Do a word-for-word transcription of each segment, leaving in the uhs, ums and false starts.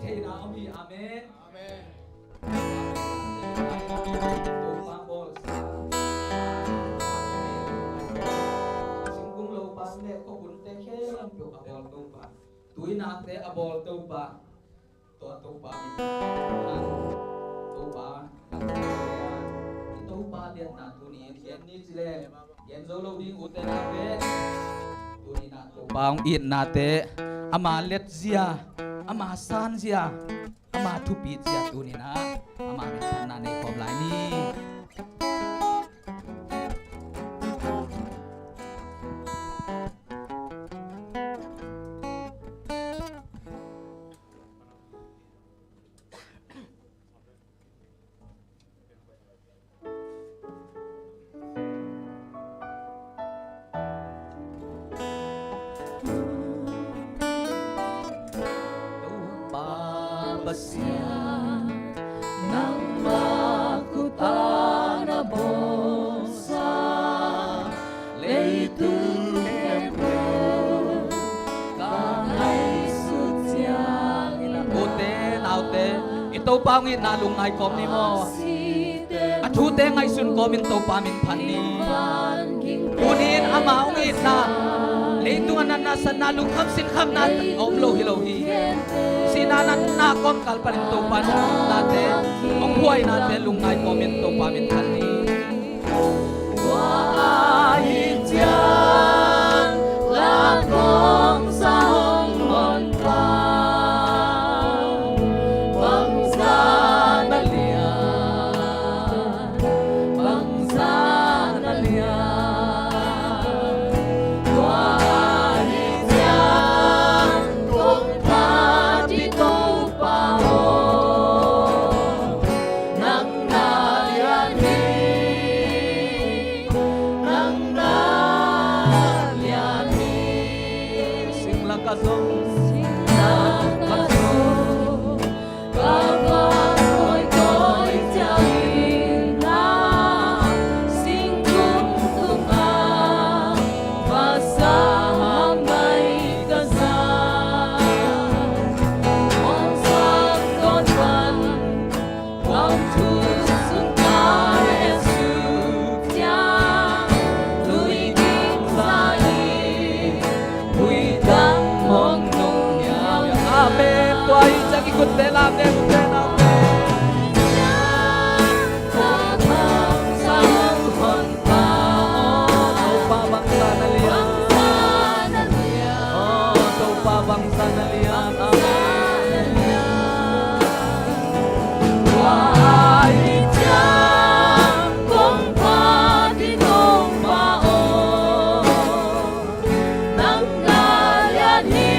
Theihna om hi. Amen. Amen. Topa bawlsa, singkung lopa le khuahunte khempeuh a bawl Topa, tuinate a bawl Topa, tua Topa min, Topa, i Topa liatna tuni in gen ni ci le, gen zo lo ding ute naute. Tuni in ah Topa hong itnate, ama letzia, ama sanzia, ama thupit zia tuni in ah ama minphatna nei khawm lai ni. Topa Pasian, nangmah khut a na bawlsa, leitung khempeuh ka ngaihsut ciangin. Ute naute, i Topa hong itna lungngai kawm ni maw? A thute ngaihsun kawmin Topa min phat ni. Tuni in ama hong itna, leitung a natna satna, lungkham sinkhamna a om lo hi lo hi. Sihna natna kawmkal panin Topa hong itnate, hong buainate lungngai kawmin Topa min phat ni. Tua ahih ciang la kong sa hong honpa, bangzah na lian, bangzah na lian. Tua ahih ciang kong phat hi Topa aw, nang na lian hi, nang na lian hi. Singlamteh ah zong, singlamteh ah zong, ka va kawikawi ciangin la, singkung tungah vasa hambai ka za, hong sang tawn pan. Amen. Tua hi ciang i khutte lamdeng, ute naute. Topa bangzah na lian. Oh, Topa bangzah na lian. Amen. Tua ahih ciang kong phat hi Topa aw, nang na lian hi,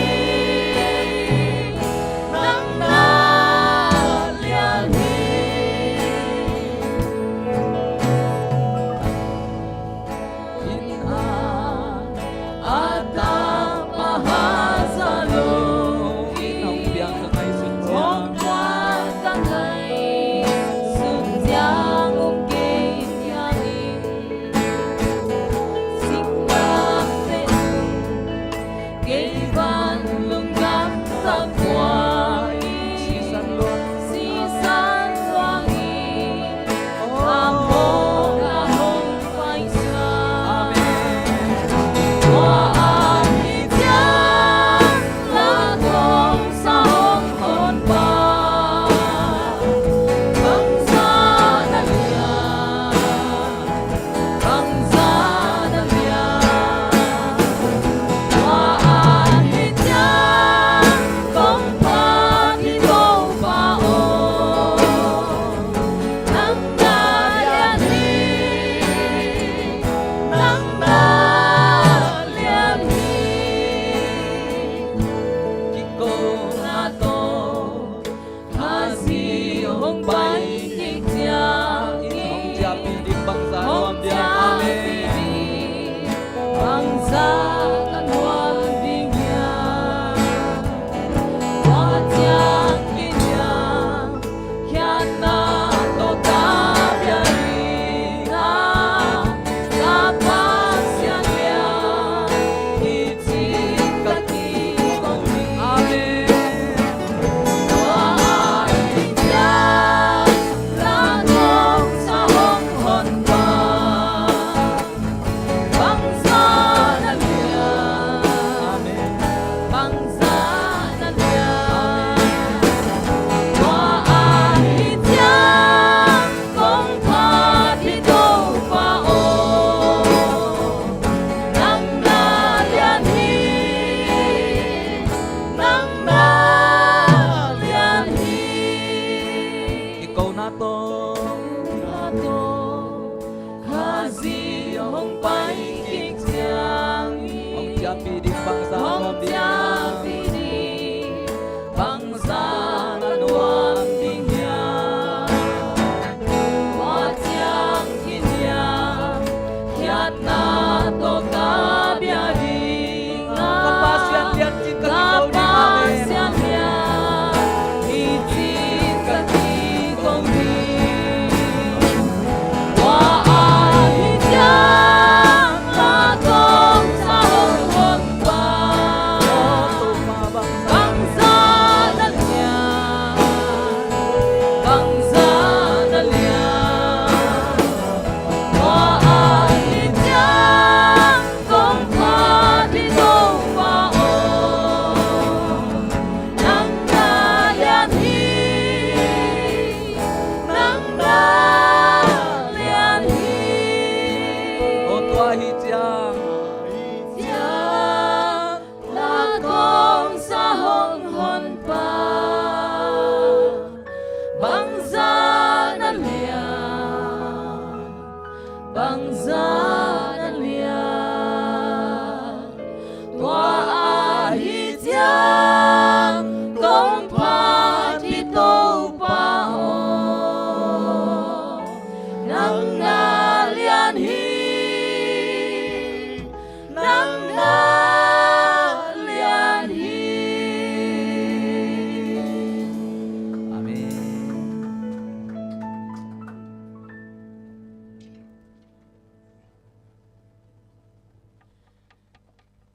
nang na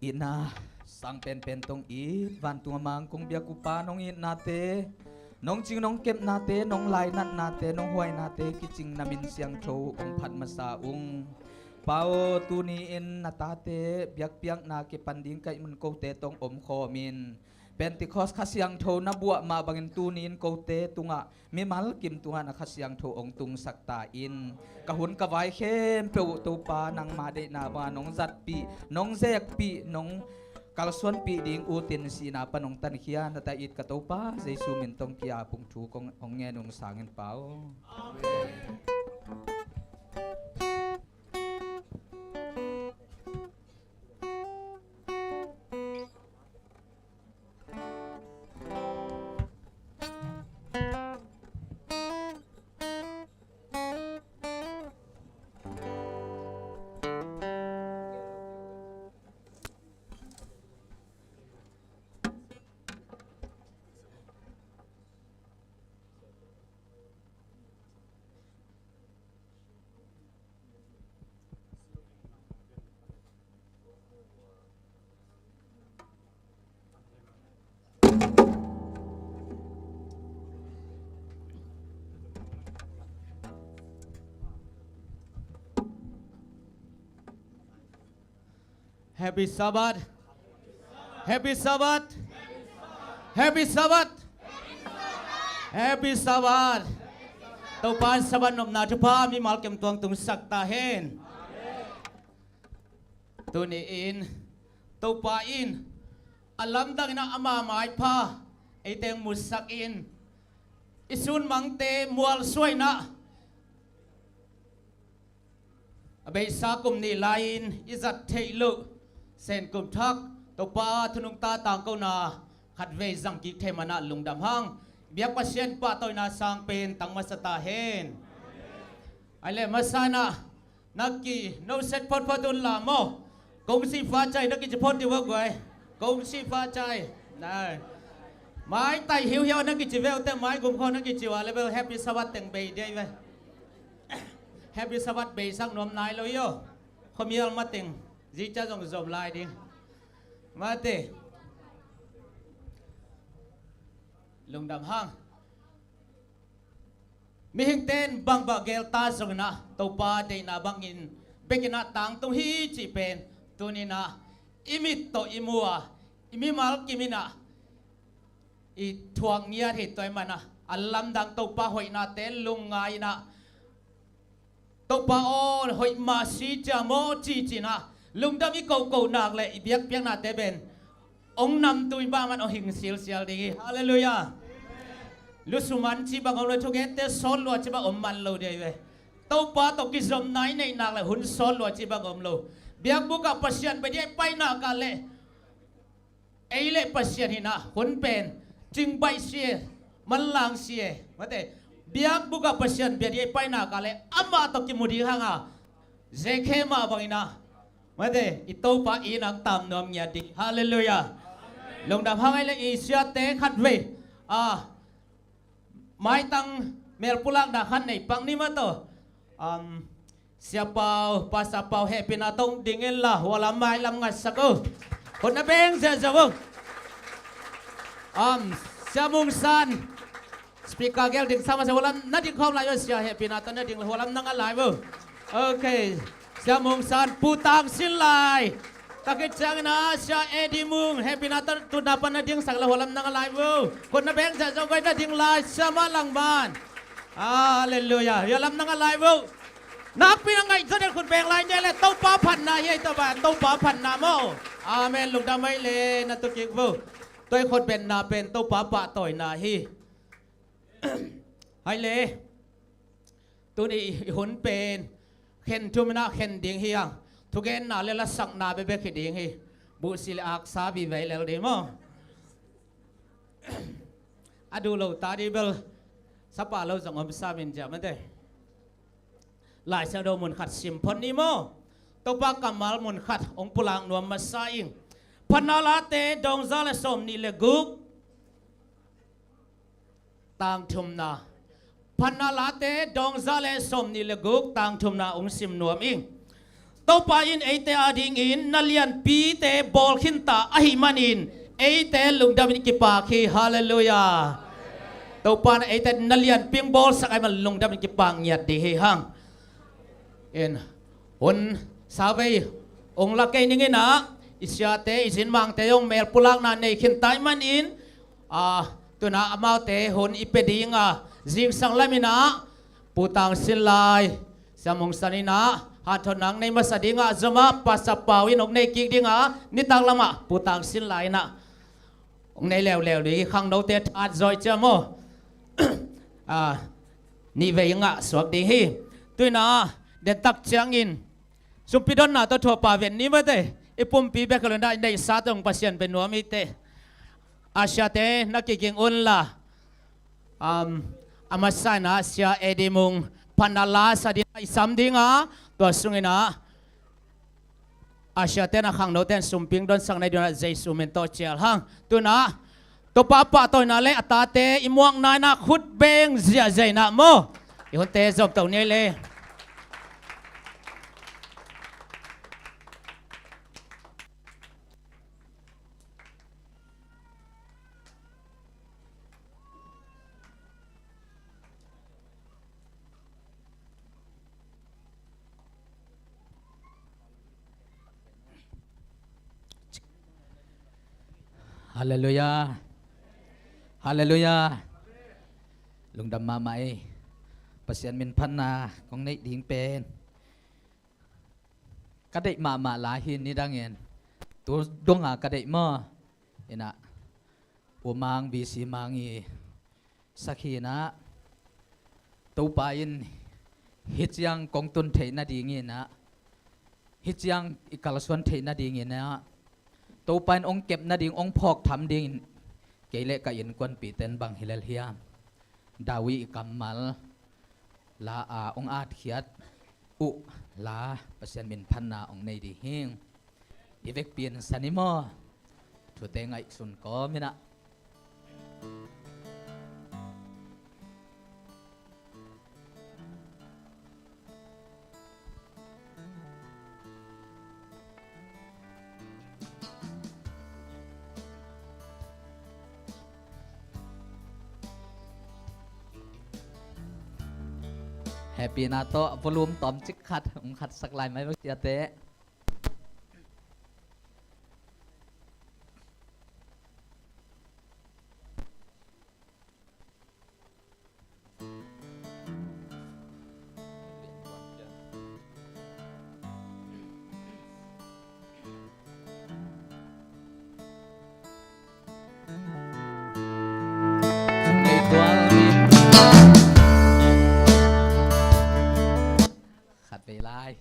Itna sang penpen tong it, vantung a mang kong biak uh Pa, nong itnate, nong cing nong kepnate, nong lainatnate, nong huainate kicing na min siangtho hong phat masa ung. Pa aw, tuni-in na tate biakpiakna kipan ding ka hih mun kote tawh hong omkhawm in. Pentecost Kha Siangtho na buah mah bangin tuni-in kote tungah, mimal kim tungah na Kha Siangtho hong tungsak ta in. Ka hun ka vai khempeuh uh Topa nangma deihna bangah nong zatpih, nong zekpih, nong kalsuanpih ding utin sihna pan hong tankhia na ta it ka Topa Jesu min tawh hong ki-ap ung. Thu kong hong ngen ung, sang in Pa aw. Amen. Happy Sabbath. Happy Sabbath. Happy Sabbath. Happy Sabbath. Topa in Sabbath nopna thupha mimal kim tungah hong tungsak ta hen. Tuni-in Topa in a lamdang in ah ama maipha eite hong musak in, i sunmangte mualsuah in ah, a beisa kum nih lai-in i zat theih loh Sen kum thak Topa thu nungta tangkona khatvei zang kik thei man ah lungdam hang. Biak Pasian pahtawina sang pen tang masa ta hen. Ai le masa in ah na ki no set photphot un la maw. Kong si fa cai na kici phot dih va guai. Kong si fa cai. Nai. Mai tai hiuhiau na kici veu te, mai gum kho na kici uh a le bel Happy Sabbath teng bei dih ai ve. Happy Sabbath bei sak nuam nai lo hi aw. Khuamial mateng zi ca zong zom lai ding. Mate. Lungdam hang. Mihingte in bangbang geel ta zongin ah Topa deihna bangin bekin ah tangtung hi cih pen tuni-in ah i mit tawh i mu a, i mimal kim in ah i thuak ngiat hi. Tua ahih manin ah a lamdang Topa hoihnate lungngai in ah, Topa aw, hoih mah si cia maw ci-in ah lungdam i kohkoh nak le i biakpiaknate pen hong namtui mahmah, hong hing silsial ding hi. Halleluiah. Lusu man cih bang om lo, thugente sawt lua cih bang om man lo ding hi ve. Topa tawh kizomna i neih nak le hun sawt lua cih bang om lo. Biakbuk ah Pasian bia ding i pai nak le ei le Pasian hi-in ah hun pen cingbaih si e, manlang si e. Mate, biakbuk ah Pasian bia ding i pai nak le amah tawh kimu ding hang a, Zakhe mah bangin ah, mate, i Topa in hong tam nuam ngiat ding. Halleluiah. Lungdam hang. Ai le i siate khatvei a, maitang mel pulakna khat nei pak ni maw taw. Um, Sia Pau, Pastor Pau, hehpihna tawh ding inla hua lam mai lam ngatsak o. Khut na beng ziahziah o. Um, Sia Mung San, speaker gel ding sa mah se, hua lam na ding khawm lai o. Sia, hehpihna tawh na ding, hua lam na ngat lai o. Ok. Sia Mung San, Pu Tang Sin Lai. Takit ciangin ah Sia Eddie Mung, hehpihna tawh tutna pan na dingsak le hua lam na ngat lai vo. Khut na beng ziahziah, guai na ding lai, Sia Mah Lang Man. Halleluiah. Hua lam na ngat lai vo. Nakpi na ngaih zaw den khut beng lai ni le, Topa phatna hi ei, Topa, Topa phatna maw. Amen. Lungdam. Ai le na tu kik vo. Tua i khut bengna pen Topa pahtawina hi. Ai le. Tuni i hun pen khen thum in ah khen ding hi hang. Thugenna le lasakna bekbek hi ding hi. Buhsi le aksa vive lel ding maw. A duh lo ta ding bel sapa lo zong om sam in, cia mate. Lai Siangtho mun khat sim phot ni maw. Topa kammal mun khat hong pulak nuam masa ing. Phatna Late dawng za le sawmnih le guk. Tang thumna. Phatna Late dawng za le sawmnih le guk, tang thumna hong sim nuam ing. Topa in eite adingin na lianpite bawl khinta ahih manin eite lungdamin kipak hi. Halleluiah. Topa in eite na lianpi bawlsak ahih man lungdamin kipak ngiat ding hi hang. In hun savei ong la kei ning in ah, i siate, i zinmangte zong mel pulakna nei khinta ahih manin, ah, tu-in ah amaute hun i pia ding a, zingsang lam in ah Pu Tang Sin Lai, Sia Mung San in ah hanthotna ong nei masa ding a, zom ah Pastor Pau in ong nei kik ding a, nitak lam ah Pu Tang Sin Lai in ah ong nei leuleu ding hi. Khangnote tha zaw i ci a maw? Ah, nih vei ngah suak ding hi. Tu-in ah, den tak ciangin sumpi donna tawh thu a pha ven ni maw te. I pumpi bek a lun ah i neihsa tawh Pasian bia nuam hi te. A siate na kiging un la, um, a masa in ah Sia Eddie Mung phatna la sa ding a i sam ding a, tua sung in ah a siate in ah khangnote in sumpi ong donsak na hi ding un ah Jesu min tawh cial hang. Tu-in ah Topa pahtawina le a tate i muakna in ah khut beng ziahziah in ah maw, i hunte zom to ni le. Halleluiah. Halleluiah. Lungdam mahmah ei. Pasian min phatna kong neih ding pen ka deih mahmah lai hi. Nidangin tu dong a ka deih maw? In ah U Mang, V C Mang i sak hi in ah, Topa in hih ciang kong tun theih nadingin ah, hih ciang i kalsuan theih nadingin ah, Topa in ong kep nading, ong phawk tham dingin kei le ka innkuanpite in bang hi lel hiam? David i kammal la a ong atkhiat uh la Pasian min phatna ong nei ding hi. I vekpi in sa ni maw? Thute ngaihsun kawm in ah. Hehpihna tawh volume tawmcik khat ong khatsak lai mai maw siate. Khat vei lai.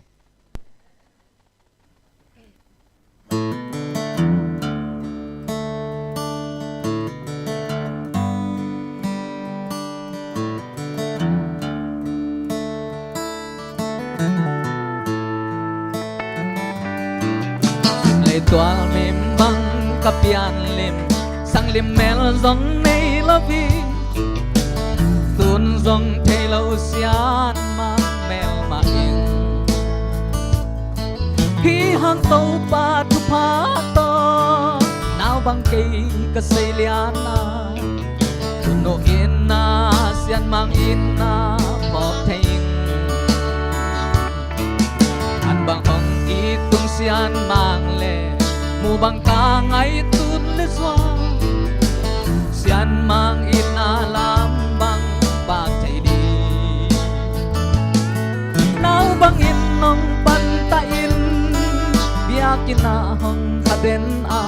Leitual mim bang ka pian lim, sang lim mel zong nei lo hi. Tun zong thei lo sian mah mel mah in. Hih hang Topa thupha tawh nau bang kei ka sei lian a, thunu in a, sianmang in a phawk thei ing. An bang hong it tung sianmang le mu bang ka ngaih tun le zuang. Sianmang in a lam bang pak thei ding. Nau bangin nong panta in biakinn ah hong kha den a,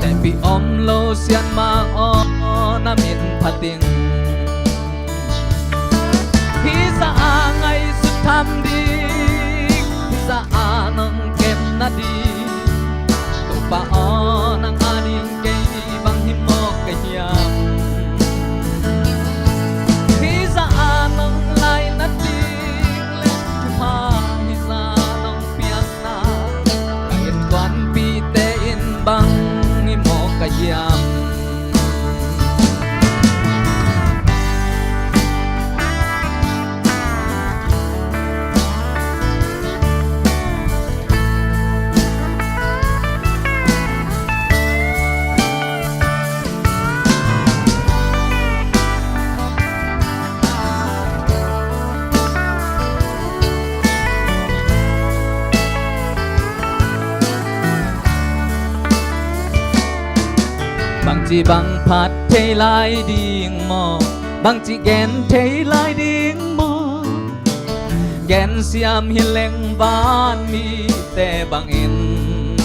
tehpih om lo sianmang aw na min phat ing. Hih zah a ngaihsut tham ding, hih zah a nong kep nading, Topa aw nang ading kei bang hi mawk ka hiam? Hih zah a nong laina ding le thupha hih zah nong piakna, ka innkuanpihte in bang hi mawk ka hiam? Ci bang phat thei lai ding maw? Bang ci gen thei lai ding maw? Gen siam hi leng van mite bangin,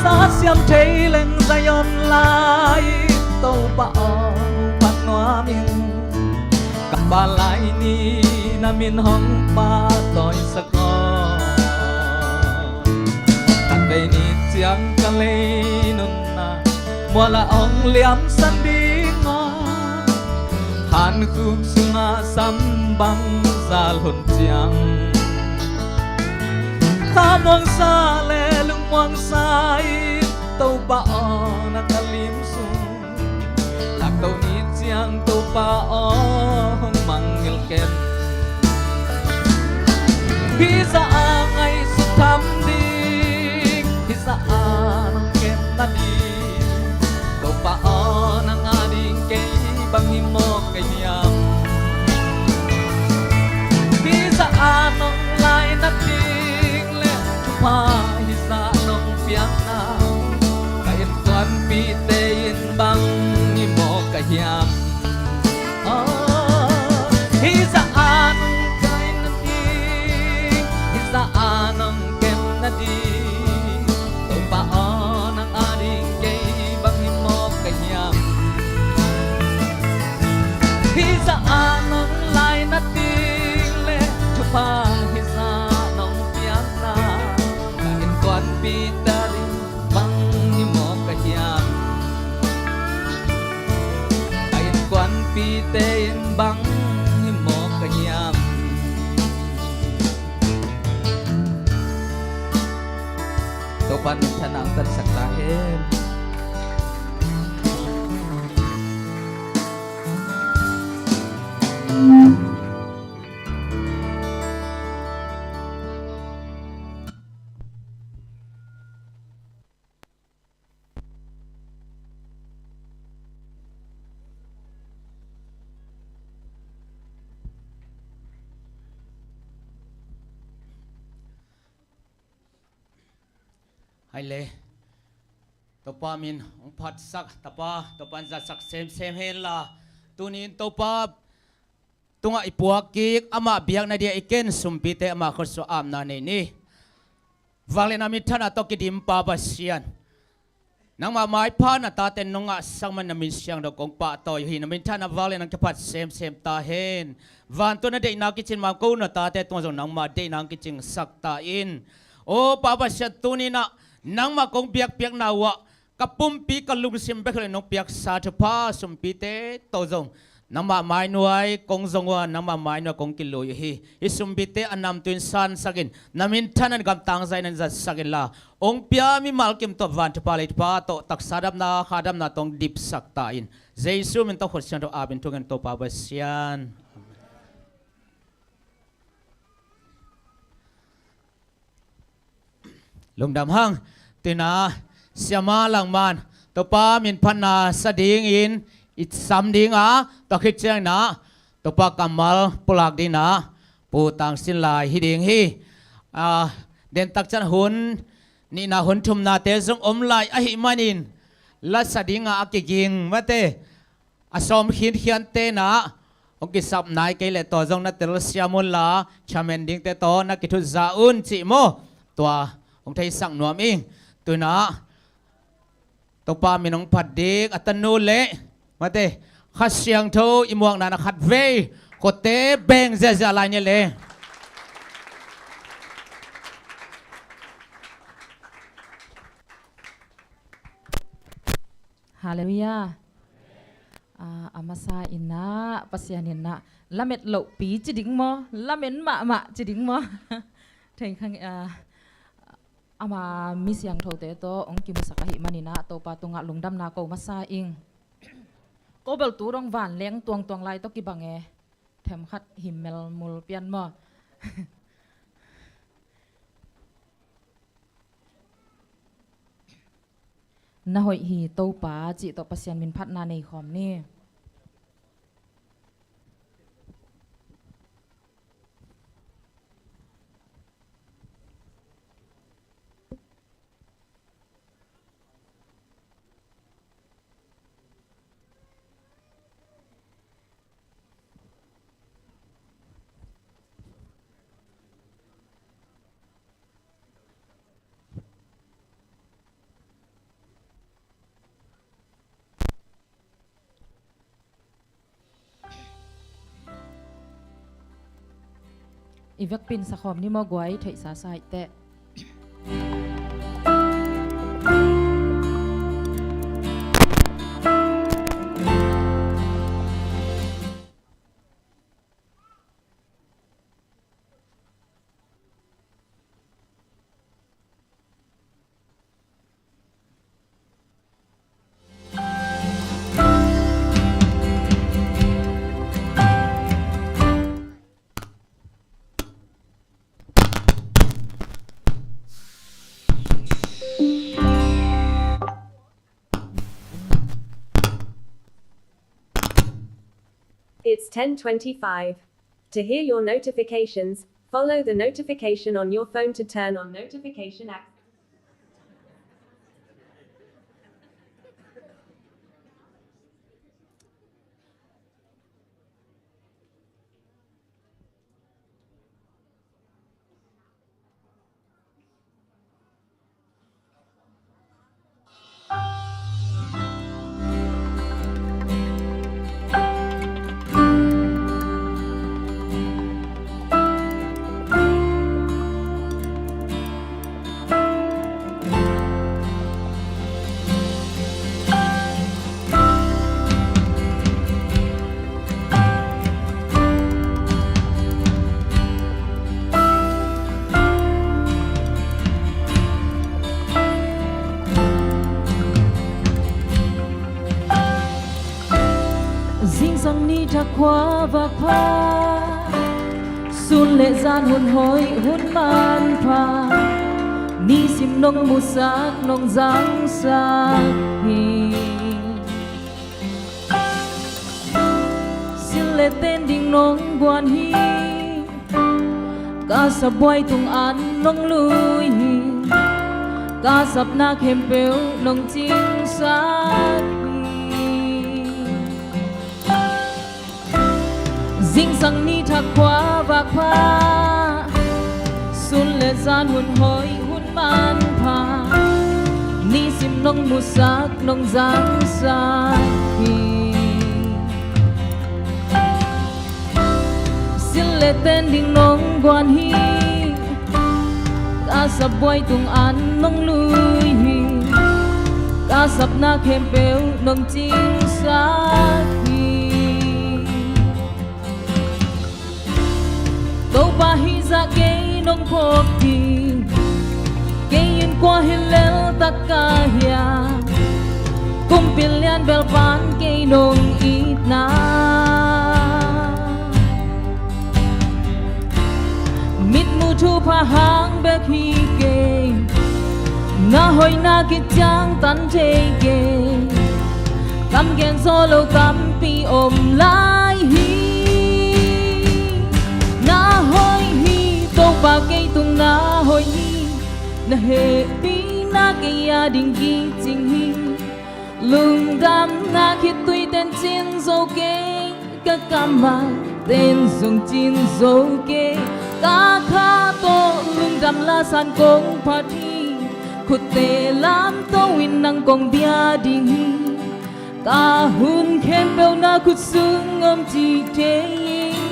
sa siam thei leng Zion lai Topa aw, hong phat nuam ing. Ka pa lai ni na min hong pahtawisak aw. Takei ni ciang ka lei nunna mualah hong liamsan ding aw. Hankhuk sungah sam bang zal hun ciang, kha muangsa le lung muangsa in Topa aw, na ka lim sung. Takto ni ciang Topa aw, hong mangngilh ken. Hih zah a ngaihsut tham ding, hih zah a nong kem nading, Topa aw, nang ading kei bang hi mawk ka hiam? Hih zah a nong lainat ding le thupha hih zah nong piakna, ka innkuanpihte in bang hi mawk ka hiam? Aw, hih zah a nong kai nading, hih zah a nong kem nading, Topa aw, nang ading kei bang hi mawk ka hiam? Hih zah a nong lainat ding le thupha hih zah nong piakna, ka innkuanpihte in bang hi mawk ka hiam? Ka innkuanpihte in bang hi mawk ka hiam? Topa in minthanna hong tansak ta hen. Hai le. Topa min hong phatsak, Tapa, Topa in zatsak semsem hen la. Tuni in Topa tungah i puak kik, amah biakna dia i ken sumpite amah khutsuah apna nei ni. Vanglian a minthanna tawh kidim Pa Pasian, nangmah maipha na tate nong ngahsak man na min siangtho kong pahtawi uh hi. Na minthanna vanglian hong kiphat semsem ta hen. Vantung na deihna kicin ma ko na tate tungah zong nangmah deihna hong kicingsak ta in. O Pa Pasian, tuni in ah nangmah kong biakpiakna uh ah ka pumpi ka lungsim bek hi lo in nong piaksa thupha sumpite tawh zong nangmah mainuai kong zong uh a, nangmah mainuai kong kilui uh hi. Hih sumpite a namtui in sansak in na minthanna in gamtang zai na zatsak in la, hong pia mimal kim tawh van thupha lei thupha tawh taksa damna kha damna tawh hong dipsak ta in. Jesu min tawh khut siangtho ap in thungen Topa Pasian. Lungdam hang. Tua in ah siama Langman, Topa min phatna sa dingin i sam ding a, tua khit ciangin ah Topa kammal pulak dingin ah Pu Tang Sin Lai hi ding hi. Ah, dentak ciang hun nihna hun thumnate zong om lai ahih manin la sa ding a kiging mate, a sawm khinkhiante in ah hong kisap nai kei leh tua zong na telsiam un la, chairman dingte tawh na kithut za un cih maw? Tua hong theisak nuam ing. Tua in ah Topa min hong phat ding a tanu le mate, Kha Siangtho i muakna na khatvei khuate beng ziahziah lai ni le. Halleluiah. Ah, a masa in ah Pasian in ah lamet lohpi ci ding maw, lamen mahmah ci ding maw? Thei khang, ah, ama mi siangthote tawh hong kimusak ahih manin ah Topa tungah lungdamna ko masa ing. Ko bel tu dong vanleng tuangtuang lai tawh kibang e. Themkhat himel mul pian maw? Na hoih hi Topa cih tawh Pasian min phatna nei khawm ni. I vekpi in sakhawm ni maw guai, theihsa sa hi teh. It's ten twenty-five. To hear your notifications, follow the notification on your phone to turn on notification access. Zingsang ni thak khua vak pha, sun le zan hun hoih hun manpha, nisim nong musak nong zangsak hi. Sil le ten ding nong guan hi. Ka sap buai tung an nong lui hi. Ka sapna khempeuh nong cingsak hi. Zingsang ni thak khua vak pha, sun le zan hun hoih hun manpha, nisim nong musak nong zangsak hi. Sil le ten ding nong guan hi. Ka sap buai tung an nong lui hi. Ka sapna khempeuh nong cingsak hi. Topa hih zah kei nong phawk ding, kei in kua hi lel tak ka hiam? Kumpi lian bel pan kei nong itna, mitmuh thupha hang bek hi kei. Na hoihna kiciangtan thei kei. Kam gen zaw lo tampi om lai hi. Na hoih hi, Topa kei tung na hoih hi. Na hehpihna kei a ding kicing hi. Lungdamna khitui ten cin zo kei. Ka kammal ten zong cin zo kei. Ka kha tawh lungdam lasan kong phat hi. Khutte lamto in nang kong bia ding hi. Ka hun khempeuh na khut sung om cih thei hi.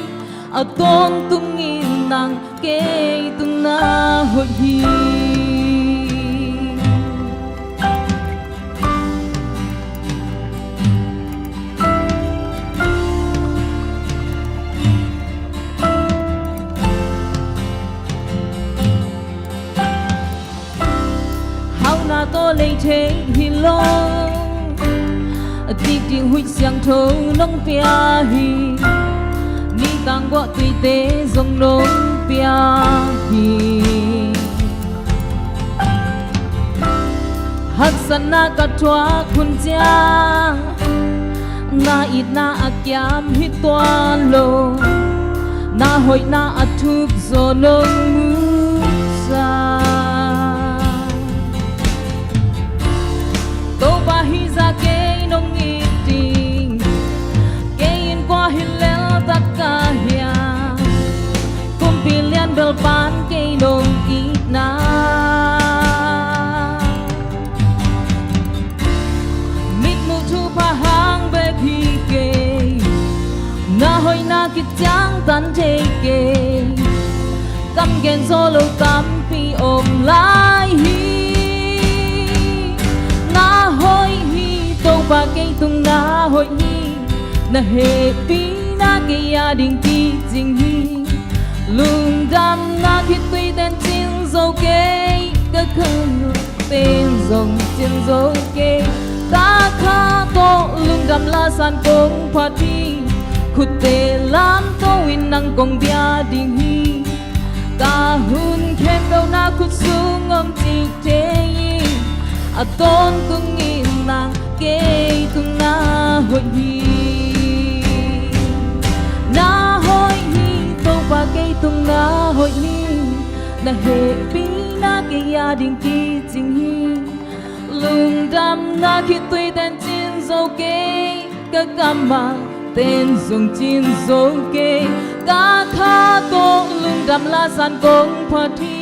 A tawntungin nang kei tung na hoih hi. Hauhna tawh lei thei hi lo, a dik ding huih siangtho nong pia hi. Nitang guah tuite zong nong pia hi. Haksatna ka thuak hun ciang, na itna a kiam hi tuan lo. Na hoihna a thuk zaw nong musak. Topa hih zah kei nong it ding, kei in kua hi lel tak ka hiam? Kumpi lian bel pan kei nong itna, mitmuh thupha hang bek hi kei. Na hoihna kiciangtan thei kei. Gen zo lo tampi om lai hi. Na hoih hi, Topa kei tung na hoih hi. Na hehpihna kei a ding kicing hi. Lungdamna khitui ten cin zo kei, ka khan ten zong cin zo kei. Ka kha tawh lungdam lasan kong phat hi. Khutte lamto in nang kong bia ding hi. Ka hun khempeuh na khut sung om cih thei in, a tawntung in nang kei tung na hoih hi. Na hoih hi, Topa kei tung na hoih hi. Na hehpihna kei a ding kicing hi. Lungdamna khitui ten cin zo kei, ka kam a ten zong cin zo kei. Ka kha tawh lungdam lasan kong phat hi.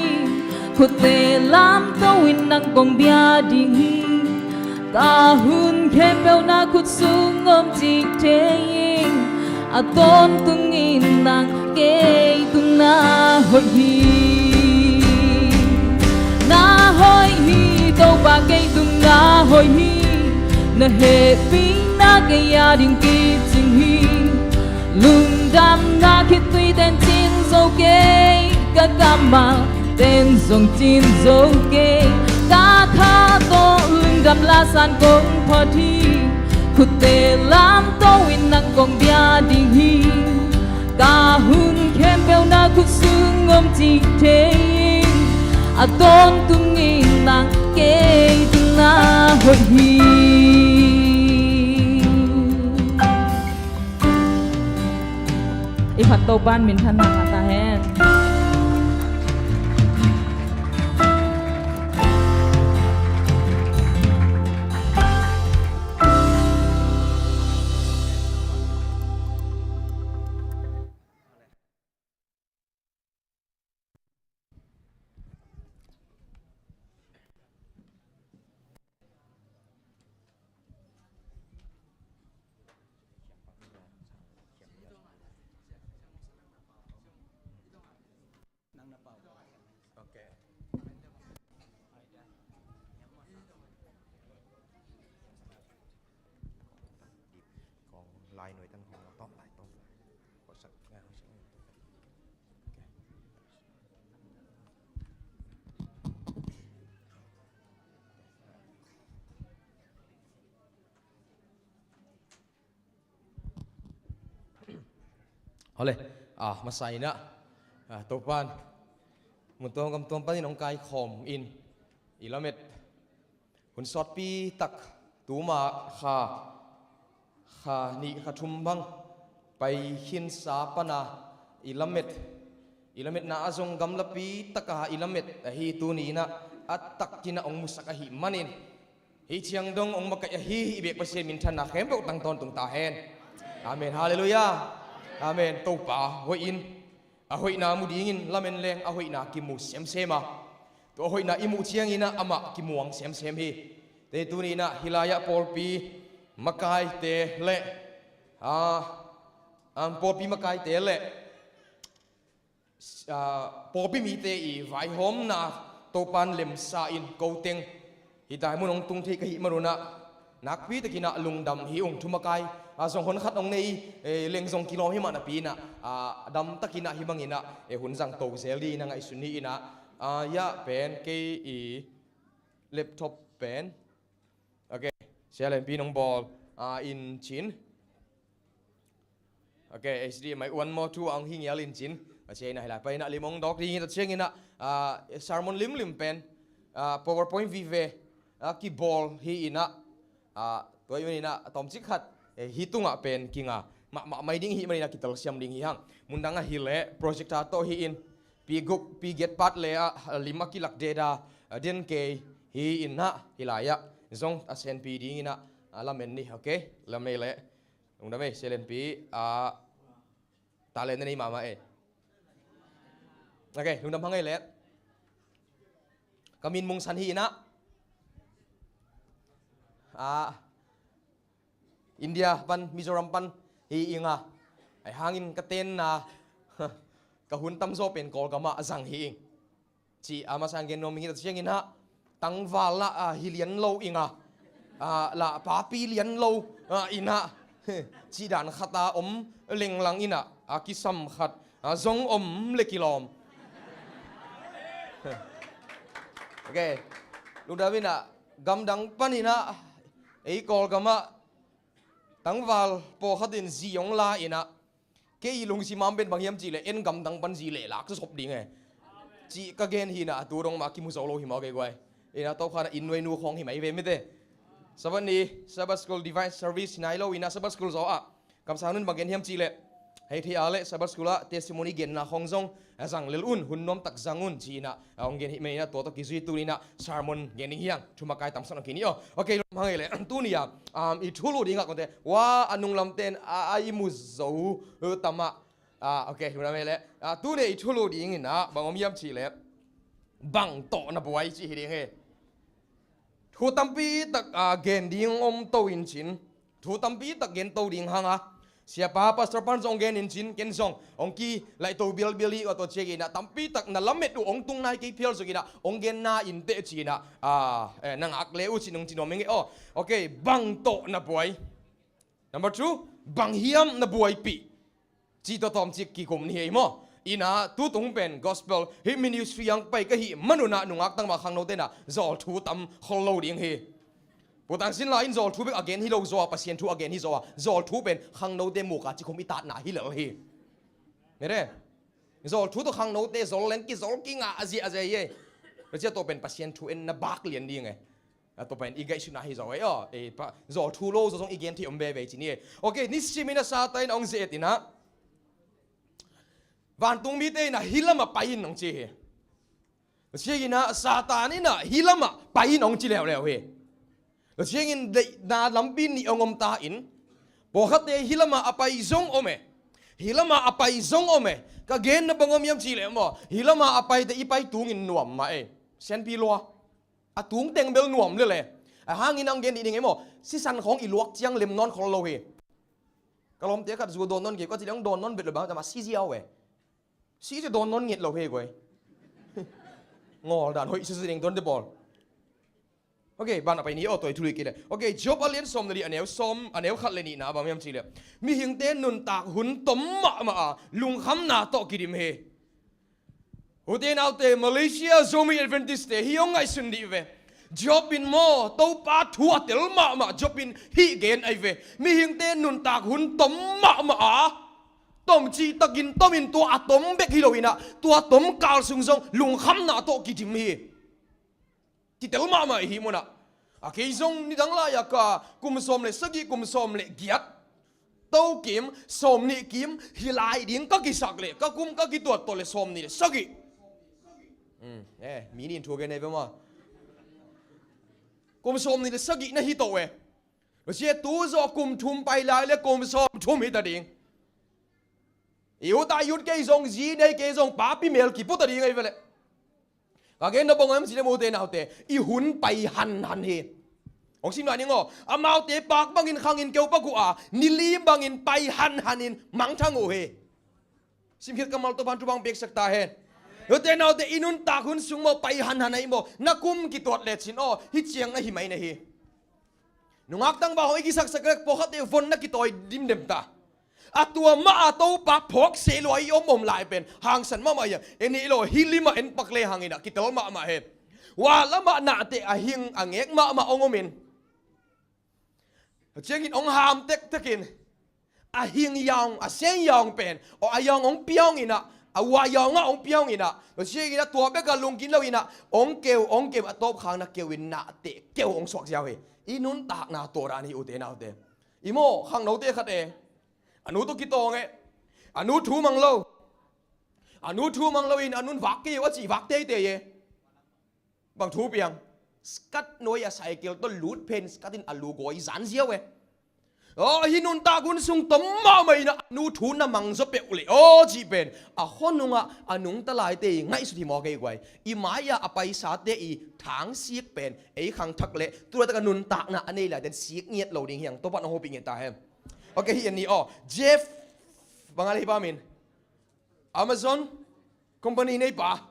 Khutte lamto in nang kong bia ding hi. Ka hun khempeuh na khut sung om cih thei in, a tawntung in nang kei tung na hoih hi. Na hoih hi, Topa kei tung na hoih hi. Na hehpihna kei a ding kicing hi. Lungdamna khitui ten cin zo kei, ka kam a ten zong cin zo kei. Ka kha tawh lungdam lasan kong phat hi. Khutte lamto in nang kong bia ding hi. Ka hun khempeuh na khut sung om cih thei in, a tawntung in nang kei tung na hoih hi. I phat Topa'n minthanna ngah ta hen. Ok. Kong lai nuai tan kong tawm lai tawm lai. Kong sak ngai kong sak ngai. Ok. Hole, ah, masa inah, ah, Topa'n mun tuam gam tuam panin hong kaikhawm in, i lamet hun sawtpi tak tuma kha, kha nih kha thum bang pai khinsa pana i lamet, i lametna ah zong gamlapi taka i lamet ahi tuni inah a takin ah hong musak ahih manin, hih ciang dong hong makaih ahi i biak Pasian minthanna khempeuh tang tawntung ta hen. Amen. Halleluiah. Amen. Topa hoih in, a hoihna mu dingin lamen leng a hoihna kimu semsem a, tua a hoihna i muh ciangin ah amah kimuang semsem hi. Te tuni inah hih lai-ah pawlpi makaite le, ah, ah, pawlpi makaite le, ah, pawlpi mite i vaihawmna Topa'n lemsa in, ko teng hih tai mun hong tung thei ka hih manun ah nakpi takin ah lungdam hi ung. Thumakai, ah, zong hon khat hong nei, eh, leng zong kilawm hi mah napi inah, ah, dam takin ah hih bangin ah, eh, hun zang to zel dingin ah ngaihsun ni inah, ah, ya pen kei i laptop pen. Ok, Sia Lenpi nong bawl, ah, in cin. Ok, H D M I one more two ang hi ngial in cin. A cia inah hih lai pai inah lim hong dawk ding hi ta ciangin ah, ah, sermon limlim pen, ah, PowerPoint vive, ah, kibawl hi inah, ah, tua i un inah a tawmcik khat, eh, hih tungah pen kinga mahmah mai ding hi manin ah kitel siam ding hi hang. Mundang ah hi leh projector tawh hi in, pi guk pi giat pat le ah, ah, lim a kilak deda, ah, den kei hi inah hih lai-ah zong a senpi ding inah, ah, lamen ni, ok? Lam ei leh. Lungdam ei, Sia Lenpi, ah, talent na nei mahmah ei. Ok, lungdam hang ei leh. Ka min Mung San hi inah, ah, India pan, Mizoram pan hi inga. Ahi hangin ka tenna, ka hun tamzaw pen Kawlgam ah a zang hi ing. Ci a masa in gen nuam ing, hi ta ciangin ah tangval lah a hi lian lo ing a, a lah papi lian lo a in ah cih dan khat a om lenglang in ah a kisam khat a zong om le kilawm. Ok. Lungdam in ah gamdang panin ah ei Kawlgam ah tangval pawlkhat in zi hong la in ah kei lungsim ah pen bang hiam cih leh en gamdang pan zi leh lak sawsop ding e. Cih ka gen hi in ah a tu dong mah kimu zo lo hi maw kei guai. In ah tawpkhat ah inn nuainu khawng hi mai ve mite. Sabbath ni, Sabbath School Divine Service hi nai lo in ah Sabbath School zaw ah kamsang un bang gen hiam cih leh hei thei a leh Sabbath School ah testimony genna khawng zong a zang lel un, hun nuamtak zang un ci in ah a hong gen hi mai in ah tua tawh kizui tuni in ah sermon gen ding hi hang. Thumakai tamsak na kini aw. Ok, lungdam hang ei leh tuni ah um, i thulu ding ah konte wa a nunglam ten a, a i mu zo uh, tam ah. Ah, ok, lungdam ei leh ah, tuni i thulu ding in ah bang om hiam cih leh bang tawh na buai ci hi ding hi. Thu tampi tak a gen ding om to in cin, thu tampi tak gen to ding hang a, siapa pastor pan zong gen in cin, ken zong hong kilaih to bialbial hi. Tua ciangin ah tampi tak na lamet uh hong tung nai kei phial zong in ah hong genna in teh ci in ah, ah, eh, na ngak le uh cin hong ci nuam ing e aw. Ok, bang tawh na buai. Number two, bang hiam na buaipih? Ci tawh tawmcik kikum ni hi ei maw. In ah tutung pen gospel hih ministry ah pai ka hih man un ah nungak tangval khangnote in ah zawlthu tam khol lo ding hi. Pu Tang Sin Lai in zawlthu bek a gen hi lo zaw a, Pasian thu a gen hi zaw a, zawlthu pen khangnote muk a cikhum i tatna hi lel hi. Zawlthu tawh khangnote zol leng kizol kingah a ziahziah hi ei. Tua ciang tua pen Pasian thu en na bak lian ding e. A tua pen i ngaihsutna hi zaw e aw. Zawlthu lo zaw zong i gen thei om veve ci ni e. Ok, nisimin ah Satan in hong ze-et in ah vantung mite in ah hih lamah pai in hong ci hi. Tua ciangin ah Satan in ah hih lamah pai in hong ci leuleu hi. Tua ciangin deihna lampi nih hong om ta in, pawlkhatte hih lamah a pai zong om e. Hih lamah a pai zong om e. Ka genna bang om hiam cih leh maw, hih lamah a paite i pai tungin nuam mah e. Sianpi lua. A tung teng bel nuam lel e. A hangin hong gen dih ding e maw, sisan khawng i luak ciang lem nawn khol lo hi. Ka lawmte khat zu dawn nawn kei, ka ci leh hong dawn nawn bet lo bang, tama si ziau e. Si ci dawn nawn nget lo hi guai. Ngawl dan hoih sisi ding tuan te pawl. Ok, ban a pai ni aw, tua i thulu kei leh. Ok, Job a lian sawm le nih, a neu sawm, a neu khat le nihna bang hiam cih leh mihingte nuntak hun tom mahmah a lungkhamna tawh kidim hi. Ute naute, Malaysia Zomi Adventist te hih hong ngaihsun dih ve. Job in maw, Topa thu a tel mahmah, Job in hih gen ahi ve. Mihingte nuntak hun tom mahmah a, tom cihtakin tomin tua a tom bek hi lo in ah, tua tom kal sung zong lungkhamna tawh kidim hi. Kitel mahmah i hih munah. A kei zong nidang lai-a ka kum sawm le sagih, kum sawm le giat, tokim, sawm nih kim hi lai ding ka kisak leh ka kum ka kituat tawh le sawm nih le sagih. Hmm, eh, mi nih in thu gen nei ve maw? Kum sawm nih le sagih na hi tawh e. Tua sia tu zawh kum thum pai lai le kum sawm thum hi ta ding. I ut a i ut kei zong, zi nei kei zong, papi mel kiput a ding ahi ve leh. Ka gen na bang em si le mute naute, i hun pai hanhan hi. Hong sim lai ning aw, amaute pak bangin khangin keu pak uh a, nilim bangin pai hanhanin mangthang uh hi. Simkhiat kammal Topa'n thupha hong piaksak ta hen. Ute naute, i nuntak hun sung maw pai hanhan ahi maw, na kum kituat lecin aw, hih ciang na hi mai na hi. Nungak tangval hong i kisaksak lek pawlkhatte von na kitawi dimdem ta. A tua mah a Topa phawk seh lua i om om lai pen hangsan mahmah hi a, en hi lo, hih limah en pak le hangin a kitel mahmah hi. Ua lamah nahte a hing a ngek mahmah hong om in. A ciangin hong ham tektekin a hing yaung, a seng yaung pen, aw, a yaung hong piaung in a, a ua yaung ah hong piaung in a, a ciangin a tua bek a lungkin lo in a, hong keu, hong keu, a tawpkhak na keu in nahte keu hong suak ziau hi. I nuntakna tua dan hi ute naute. I maw, khangnote khat e. A nu tawh kitawng e. A nu thu mang lo. A nu thu mang lo in a nun vak kei uh a cih vak teitei e. Bang thu piang. Skat nuai a cycle tawh lut pen skat in a lu gawi zan ziau e. Aw, hih nuntak hun sung tom mahmah in a nu thu na mang zaw peuh leh aw cih pen a hua nungah a nungta laite i ngaihsut hi maw kei guai. I mai-ah a paisate i thangsik pen ei khangthak leh tu laitak a nuntakna a nei laiten sik ngiat lo ding hi hang. Topa'n hong hopih ngiat ta hen. Ok, hih en ni aw. Jeff, bang a leh hih pa min? Amazon, Company neipa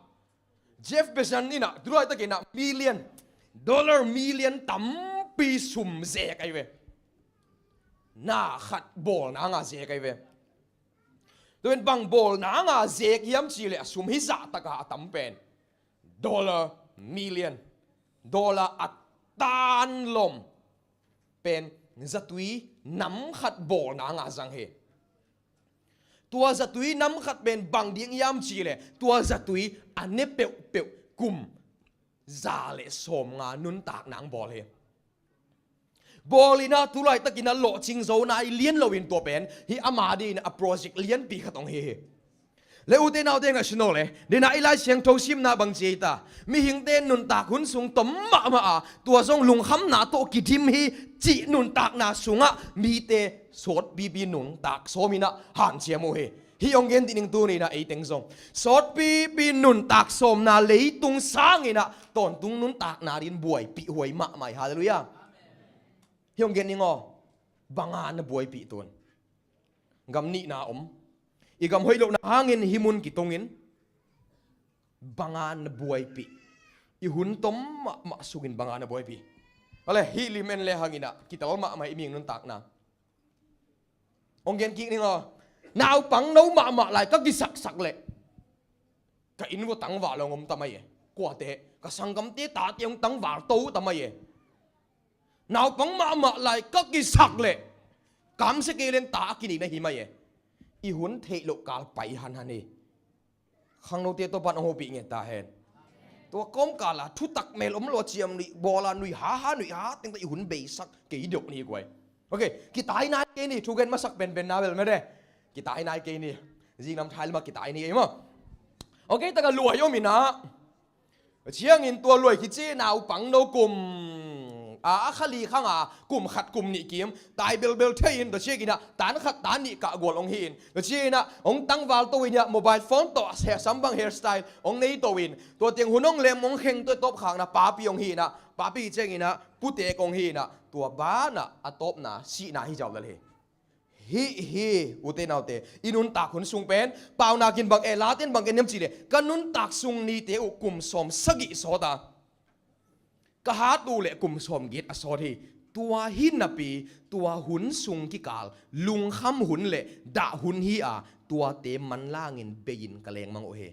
Jeff Bezos in ah, tu laitakin ah million, dollar million tampi sum zek ahi ve. Na khat bawlna nga zek ahi ve. Tua in bang bawlna nga zek hiam cih leh a sum hi zah taka a tam pen dollar million, dollar a tanlawm pen zatui nam khat bawlna nga zang hi. Tua zatui nam khat pen bang ding hiam cih leh tua zatui a ne peuhpeuh kum za le sawmnga nuntakna ang bawl hi. Bawl in ah tu laitakin ah lawhcing zo nai lian lo in tua pen hih ama dingin a project lianpi khat hong hi hi. Le ute naute ngaihsun aw le, dena i Lai Siangtho simna bang ci ei ta, mihingte nuntak hun sung tom mahmah a, tua zong lungkhamna tawh kidim hi cih nuntakna sungah mite sawtpipi nuntak sawm in ah hanciam uh hi. Hih hong gen dih ning tuni in ah ei teng zong sawtpipi nuntak sawmna leitung sangin ah tawntung nuntakna dingin buaipih huai mahmah hi. Halleluiah. Hih hong gen ning aw, banga na buaipih tun? Gam nihna om. I gam hoih lohna hangin hih mun kitungin banga na buaipih? I hun tom mahmah sungin banga na buaipih? Ale, hih lim en le hangin ah kitel mahmah i mihing nuntakna. Hong gen kik ning aw, naupang no mahmah lai ka kisaksak leh ka inn vua tangval hong om ta mai e. Kuate, ka sanggamte tate hong tangval to ta mai e. Naupang mahmah lai ka kisak leh kamsia kei leng ta a kinei na hi mai e. I hun theih loh kal pai hanhan hi. Khangnote Topa'n hong hopih nge ta hen. Tua kawmkal a thutak mel om lo a ciam nuih bawl a nuih haha nuih ha teng ta i hun beisak kei deuh ni kuai. Ok, kitai nai kei ni, thugen masak benben na bel mede. Kitai nai kei ni. Zingnam thai lama kitai ni ei maw. Ok, taka luai om in ah, ciangin tua luai kici naupang no kum a, a kha li khang a kum khat kum nih kim tai belbel thei in tua ciangin ah tan khat tan nih kah gual hong hi in tua ciangin ah hong tangval to in ah mobile phone tawh a sehsam bang hairstyle hong nei to in tua tiang hun hong lem hong kheng tua tawp khakna papi hong hi in ah papi ciangin ah putek hong hi in ah tua banah a tawpna sihna hi zau lel hi. Hih hi, ute naute, i nuntak hun sung pen paunak in bang e, Latin bang gen niam cih leh ka nuntak sung nite uh kum sawm sagih sawt a, ka hat uh leh kum sawm giat a sawt hi. Tua hi napi tua hun sung kikal lungkham hun leh dah hun hi a, tuate manlangin bei-in ka lengmang uh hi.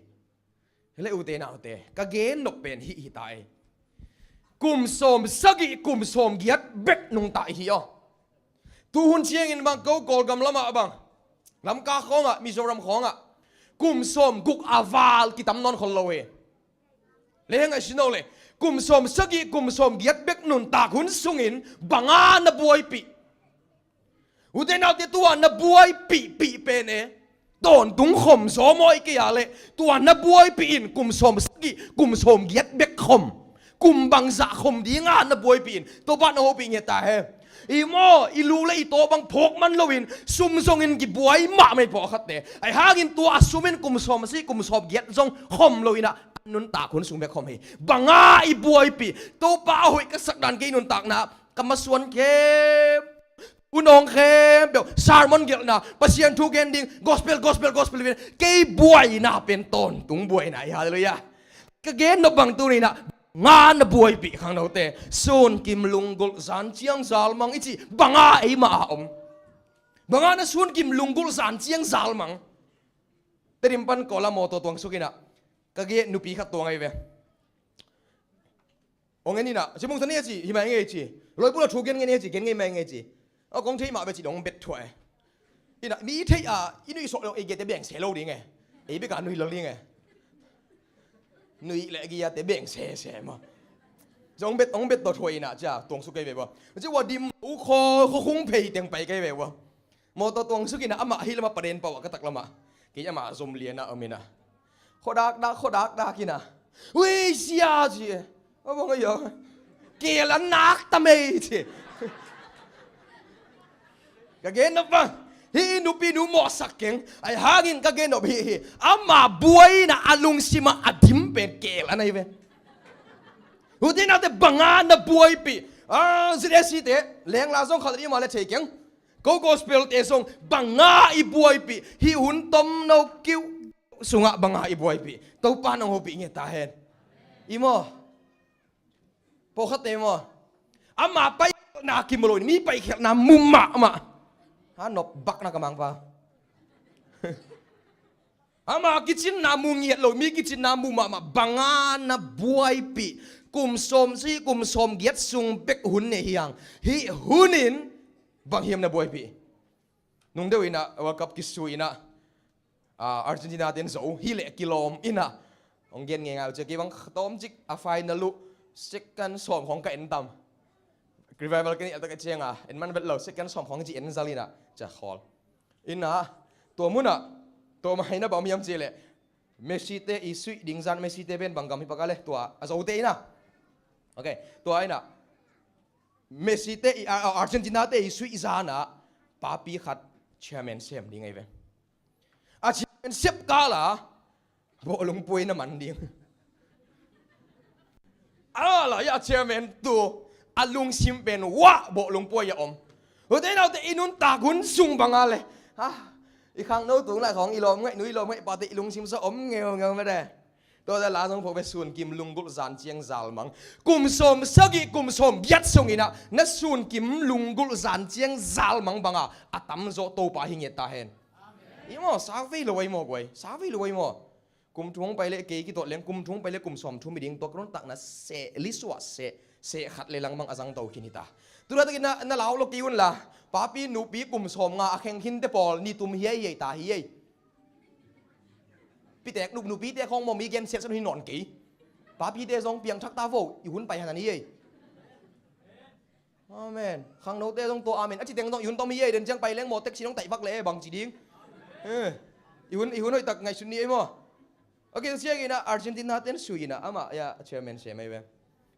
Hi le ute naute, ka gen nop pen hih hi ta ei. Kum sawm sagih kum sawm giat bek nungta i hi aw. Tuhun ciangin bang ko Kawlgam lamah bang Lamka khawngah, Mizoram khawngah kum sawm guk a val kitam nawn khol lo hi. Le heng a sino le kum sawm sagih kum sawm giat bek nuntak hun sungin banga na buaipih? Ute naute, tua na buaipihpih pen e tawntung khom zaw mawi kei a leh tua na buaipih in kum sawm sagih kum sawm giat bek khom, kum bangzah khom dinga na buaipih in? Topa na hopih nge ta he. I maw, i lu le i taw bang phawk man loin sum zongin kibuai mahmah i pawlkhatte. Ahi hangin tua a sumin kum sawm sagih kum sawm giat zong khom loin ah nuntak hun sung bek khom hi. Banga i buaipih? Topa a hoih ka sak dan kei nuntakna ka masuan khem, unawng khempeuh, sermon gelhna, Pasian thu gen ding, gospel, gospel, gospel, kei buaina pen tawntung buaina hi. Halleluiah. Ka gen nop bang tuni in ah banga na buaipih khangnote? Sunkim lunggulh zanciang zalmang i cih banga eimah a om? Banga na sunkim lunggulh zanciang zalmang? Tedim pan Kawl a mawtaw tuangsuk in ah ka gen nupi khat tuang ahi ve. Ong en in ah, ci mungsa ni a ci, hi mai ngei ci. Loipula thu gen ngei ni a ci, gen ngei mai ngei ci. A kong thei mah ve ci dong bet thuah e. In ah mi thei a i nuih sawh lo, ei giate beng se lo ding e. Ei beka nuih lo ding e. Nuih le giate beng sese maw. Ci ong bet, ong bet tawh thuah in ah ci a tuangsuk kei ve ua. Ci ua dim u khaw, khaw khung phei teng pai kei ve ua. Mawtaw tuangsuk in ah amah hi lamah paden pau ah ka tak lamah. Kei amah zom lian ah om in ah, khuadak dak, khuadak dak in ah, ui sia ci e. A bang a ia, keel a nak ta mei ci. Ka gen nop bang, hih nupi nu mawhsak keng. Ahi hangin ka gen nop hih hi. Ama buaina a lungsim ah a dim pen keel a nei ve. Ute naute, banga na buaipih? A, Z S C te lengla zong khat i ma le thei keng. Ko gospel te zong banga i buaipih? Hih hun tomno kiu sungah banga i buaipih, Topa nong hopih nge ta hen. I maw? Pawlkhatte maw? Ama paina kimu lo in mi paikhiatna mu mahmah. Ha, nop bakna ka mangpa. Ama kicinna mu ngiat lo, mi kicinna mu mahmah, banga na buaipih. Kum sawm si, kum sawm giat sung bek hun nei hi hang. Hih hunin bang hiam na buaipih? Nung deuh inah World Cup kisu inah, ah, Argentina ten zo hi leh kilawm inah. Hong gen ngei ngai uh cia, kei bang tawmcik a final uh second sawm khawng ka en tam. Revival ken i altak a cianga en man vet lo, second sawm khawng ci en zal inah cia khawl. Inah tua munah tua maina bang hiam ci leh Messi te i suih ding zan, Messi te pen bang gam hi paka le tua a zote inah. Ok, tua inah Messi te i, a, a, Argentina te i suih zanah papi khat chairman sem ding ahi ve. A chairman sep kala bawhlung puai na man ding. A la ya chairman tu a lungsim pen wah bawhlung puai a om. Hute naute i nuntak hun sung banga le, ha, i khangno tung lai khawng i lawm ngaih nu, i lawm ngaih pate i lungsim sa om ngeungeu mete. Tua la zong phawk ve, sun kim lunggulh zan ciang zal mang. Kum sawm sagih, kum sawm giat sung inah na sun kim lunggulh zan ciang zal mang banga a tamzaw Topa hi nge ta hen. I maw, sa vei lo ai maw guai, sa vei lo ai maw. Kum thum hong pai leh kei kitawt leng, kum thum hong pai leh kum sawm thum hi ding, tua ka nuntakna seh, lisuah seh, seh khat le langmang a zang to khin hi ta. Tua takin na, na lau lo kei un la, papi nupi kum sawm nga a kheng khinte pawl ni tum hiai hiai ta hi ei. Pitek nup, nupite khawng maw mi gen siatsan hi nawn kei. Papite zong piangthak ta vo, i hun pai hanan hi ei. Amen. Khangnote zong tua amen a ci teng zong i hun tom hi ei, den ciang pai leng maw taxi nong taih vak leh bang ci ding. Eh, i hun, i hun hoihtak ngaihsun ni ei maw. Ok, sia inah Argentina ten sui inah amah ya chairman sem ei ve.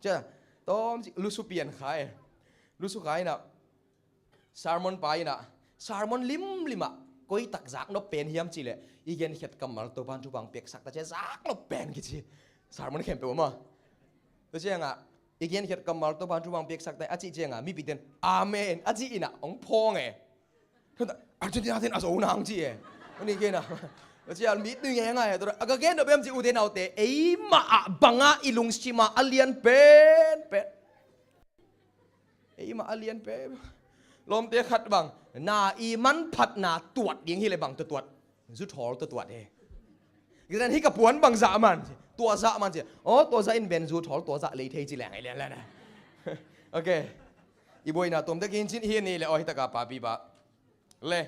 Cia, tawm ci, lusu pian khai. Lusu khai inah sermon pa inah, sermon limlimah koi tak zaknop pen hiam ci leh, i genkhiat kammal Topan thupang piaksak ta cia zaknop pen kici. Sermon khempeuh maw. Tua ciangah i genkhiat kammal Topan thupang piaksak ta a cih ciangah mipiten amen a cih inah hong phawng e. Argentina ten a zo nang ci e. Ani kena. Tua ciah mit nui ngai ngai. Tua a ka gen nop em ci ute naute, eimah ah bangah i lungsima a lian pen pen. Eimah a lian pen. Lawmte khat bang na i manphatna tuat ding hi le bang tuatuat. Zuthawl tuatuat he. Gitan hi ka puan bang zah man ci. Tua zah man ci. Aw, tua zah in ben zuthawl, tua zah lei thei ci leng ai lian lian. Ok. I buaina tuamte kihin cin hi ni le aw hi taka papi pa. Le.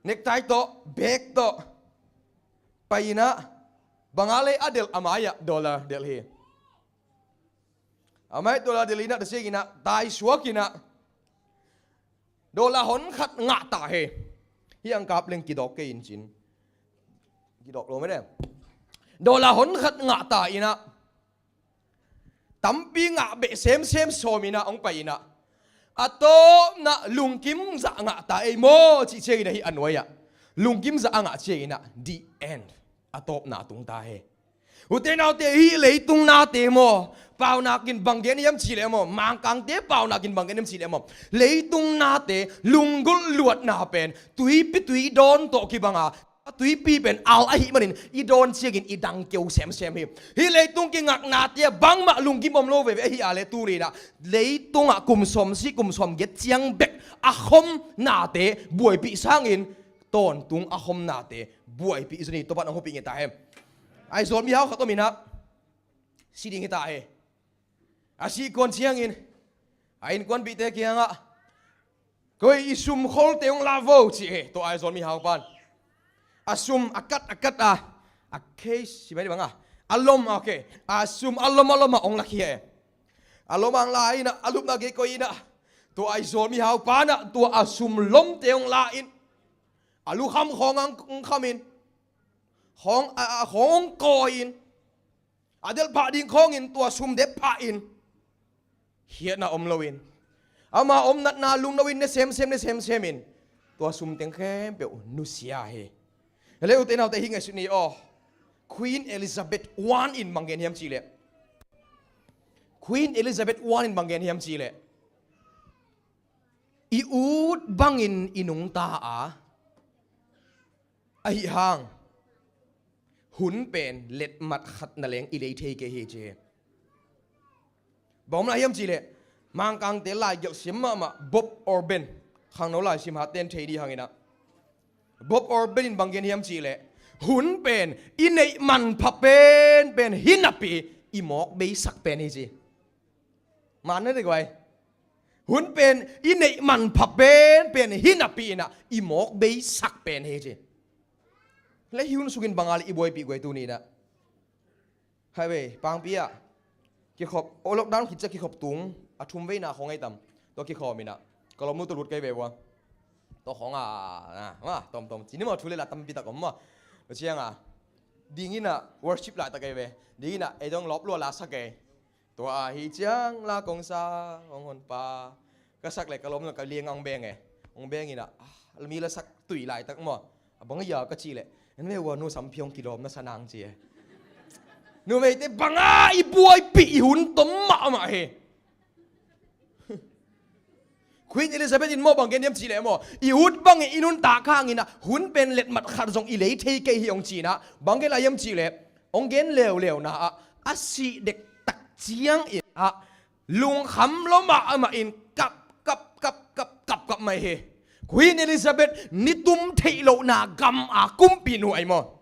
Necktie tawh, bag tawh. Pai inah. Banga lei a delh a mai-ah dollar delh hi. A mai dollar delh inah, ta siak inah, tai suak inah. Dollar hon khat ngah ta he. Hi ang kap leng kidawk kei in cin. Kidawk lo mede. Dollar hon khat ngah ta inah. Tampi ngah beh semsem sawm inah hong pai inah. A tawpna lungkim zah ngah ta ei maw cih ciang inah hi a nuai-ah. Lungkim zah a ngah ciang inah. The end. A tawpna tung ta he. Ute naute, hih leitung nate maw, paunakin bang gen hiam cih leh maw, Mangkangte paunakin bang gen hiam cih leh maw, leitung nate lunggulh luatna pen tuipi tui dawn tawh kibanga, a tuipi pen al ahih manin i dawn ciangin i dang keu semsem hi. Hih leitung kingaknate ah bangmah lunggim om lo veve ahih a leh tuni inah leitungah kum sawm si kum sawm giat ciang bek a khom nate buaipih sangin tawntung a khom nate buaipih zuni, Topan a hopih nge ta he. Aizawl mihau khat om inah si ding hi ta he. A sih kuan ciangin a innkuanpihte kiangah, koi i sum kholte hong la vo ci he. Tua Aizawl mihau pan a sum a kat a kat a, a case si mai di banga, a lom a, ok, a sum a lom a lom a hong la khia e. A lom ang la inah, a lupna gei koi inah, tua Aizawl mihau panah tua a sum lomte hong la in, a lukham khawng ang kham in, khawng a, a khawng kawi in, a delh phah ding khawngin tua sum dep phah in, khiatna om loin, ama om natna lungno in ne semsem ne semsem in tua sum teng khempeuh nusia hi. Hele ute naute, hi ngaihsut ni aw. Queen Elizabeth one in bang gen hiam cih leh, Queen Elizabeth one in bang gen hiam cih leh, i ut bangin i nungta a, ahi hang hun pen letmat khat naleng i lei thei kei hi ci hi. Bang om lai hiam cihleh, Mangkangte laigelh siam mahmah Bob Orben, khangno laisim hatten thei dih hang inah, Bob Orben in bang gen hiam cihleh, hun pen i neih manpha penpen hi napi i mawk beisak pen hi ci. Man na dek vai. Hun pen i neih manpha penpen hi napi inah i mawk beisak pen hi ci. Le hi hun sungin bang a leh i buaipih guai tuni inah. Highway pangpi ah kikhop, o, lockdown khit ciang kikhop tung a thum veina khong ei tam. Tua kikhawm inah ka lawmnu tawh lut kei ve ua. Tua khong a, a, ma, tawmtawm cini maw, thu le la tampi tak om maw. Tua ciang a ding inah worship laitak kei ve. Ding inah ei dong lawp lua la sa kei. Tua ahi ciang la kong sa, hong honpa. Ka sak le ka lawmnu ka liang a hong beng e. Hong beng inah, ah, mi la sak tui laitak maw. A bang a ia ka cih leh, en ve ua, nu Sampi hong kilawm na sa nang ci e. Numeite bang a i buaipih i hun tom mahmah hi. Queen Elizabeth in maw bang gen hiam cihleh maw, i hun bangin i nuntak hang inah hun pen letmat khat zong i lei thei kei hi hong ci inah, bang gen lai hiam cihleh, hong gen leuleu na ah, a sih dektak ciang inah lungkham lo mahmah in kap kap kap kap kap kap mai hi. Queen Elizabeth nitum theih lohna gam a kumpinu ahi maw.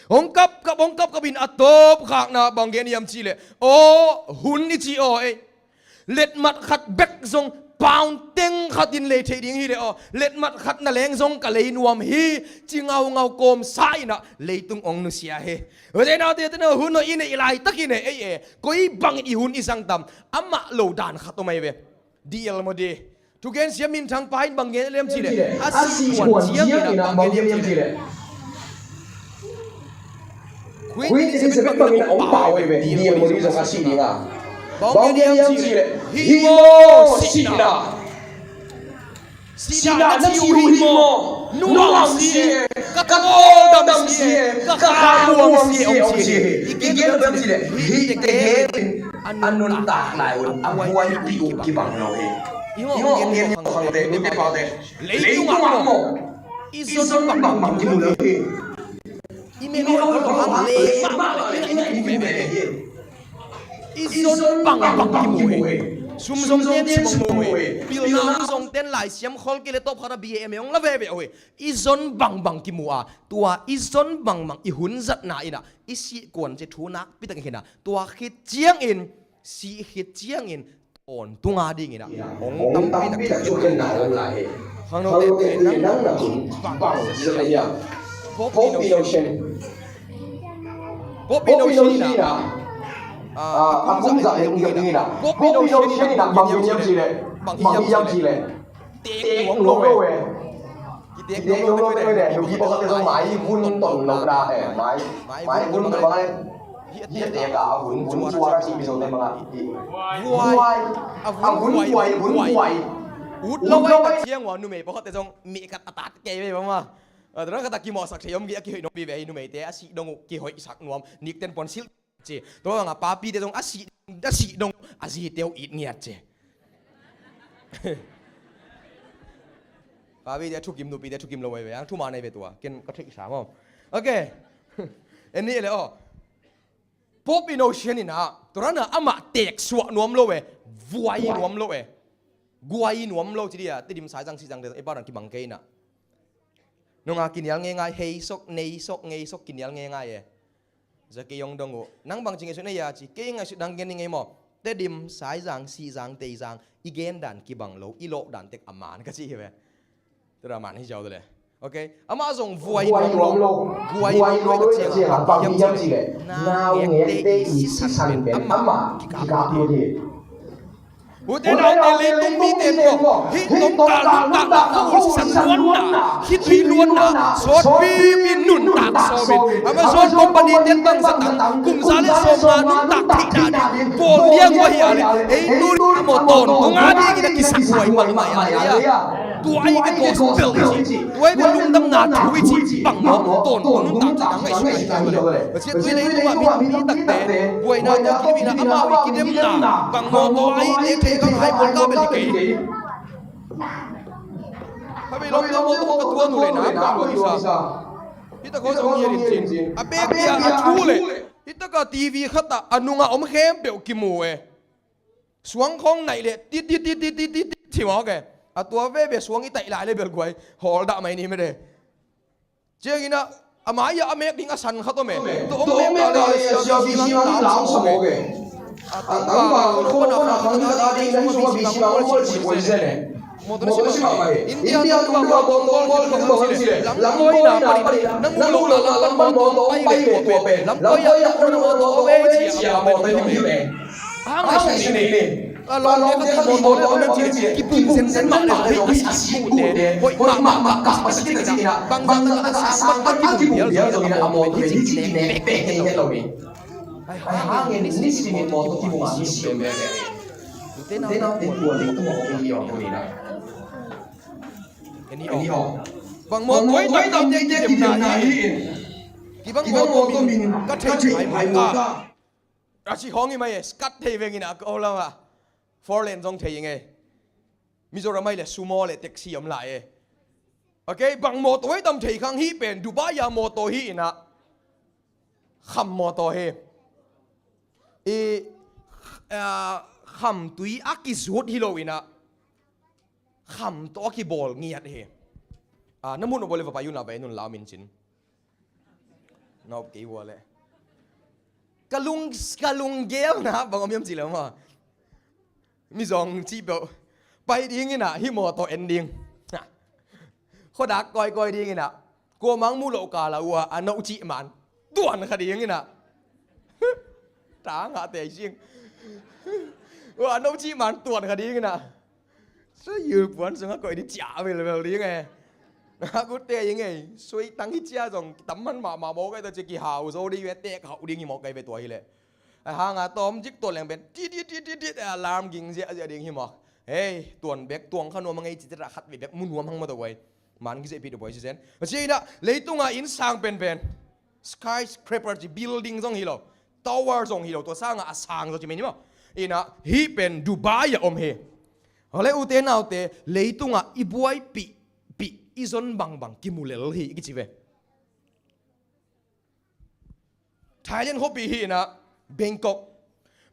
Hong kap kap, hong kap kap in a tawp khakna bang gen hiam cihleh, aw, hun i ci aw ei. Letmat khat bek zong pound teng khat in lei thei ding hileh aw, letmat khat naleng zong ka lei nuam hi ci ngaungau kawmsa inah leitung hong nusia hi. Ute naute, ute nau, hun aw i neih laitak inah ei e, koi bangin i hun i zang tam, amah lo dan khat om ahi ve. D L Moody, thugen siam minthang pa in bang gen hiam cihleh, a sih kuan ciang inah bang gen hiam cihleh, Queen Elizabeth bangin a hong pau ahi ve. D L Moody zong a sih ding a bang gen hiam cihleh, hi maw sihna. Sihna na ci uh hi maw? Nuam si e, ka tawldam si e, ka khamuang si e, hong ci hi. I gen bang cihleh, hih teng hen a nuntak lai un a buaipih uh kibang lo hi. I ngawh gen hi khangte, nute pate. Leitung ah maw, i zon bangbang kimu lo hi. I mel hong hong hang le mahmah le i kimu hi. I zon bangbang kimu hi. Sum zong ten sum hong mu hi. Pilna hong zong ten, laisiam khol kei le tawp khat a B A M A hong la veve uh hi. I zon bangbang kimu a, tua i zon bangbang i hun zatna inah i sih kuan ci thu nakpi tak hi inah, tua khit ciangin, sih khit ciangin tawntung a ding inah hong tampi tak thugenna om lai hi. Khangnote, nang na hun bang zat na hiam? Pope Innocent. Pope Innocent inah, ah, a kum zah in, in, in, in, ah, Pope Innocent inah bang hiam cihleh, bang hiam cihleh, tek nuam lo eh. Kitek nuam lo eh. Nupi pawlkhatte zong maivun ton lo na eh. Mai, maivun ton bang eh. Hih a tek a hun, hun zuar a cih mi zong te bang a. Vuai. A hun vuai, hun vuai. Ut lo ai, ka ciang ua, numei pawlkhatte zong mehkat a tat kei ve bang ma. A, tua khat a kimawhsak thei om kei, a kihoih nuampi ve hi, numeite a sih dong uh kihoihsak nuam, nikten pon silh ci. Tua bangah papite zong a sih, a sih dong a zite uh it ngiat ci. Papite a thukim, nupite a thukim lo uh hi ve, ang thuman ahi ve tua, ken ka theihsa maw. Ok. En ni le aw. Pope Innocent inah, tua ranah amah teksuah nuam lo eh, vuai nuam lo eh. Guai nuam lo ci dia, Tedim, Saizang, Sihzangte, ei pau dan kibang kei inah. Nunga kinial ngeingai, hei sok, nei sok, ngei sok kinial ngeingai e. Za kei hong dong uh. Nang bangci ngaihsut na hia ci, kei ngaihsut dang gen ning ei maw. Tedim, Saizang, Sihzang, Teizang, i gen dan kibang lo, i lawh dan tek a man ka ci hi ve. Tua dan man hi ziau ta le. Ok. Amah zong vuai nuam lo. Vuai nuam lo ka ciang a bang hiam cihleh, naungekte i sisan pen amah kikap hi. Ute naute, leitung mite in maw, hih tawmkal nuntakna, khua sisan luanna, khitui luanna, sawtpi in nuntak sawm in, Amazon company ten bang zatang, kum za le sawmnga nuntak theihna ding bawl liang uh ahi a leh, ei tu in maw tawntung a dingin a kisakhuai mahmah a leh, tua ahi ve gospel i cih, tua ahi ve lungdamna thu i cih, bang maw tawntung nuntak cih nang ngaihsut ahi a leh. Pasian tui leitung ah mi tampi takte buaina tawh kidemna, amau i kidemna bang maw tua ahi, tek thei kha hai bual ka bel hi kei. Kha vei lawm, lawm, lawm, ka tuan uh leh na, ka tuan uh sa. Hih tak khawng zong ngiat in cin. A pek dia a thu leh hih tak a TV khat ah a nungah om khempeuh kimu e. Suang khawng naih leh tit tit tit tit tit tit tit ci mawk e. A tua veve suang i taih lai leh bel guai hawl dah mai ni mede. Ciangin ah a mai-ah a mek ding a san khat om e. Tua om mek a leh siapi siang lam sa mawk e. A tangval khawng khawng a khang ding a ding na hi sung a bisi bang ol ci buai zen e. Mawtaw na si mahmah hi. India tungah kawngkawl khat bang ci leh lamhuaina panin na muh lohna lam pan mawtaw hong pai leh tua pen lamhuai ah na muh lohna mawtaw hong pai ci a mawtaw hi hi leh. Hang a si si ni. Ka lawmte khat in mawtaw leh om ci leh kipum zenzen mah leh hoih a si kute hoih mahmah kah a si kite ci inah bangzah a sang pan kipum bial zongin a mawtaw hi ci kine pek pek hi het lo ni. Ai hangin ni si ni mawtaw kipum a si si om leh. Tena tena tena tua leh tua om hi om hi na. Eni aw. Bang mawtaw i tam teitei kidemna hi in. Kibang mawtaw min ka thei mai mai ka. A ci hong i mai e, skat thei veng in a ka o lam a. Four lane zong thei ing e. Mizoram ai leh sumo leh taxi om lai e. Ok, bang mawtaw i tam thei khang hih pen Dubai a mawtaw hi in a. Kham mawtaw hi. I, ah, khamtui a kizut hi lo in a. Kham tawh a kibawl ngiat hi. Ah, na muh nop uh leh va pai un la, va en un la, min cin. Na op kei uh a leh. Ka lung, ka lunggelna bang om hiam cih leh maw. Mi zong cih peuh. Pai ding in ah, hih mawtaw en ding. Khuadak kawikawi ding in ah. Kuamah muh loh kal ah uh a, a noh cih man tuan kha ding in ah. Tangah tei sing. Uh a noh cih man tuan kha ding in ah. Sui yu puan sungah koih ding ciah velvel ding e. Nga gutte ing e. Sui tang hi cia zong kitam man mahmah mawk ai ta cia kihau zo ding ve, tek hauh ding hi mawk ai ve tua hi leh. A hang a tawm zik tuan leng pen ti ti ti ti ti alarm ging ziahziah ding hi mawk. Hei, tuan bek tuang kha nuam a ngei ci tera khat ve bek mu nuam hang mawtaw guai. Man kizehpih deuh buai sisen. A cia in ah leitungah inn sang penpen. Skyscraper ci building zong hi lo. Tower zong hi lo. Tua sangah a sang zaw ci mai ni maw. In ah hih pen Dubai ah om hi. Hale ute naute, leitungah i buaipih pih i zon bangbang kimu lel hi i kici ve. Thailand khuapi hi in ah, Bangkok.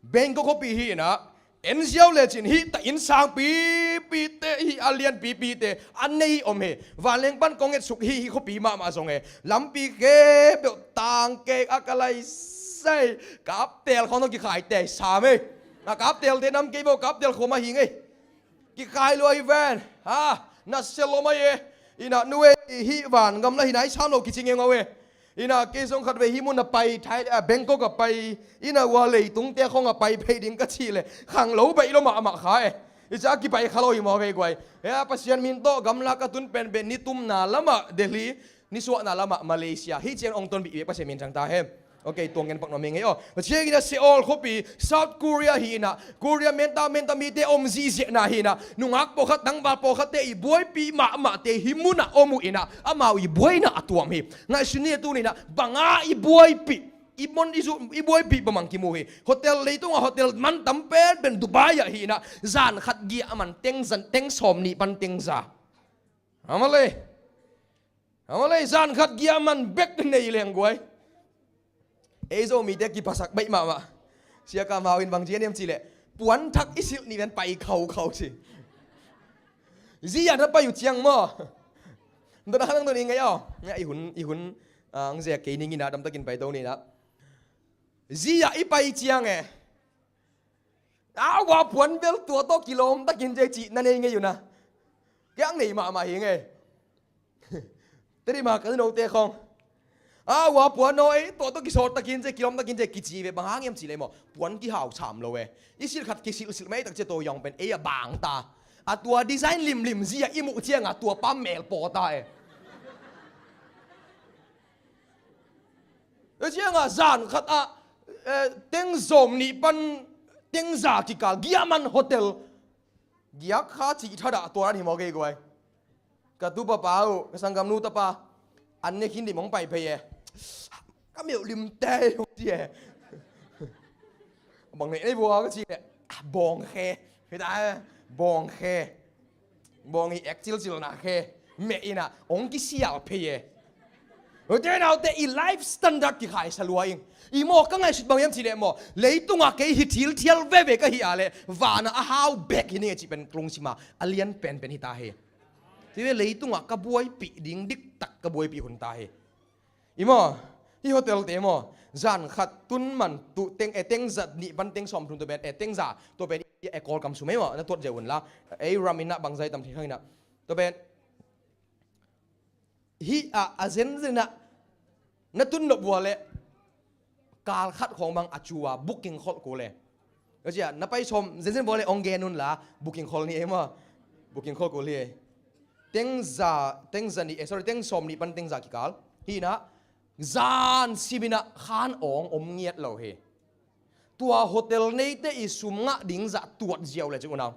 Bangkok khuapi hi in ah, en ziau lecin hih ta inn sang pipite, hih a lian pipite a nei om hi. Vanleng pan kong etsuk hi, hih khuapi mahmah zong e. Lampi khempeuh tangkek a ka lai sai. Kaptel khawng tawh kikhai tei sam e. A kaptelte nam kei bo, kaptel khua mah hi ngei. Kikhai lua hi ven. Ha, na sel lo mai e. In ah nu e, hih van gamla hi nai sam lo kici ngeu ngau e. In ah kei zong khat vei hih mun a pai, Thai, ah, Bangkok a pai. In ah ua leitungte khawng a pai phei ding ka cih leh khang lo baih lo mahmah kha e. I cia kipai kha lo hi maw vei guai. Hia Pasian min tawh gamla ka tun penpen ni tumna lamah Delhi, ni suahna lamah Malaysia. Hih ciang ong tonbih vek Pasian min thang ta hen. Ok, tuang gen pak nuam hi ngei aw. Ciangin a Seoul khuapi, South Korea hi in ah, Korea menta menta mite om zihziahna hi in ah, nungak pawlkhat, tangval pawlkhatte i buaipih mahmahte hih munah om uh in ah, amau i buaina a tuam hi. Ngaihsun ni tuni in ah, banga i buaipih, i mon i zu, i buaipih bangmang kimu hi. Hotel, leitungah hotel man tam penpen Dubai ah hi in ah, zan khat giah a man teng, zan teng sawm nih pan teng za. Amalei. Amalei, zan khat giah man bek nei leng guai. Ei Zomite kiphasak baih mahmah. Sia Kam Hau in bang ci a niam cih leh puan thak i silh nih ven pai khaukhau ci. Zia na pai uh ciang maw. Dona hang dona i ngei aw. Nga i hun, i hun, ah, ang zia kei ning in ah damtakin pai to ni in ah. Zia i pai ciang e. A ua puan bel tua tawh kilawm takin zia cih na nei ngei uh na. Kiang nei mahmah hi ngei. Teri ma ka note khawng. A ua puan naw ei tua tawh kisawt takin zia kilawm takin zia kici ve bang hang hiam cih leh maw. Puan kihau sam lo e. I silh khat kisilhsilh mai tak cia tua yawng pen ei a bang ta. A tua design limlim zia i muh ciangah tua pa mel paw ta e. Tua ciangah zan khat ah, eh, teng zawm nih pan teng za kikal giahman hotel giak kha cih thadah tua an hi maw kei guai. Ka tu papa uh, ka sanggamnu tapa an ne khin dim hong pai phei e. Ka meuh lim tei hong ti e. Bang nei nei bua ka ci e. Bawng khe. Hita e. Bawng khe. Bawng i ek cilcil na khe. Meh ina hong kisial phei e. Ute naute, i life standard kikhai sa lua ing. I maw, ka ngaihsut bang hiam cih leh maw, leitungah kei hi thil thial veve ka hi a leh, vanah a hau bek hi ning e cih pen ka lungsim ah a lian penpen hi ta hi. Tua hi ve, leitungah ka buaipih ding diktak ka buaipih hun ta hi. I maw, hih hotel te maw, zan khat tun man tu teng, e, teng za nih pan teng sawm thum tua pen, e, teng za tua pen, e, Kawlkam sum e maw, na tuat ziau un la. Ei ram in ah bangzah i tam thei khang in ah. Tua pen, hih ah, a zenzen ah na tun nop uh a leh kal khat khawng bang a cu a booking kholh kul e. Ka ci a, na pai sawm zenzen uh a leh hong gen un la, booking kholh ni e maw. Booking kholh kul hi e. Teng za, teng za nih, eh, sorry, teng sawm nih pan teng za kikal hi in ah, zan sim in ah khan awng om ngiat lo hi. Tua hotel neite i sum ngah ding zah tuat ziau le cih unau.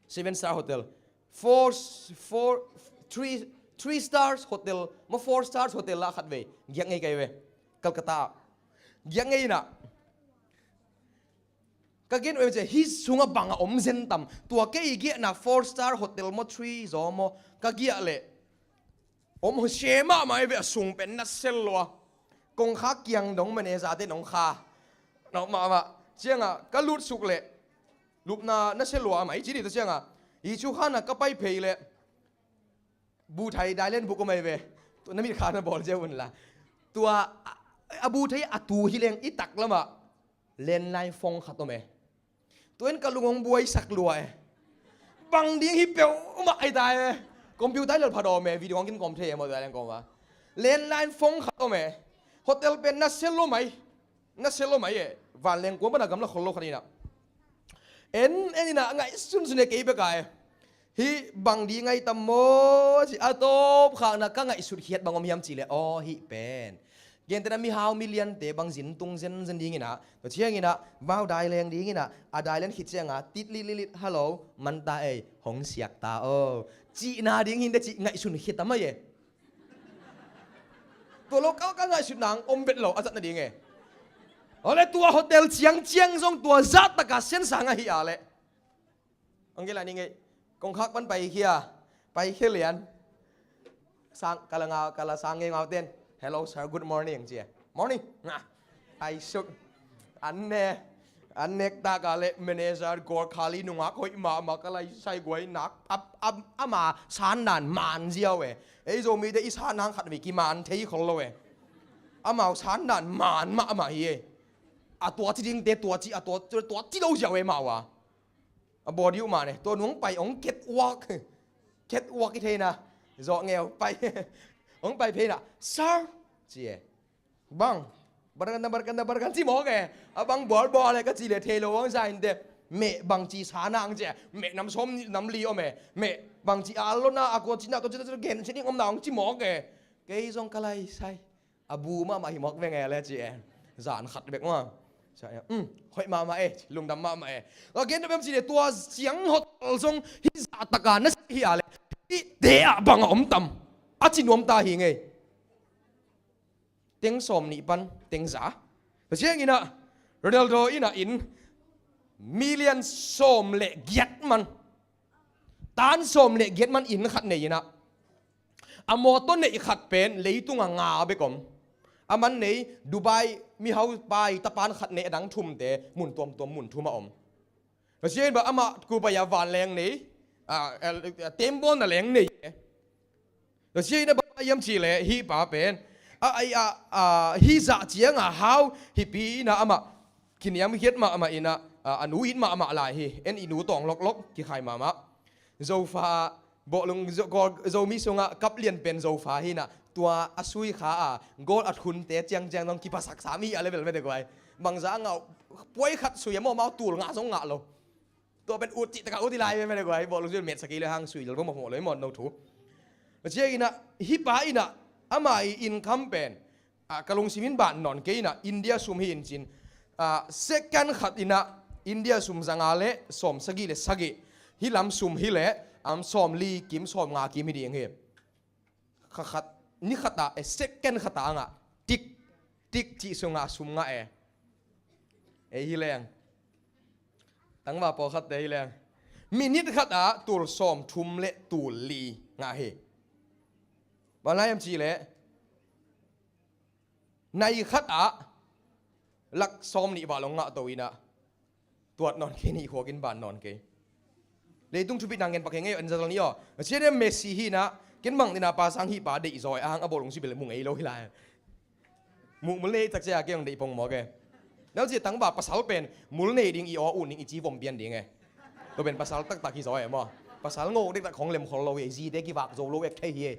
Seven star hotel. Four, four, three, three stars hotel maw, four stars hotel lah khat vei giak ngei ka hi ve. Calcutta. Giak ngei in ah. Ka gen uh em ci a, hih sungah bang a om zen tam. Tua kei i giahna four star hotel maw, three zaw maw, ka giah leh om hose mahmah hi ve, a sung pen na sel lua. Kongkhak kiang dong manager te nong kha. Nong mahmah. Ciangah ka lutsuk leh lupna na sel lua a mai ci ni. Tua ciangah hi cu khan ah ka pai phei leh bu thai dailen buk a mai ve. Tua na mit kha na bawl ziau un la. Tua a, a bu thai a tu hi leng i tak lamah landline phone khat om e. Tua in ka lung hong buaisak lua e. Bang ding hi peuhmah ahi ta e. Computer i lal phat om e, video hong kin kawm thei e maw, tua leng kawm a. Landline phone khat om e. Hotel pen na sel lo mai. Na sel lo mai e. Vanleng kuam pan a gamla khol lo khat in ah. En, en in ah ngaihsunsun e kei bek a e. Hih bang ding ahi tam maw ci a, a tawp khakna ka ngaihsut khiat bang om hiam cih leh, aw, hih pen gentehna mihau miliante bang zin tung zenzen ding in ah, tua ciang in ah mau dai leng ding in ah, a dai len khit ciangah tit lit lit lit, "Hello, man ta ei, hong siak ta o," cihna ding hi inteh cih ngaihsun khit a mai e. Tua lo ka, ka ngaihsut nang om bet lo a zatna ding e. Awle, tua hotel ciangciang zong tua zahtakah siansa ngah hi a leh. Ang kei la ni ngei. Kongkhak pan pai khia. Pai khia lian. Sang, ka la ngau, ka la sang ngei ngau ten. "Hello sir, good morning," ci e. "Morning." Nga. Ai suk. An ne. An nek ta ka leh manager Gorkhali nungak hoih mahmah ka lai sai guai nak. Ap, ap, ama sandan man ziau e. Ei Zomite i sandan khat vei kiman thei khol lo e. Amau sandan man mahmah hi e. A tua ci dingte tua ci, a tua, tua ci lo ziau e mau a. A body uh mah ne, tua nung pai ong catwalk. Catwalk i theina. Zawh ngeu pai. Ong pai pheina, "Sir," ci e. "Bang, barkan na, barkan na, barkan," ci mawk e. A bang bualbual e ka ci le thei lo ang sa inteh. Meh bangci sa nang ci e. Meh nam sawm nam li om e. Meh bangci a lona a kua ci na tua ci na gen ci ding om nang ci mawk e. Kei zong ka lai sai. A bu mahmah hi mawk veng e le ci e. Zan khat bek ma. Sa e, um, hoih mahmah e, lungdam mahmah e. A gen na bem ci le tua siang hotel zong hi zah taka na si hi a le. Hihte ah bang a om tam. A ci nuam ta hi ngei. Teng sawm nih pan teng za. Tua ciang inah Ronaldo inah in million sawm le giat man. Tan sawm le giat man in khat nei inah. A mawtaw neih khat pen leitung a nga bek om. A man nei Dubai mihau pai tapan khat nei a dang thumte mun tuamtuam mun thum a om. Tua ciang bah amah Kubai a vanleng nei, a, a, a tembawn a leng nei. Tua ciang inah bah hiam cih leh hih pa pen a, a, a, a, hih zah ciang a hau hih pi inah amah kiniam hiat mahmah inah, a, a nu it mahmah lai hi. En i nu tawng loklok kikhai mahmah. Zofa bawhlung Zo, Kawl, Zomi sungah kap lian pen Zofa hi inah tua a sui kha a goal a thunte ciangciang dong kiphasak sam hi a level mete guai. Bangza a ngah puai khat sui a mawhmau tul ngah zong ngah lo. Tua pen ut cih takah ut i lai mete guai. Bawhlung sui metsa kei le hang sui lel bawh mawhmawh lo i mawh no thu. Tua ciang inah hih pa inah ama i income pen a, ka lungsim in ban nawn kei inah India sum hi in cin, a, second khat inah India sum zanga le sawm sagih le sagih. Hih lam sum hi le, am, sawm li kim sawm nga kim hi ding hi. Kha khat, ni khat ah, e, second khat ah angah tik tik cih sungah sum ngah e. Ei hi leng. Tangva pawlkhatte hi leng. Minute khat ah tul sawm thum le tul li ngah hi. Bang lai hiam cih leh, nai khat ah lak sawm nih bang lo ngah to in ah, tuat nawn kei, nih khuak in ban nawn kei. Leitung thupitna ngen pak hi ngei aw, en zazal ni aw. A sia dia Messi hi in ah, ken bang in ah pa sang hih pa deih zaw e, a hang a bawl ung si bel mu ngei lo hi lai. Muh mul nei tak cia kei hong deih pong mawk e. Nau cia tangba pasal pen mul nei ding, i aw un ding, i ci vom pian ding e. Tua pen pasal taktak hi zaw e maw. Pasal ngawk dektak khong lem khol lo hi e, zite kivak zo lo ek thei hi e.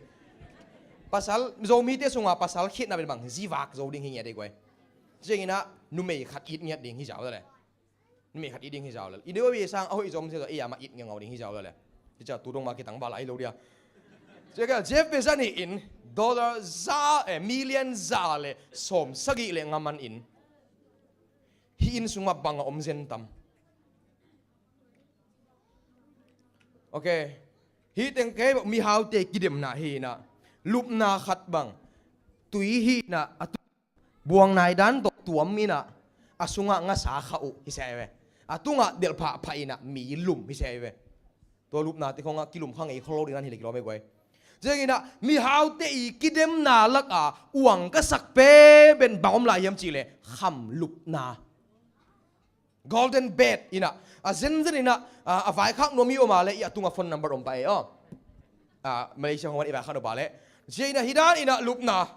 Pasal, Zomite sungah pasal khitna pen bang, zi vak zo ding hi ngiat ding kua e. Ciangin ah numei khat it ngiat ding hi zau le. Numei khat it ding hi zau le. I deuh a sang a hoih zom sia zaw, i ama it ngiangau ding hi zau le. Hi cia tu dong ma kitang bal ai lo dia. Cia ka Jeff Bezos ni in dollar za, eh, million za le sawm sagih le nga man in, hih inn sungah bang a om zen tam? Ok. Hih teng kei mihaute kidemna hi in ah, lupna khat bang, tui hi in ah, a tu buang nai dan tawh tuam in ah, a sungah ngasa kha uh hi se ve. A tungah delh phahphah in ah mi lum hi se ve. Tua lupnate khongah kilum kha ngei khol lo ding dan hi le kilawm e guai. Ciangin ah mihaute i kidemna lakah uang ka sak pen bang om lai hiam cih leh kham lupna. Golden bed in ah, a zenzen in ah, a, a vaikhak nuam i om a leh i a tungah phone number om pah e aw. A, Malaysia khong i vaikhak nuam pah leh. Ciangin ah hih dan in ah lupna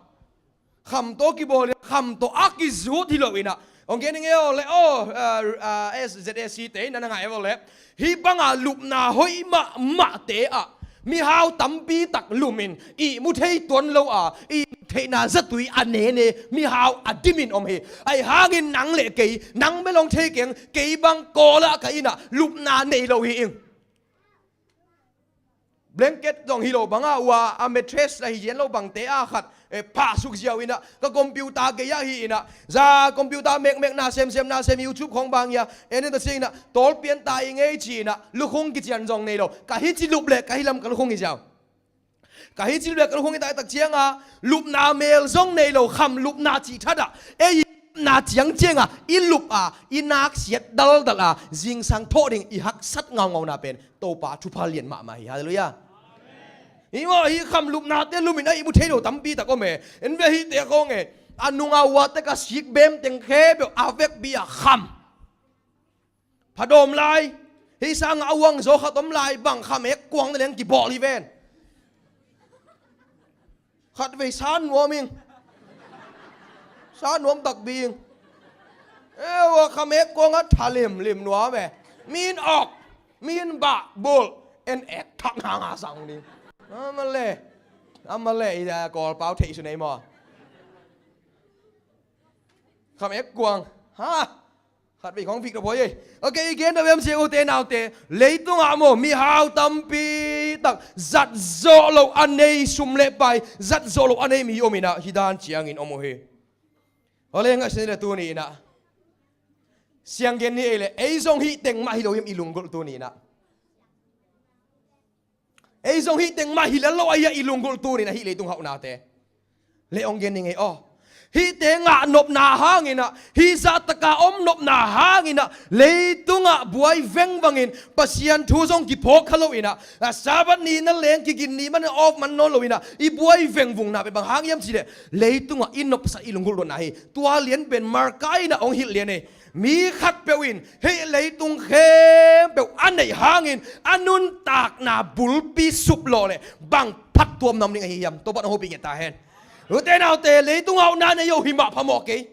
kham tawh kibawl in ah, kham tawh a kizut hi lo in ah, hong gen ing e aw le aw, a, a, S Z A C te in ah na ngai e aw le. Hih banga lupna hoih mahmahte ah mihau tampi tak lumin, ihmu thei tuan lo a, ihmu theihna zatui a nene mihau a dimin om hi. Ahi hangin nang le kei, nang bel hong thei keng, kei bang Kawl ah ka inn ah lupna nei lo hi ing. Blanket zong hi lo banga ua, a mattress la hi zian lo bangte a khat, eh, phah suk ziau in ah, ka computer gei ah hi in ah, za computer mekmekna semsemna sem YouTube khong bang ia, en in ta ciangin ah, tawlpian ta i ngei ci in ah, lukhung kician zong nei lo. Ka hi ci lup leh ka hi lam ka lukhung hi ziau. Ka hi ci lup leh ka lukhung hi ta tak cianga, lupna mel zong nei lo, kham lupna cih that ah, ei na ciang cianga i lup a, i nak siat daldal a, zingsang thawh ding i haksat ngaungauna pen Topa thupha lian mahmah hi. Halleluiah. Hi maw, hi kham lupnate lumin a ihmu thei lo tampi tak om e. En ve hihte khong e. A nunga uate ka sik bem teng khempeuh a vekpi a kham. Phadawm lai. Hih sangah a uang zaw khat om lai bang, khamek kuang na leng kibawl hi ven. Khatvei sa nuam ing. Sa nuam takpi ing. Ewa, khamek kuangah tha limlim nuam e. Min awk, min bah bulh, en ek thak hanga sang ding. Amale, amale, i da Kawlpau theih su nei maw? Khamek kuang. Ha. Khatvei khong vik rawh buai ei. Ok, i gen dah vem sia ute naute. Leitungah maw, mihau tampi tak zat zawh loh a nei, sum le pai zat zawh loh a nei mi om in ah, hih dan ciangin om uh hi. Hawleng ah sin le tuni in ah, siang gen ni ei le, ei zong hih teng mah hi lo hiam i lunggulh tuni in ah? Ei zong hih teng mah hi lel lo ahi a, i lunggulh tuni in ah hih leitung hauhnate le ong gen ning ei aw. Hihte ngah nopna hangin ah, hih zahtaka om nopna hangin ah, leitungah buai vengvangin Pasian thu zong kiphawk kha lo in ah, a Sabbath ni na leng kigin ni man off man nawn lo in ah, i buai vengvungna pen bang hang hiam cih leh, leitungah i nopsah i lunggulh luatna hi. Tua lian pen Marka in ah ong hilh lian ei. Mi khatpeuh in hih leitung khempeuh a neih hangin a nuntakna bulpi suplawh leh bang phattuamna om ding ahi hiam? Topa na hopih ngiat ta hen. Ute naute, leitung hauhna nei uh hi mah phamawh kei.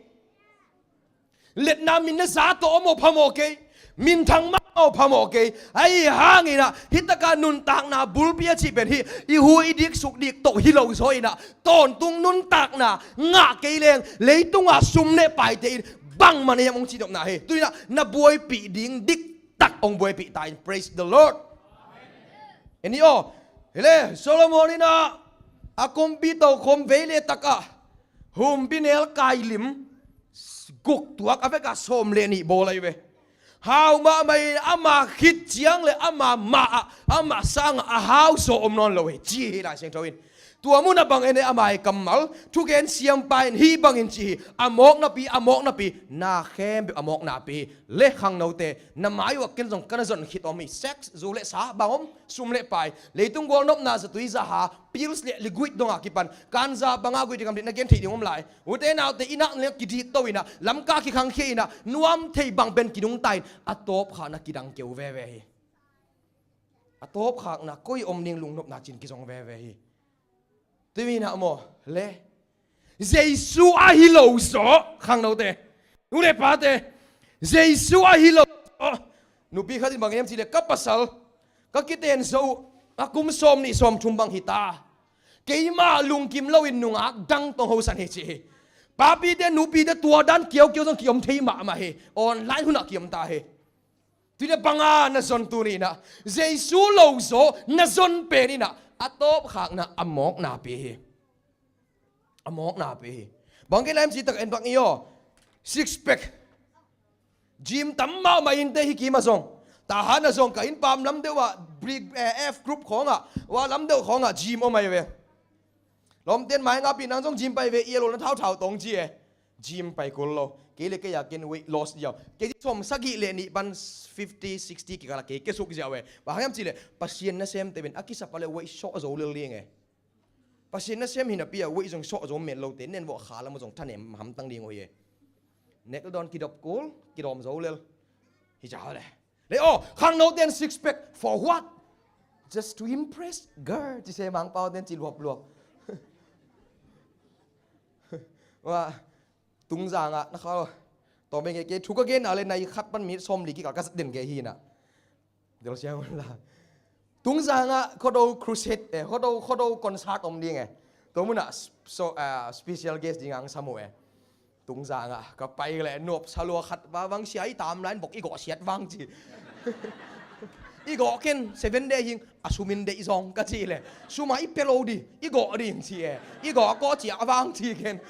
Letna minna za tawh om uh phamawh kei. Minthang mah uh phamawh kei. Ahi hangin ah, hih taka nuntakna bulpi a cih pen hih i hu i dik suk dik tawh hi lo zaw in ah, tawntung nuntakna ngah kei leng, leitungah sum le paite in bangmah nei hiam ong ci nopna hi. Tu in ah na buaipih ding diktak ong buaipih ta in. Praise the Lord. En hi aw. Hi le, Solomon in ah a kumpi tokhom vei le takah humpi nel kai lim guk tuak, a vekah sawm le nih bawl ahi ve. Hau mahmah in ama khit ciang le ama mah ah, ama sangah a hau zaw om nawn lo hi ci hi Lai Siangtho in. Tua munah bang en e, ama i kammal thugen siampa in hih bangin ci hi. A mawk napi, a mawk napi, na khempeuh a mawk napi hi. Le khangnote, na mai uh ah ken zong ka na zon khit om hi. Sex, zu le sa, bang om, sum le pai. Leitung gual nopna zatui zaha, pills le liguih dongah kipan, kanza banga guih dingam dih na gen theih ding om lai. Ute naute, i nak leng kidit to inah, lamka kikhangkhia inah, nuam thei bang pen kidungta in, a tawpkhakna kidang keu veve hi. A tawpkhakna koi om ding lungnopna cin kizong veve hi. Tui inah maw, le Jesu ahi lo zaw, khangnote, nu le pate, Jesu ahi lo zaw. Nupi khat in bang hiam cih le, ka pasal ka kiten zo uh, a kum sawm nih sawm thum bang hi ta. Keimah lungkim loin nungak dang tong hosan hi ci hi. Papite nupite tua dan kiaukiau zong kiom thei mahmah hi. Online hunah kiom ta hi. Tui le banga na zon tuni inah, Jesu lo zaw na zon pen inah, a tawpkhakna a mawk napi hi. A mawk napi hi. Bang kei lai am ci tak en bang i aw. Six pack. Gym tam mahmah inte hi kima zong. Tahan a zong ka inn pam lam deuh ah, brick, eh, F group khawngah, wa lam deuh khawngah gym om ai ve. Lawmten mai ngapin nang zong gym pai ve, i a lo na thauthau tong ci e. Gym pai kul lo. Kei le kei a ken weight loss diau. Kei ci sawm sagih le nih pan fifty, sixty kikala kei kesuk ziau e. Bang hang hiam ci le, Pasian nasem te ben a kisap a le weight sawh zo lel ding e. Pasian nasem hi napi a weight zong sawh zo met lote, nen vawh kha lam zong thanem hamtang ding uh hi e. Nek le dawn kidop kul, kidawm zo lel. Hi ca le. Le aw, khangnote in six pack for what? Just to impress girl. Ci se Mangpau ten ci luapluap. Wa, Tungzangah na kha. Tawm e nge kei thu ka gen a le nai khat pan minute sawm li kikal ka zat den kei hi inah. Del siang la. Tungzangah Khuado crusade, eh, Khuado, Khuado concert om ding e. Tua munah s-, so, ah, special guest ding ang samu e. Tungzangah ka pai le nuap salua khat va vang sia i tam lain bok i gawh siat vang ci. I gawh ken seven day hing a sumin deih zong ka ci le. Suma i pe lo di, i gawh ding ci e. I gawh a kawh ciah vang ci ken.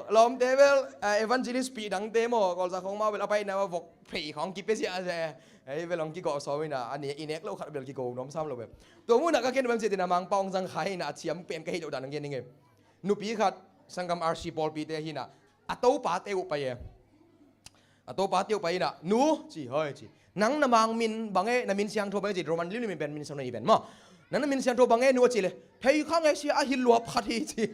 Lawmte bel, eh, evangelist pi dangte maw, Kawlza khong mau bel a paina va vok phei khong kipia ziahziah e. Ei bel hong kigawh sawm inah, a ne-, i nek lo khat bel kigo nuam sam lo bel. Tua munah ka ken bang ci dina Mangpau hong zang kha inah, a thiam pen ka hi deuh dan hong gen ning e. Nupi khat, sanggam R C pawlpite hi inah, a topate uh pai e. A topate uh pai inah, nu, ci, hoi, ci. Nang na mang min bang e, na min siangtho bang e ci, Roman limlim pen min siangtho i pen maw. Nang na min siangtho bang e nu a ci le, thei khang e sia, a hi luap khat hi ci.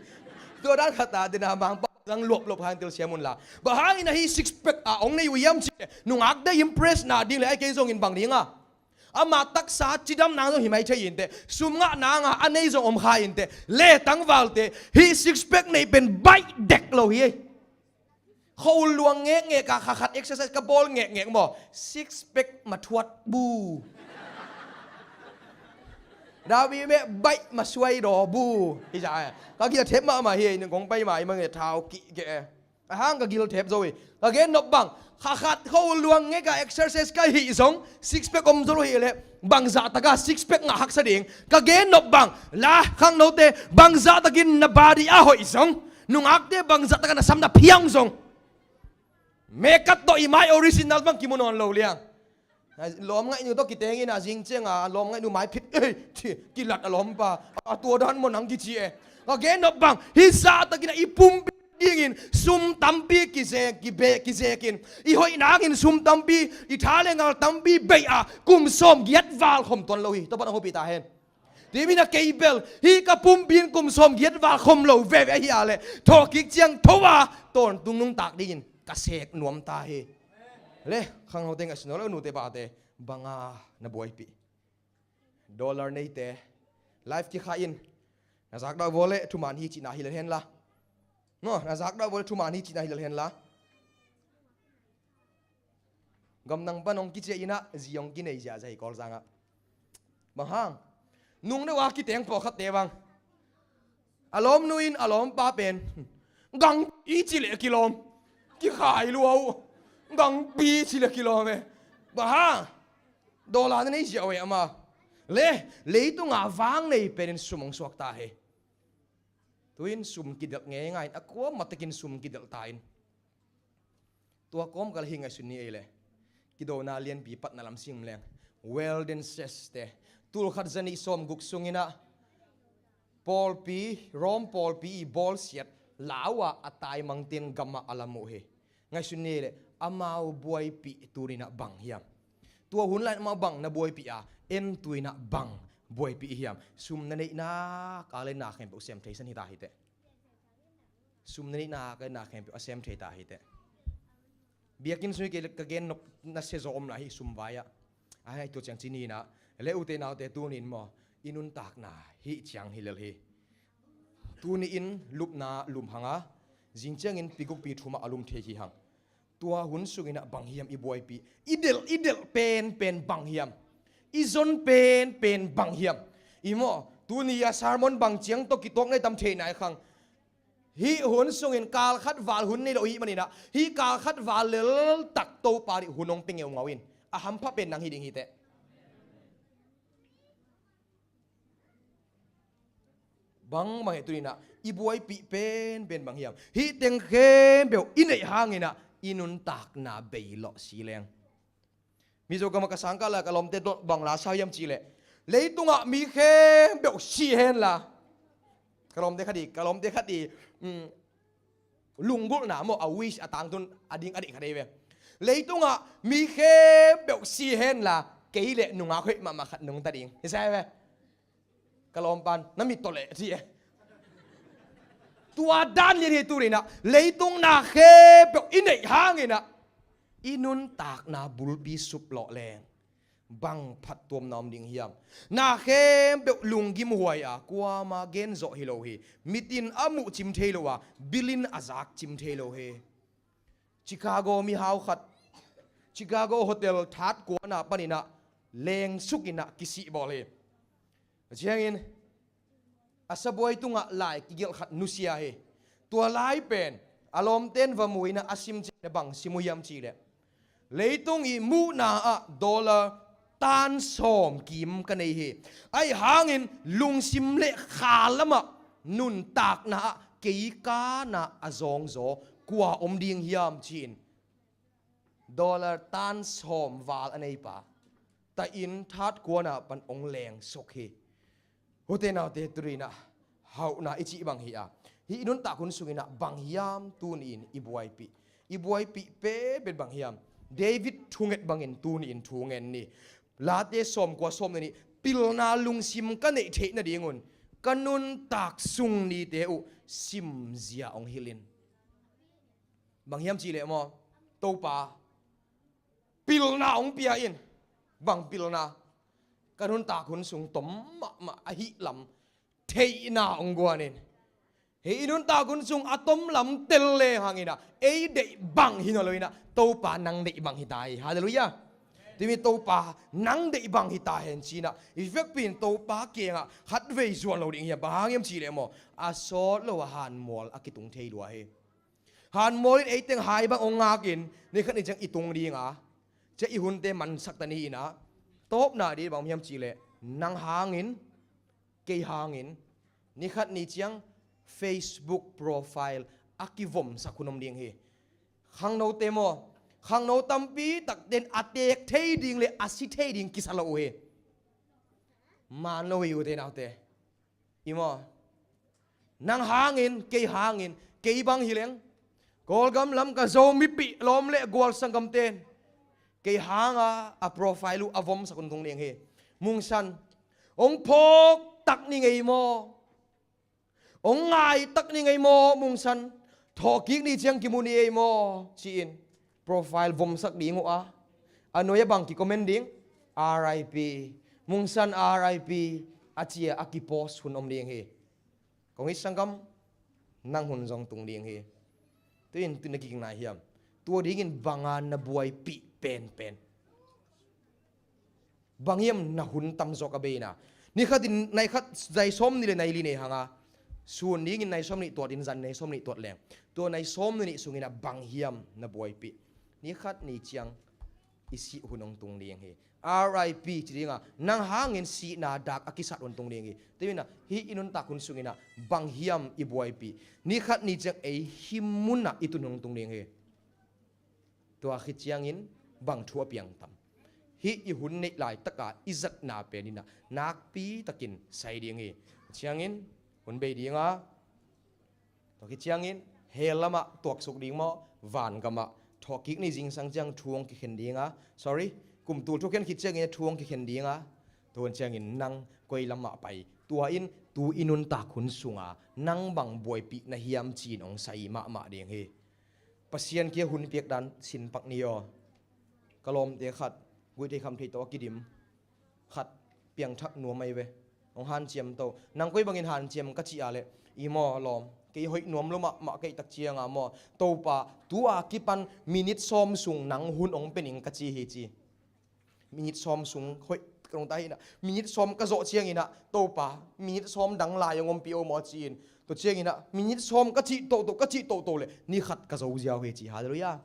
Tua dan khat a dina Mangpau zang luapluap hang tel siam un la. Bang hang inah hi six pack a hong nei uh hiam ci le, nungakte impress na ding le ai kei zongin bang ding a. Ama taksa cidam nang zong hi mai thei inte. Sum ngah nanga a nei zong om kha inte. Le tangvalte, hi six pack nei pen baih dek lo hi. Kho luang ngekngek a kha khat exercise ka bawl ngekngek maw. Six pack ma thuat bu. Dawi meh baih ma suai daw bu. Hi za e. Ka gil thep mahmah hi, nung kong pai mai mang e thau kih keh e. A hang ka gil thep zo hi. Ka gen nop bang, kha khat kho luang ngek a exercise ka hih zong, six pack om zo lo hi le, bang zah taka six pack ngah haksa ding. Ka gen nop bang, la khangnote, bang zah takin na body a hoih zong, nungakte bang zah taka na sam na phiang zong, makeup tawh i mai original bang kimu nawn lo liang. Lawm ngaihnu tawh kiteng inah zing cianga lawm ngaihnu mai phit, ei, ci, kilat a lawmpa. A tua dan maw nang kici e. Ka gen nop bang, hi zah takin a i pumpi dingin sum tampi kizek, kibe, kizekin, i hoih nangin sum tampi, i tha le ngal tampi bei a, kum sawm giat val khom tuan lo hi. Topa nang hopih ta hen. Timi na kei bel, hi ka pumpi in kum sawm giat val khom lo veve ahi a le, thawhkik ciang tho a, tawntung nungtak dingin ka sek nuam ta hi. Le, khangnote ngaihsun lo, nute pate, banga na buaipih. Dollar neite, life kikha in, na zakdau vawle thuman hi cihna hi lel hen la. No, na zakdau vawle thuman hi cihna hi lel hen la. Gamdang pan hong kiciah inah, zi hong kinei ziahziah hi Kawlzangah. Bang hang? Nung deuh a kiteng pawlkhatte bang, a lawmnu in a lawmpa pen gangpi ci leh kilawm. Kikhai lua uh. Gangpi ci leh kilawm e. Bang hang? Dollar na nei ziau e ama. Le, leitunga vang nei penin sum hong suak ta hi. Tu-in sum kidelh ngeingai in, a kuamah takin sum kidelh ta in. Tua kawmkal hi ngaihsun ni ei leh, kidona lianpi patna lam sim leng, Waldenses te, tulkhat zanih sawmguk sungin ah pawlpi, Rom pawlpi i bawlsiat lau-a a taimangte'n gamah a lam uh hi. Ngaihsun ni ei leh, amau buaipih tuni-in ah bang hiam? Tua hun lai-in amau bang na buaipih a, en tuni-in ah bang buaipih hiam? Sum na neih nak a leh na khempeuh sem thei san hi ta hi teh. Sum na neih nak a leh na khempeuh a sem thei ta hi teh. Biakinn sung hi kei leh ka gen nop na sia zaw om lai hi, sum vai-ah. Ai, tua ciang ci ni-in ah, leh ute naute, tuni-in maw, i nuntakna hih ciang hi lel hi. Tuni-in lupna lum hang a, zing ciangin pi guk pi thum ah a lum thei hi hang. Tua hun sungin ah bang hiam i buaipih, i delh, i delh penpen bang hiam? I zon penpen bang hiam? I maw, tuni a sermon bang ciang tawh kituak nai tam thei nai khang. Hih hun sungin kal khat val hun nei lo i hih manin ah, hih kal khat val leltak Topa nih hun hong pia ngeungau in, a hampha pen nang hi ding hi teh. Bang bang hi tuni-in ah i buaipih penpen bang hiam? Hih teng khempeuh i neih hangin ah i nuntakna bei lawh si leng. Mizo gam ah ka sangkah lai-a ka lawmte tawh bang la sa hiam cih leh, leitungah mi khempeuh si hen la. Ka lawmte khat i, ka lawmte khat i, um, lunggulhna maw, a wish a tangtun a ding a deih khat ei ve. Leitungah mi khempeuh si hen la, kei leh nungak hoih mahmah khat nungta ding hi sa ei ve. Ka lawmpan, na mit tawh leh, ci e. Tua dan lian hi tuni-in ah, leitung na khempeuh i neih hangin ah i nuntakna bulpi sup lawh leng, bang phattuamna om ding hiam? Na khempeuh lunggim huai a, kuama gen zawh hi lo hi. Mitin a muh cim thei lo a, bilin a zak cim thei lo hi. Chicago mihau khat, Chicago hotel that kuana panin ah lengsukin ah kisih bawl hi. Ciangin a sabuai tungah lai kigelh khat nusia hi. Tua lai pen a lawmte'n va mu in ah a sim ciangin ah bang sim uh hiam cih leh, leitung i muhna ah dollar tan sawm kim ka nei hi. Ahi hangin lungsim leh kha lamah nuntakna ah kei kana a zawngzaw kua om ding hiam, ci-in dollar tan sawm val a neipa, ta in that kuana pan hong lengsuk hi. Ute naute, tuni-in ah hauhna i cih bang hi a, hih i nuntak hun sungin ah bang hiam tuni-in i buaipih? I buaipih penpen bang hiam? David thunget bangin tuni-in thungen ni. Late sawmkua sawmnih, pilna lungsim ka neih theih nadingun ka nuntak sung nite uh simzia hong hilh in. Bang hiam cih leh maw, Topa, pilna hong pia in. Bang pilna? Ka nuntak hun sung tom mahmah ahih lam theihna hong guan in. Hih i nuntak hun sung a tom lam tel leng hangin ah ei deih bang hi nawn lo in ah, Topa nang deih bang hi ta hi. Halleluiah. Timi, Topa nang deih bang hi ta hen, ci-in ah i vekpi-in Topa kiangah khatvei zuan lo ding hiam? Bang hang hiam cih leh maw, a sawt lo a hanmual a kitung thei lua hi. Hanmual in ei teng hai bang hong ngakin, ni khat ni ciang i tung ding a, cia i hunte mansak ta ni in ah, tawpna ding bang hiam cih leh, nang hangin, kei hangin, ni khat ni ciang Facebook profile a kivomsak hun om ding hi. Khangnote maw, khangno tampi takte'n a teek thei ding leh a si thei ding kisa lo uh hi. Man lo hi, ute naute. I maw, nang hangin, kei hangin, kei bang hi leng, Kawlgam lam ka Zo mipih lawm leh gual sanggamte'n kei hanga a profile uh a vomsak hun tung ding hi. Mungsan, hong phawk tak ni ngei maw? Hong ngai tak ni ngei maw, Mungsan? Thawhkik ni ciang kimu ni ei maw, ci-in profile vomsak ding uh a, a nuai-ah bang kicomment ding? R I P. Mungsan R I P a ci-a a kipost hun om ding hi. Kong it sanggam, nang hun zong tung ding hi. Tu-in tu na kikna hiam? Tua dingin bang a na buaipih penpen? Bang hiam na hun tamzaw ka beina? Ni khatin nai khat zai sawmnih leh nai li nei hanga, sun dingin nai sawmnih tuat in, zan nai sawmnih tuat leng, tua nai sawmnih sungin ah bang hiam na buaipih? Ni khat ni ciang i sih hun hong tung ding hi. R I P ci dinga, nang hangin sihna dak a kisat hun tung ding hi. Tua hi-in ah, hih i nuntak hun sungin ah bang hiam i buaipih? Ni khat ni ciang ei hih munah i tun hun tung ding hi. Tua khit ciangin bang thu a piang tam? Hih i hun neih laitaka i zatna pen in ah nakpi takin sai ding hi. Ciangin hun bei dinga, tua khit ciangin hell lamah tuaksuk ding maw, vangamah thawhkik ni zingsang ciang thu hong kikhen dinga, sorry, kum tul thukhen khit ciangin thu hong kikhen dinga, tua hun ciangin nang koi lamah pai? Tua in tu i nuntak hun sunga nang bang buaipih na hiam ci-in hong sai mahmah ding hi. Pasian kia hun piak dan sin pak ni aw. Ka lawmte khat, guihte kham thei tawh a kidim khat piangthak nuam ahi ve. Hong hanciam to. Nang koi bangin hanciam ka cih a leh, i maw lawm, kei hoih nuam lo mahmah ka hih tak cianga maw, Topa, tu-a kipan minit sawm sung nang hun hong pe ning ka ci hi ci. Minit sawm sung hoih ka nungta hi-in ah, minit sawm ka zawh ciangin ah, Topa, minit sawm dang lai hong ompih aw maw ci-in. Tua ciangin ah minit sawm ka cih toto, ka cih toto leh ni khat ka zo ziau hi ci. Halleluiah.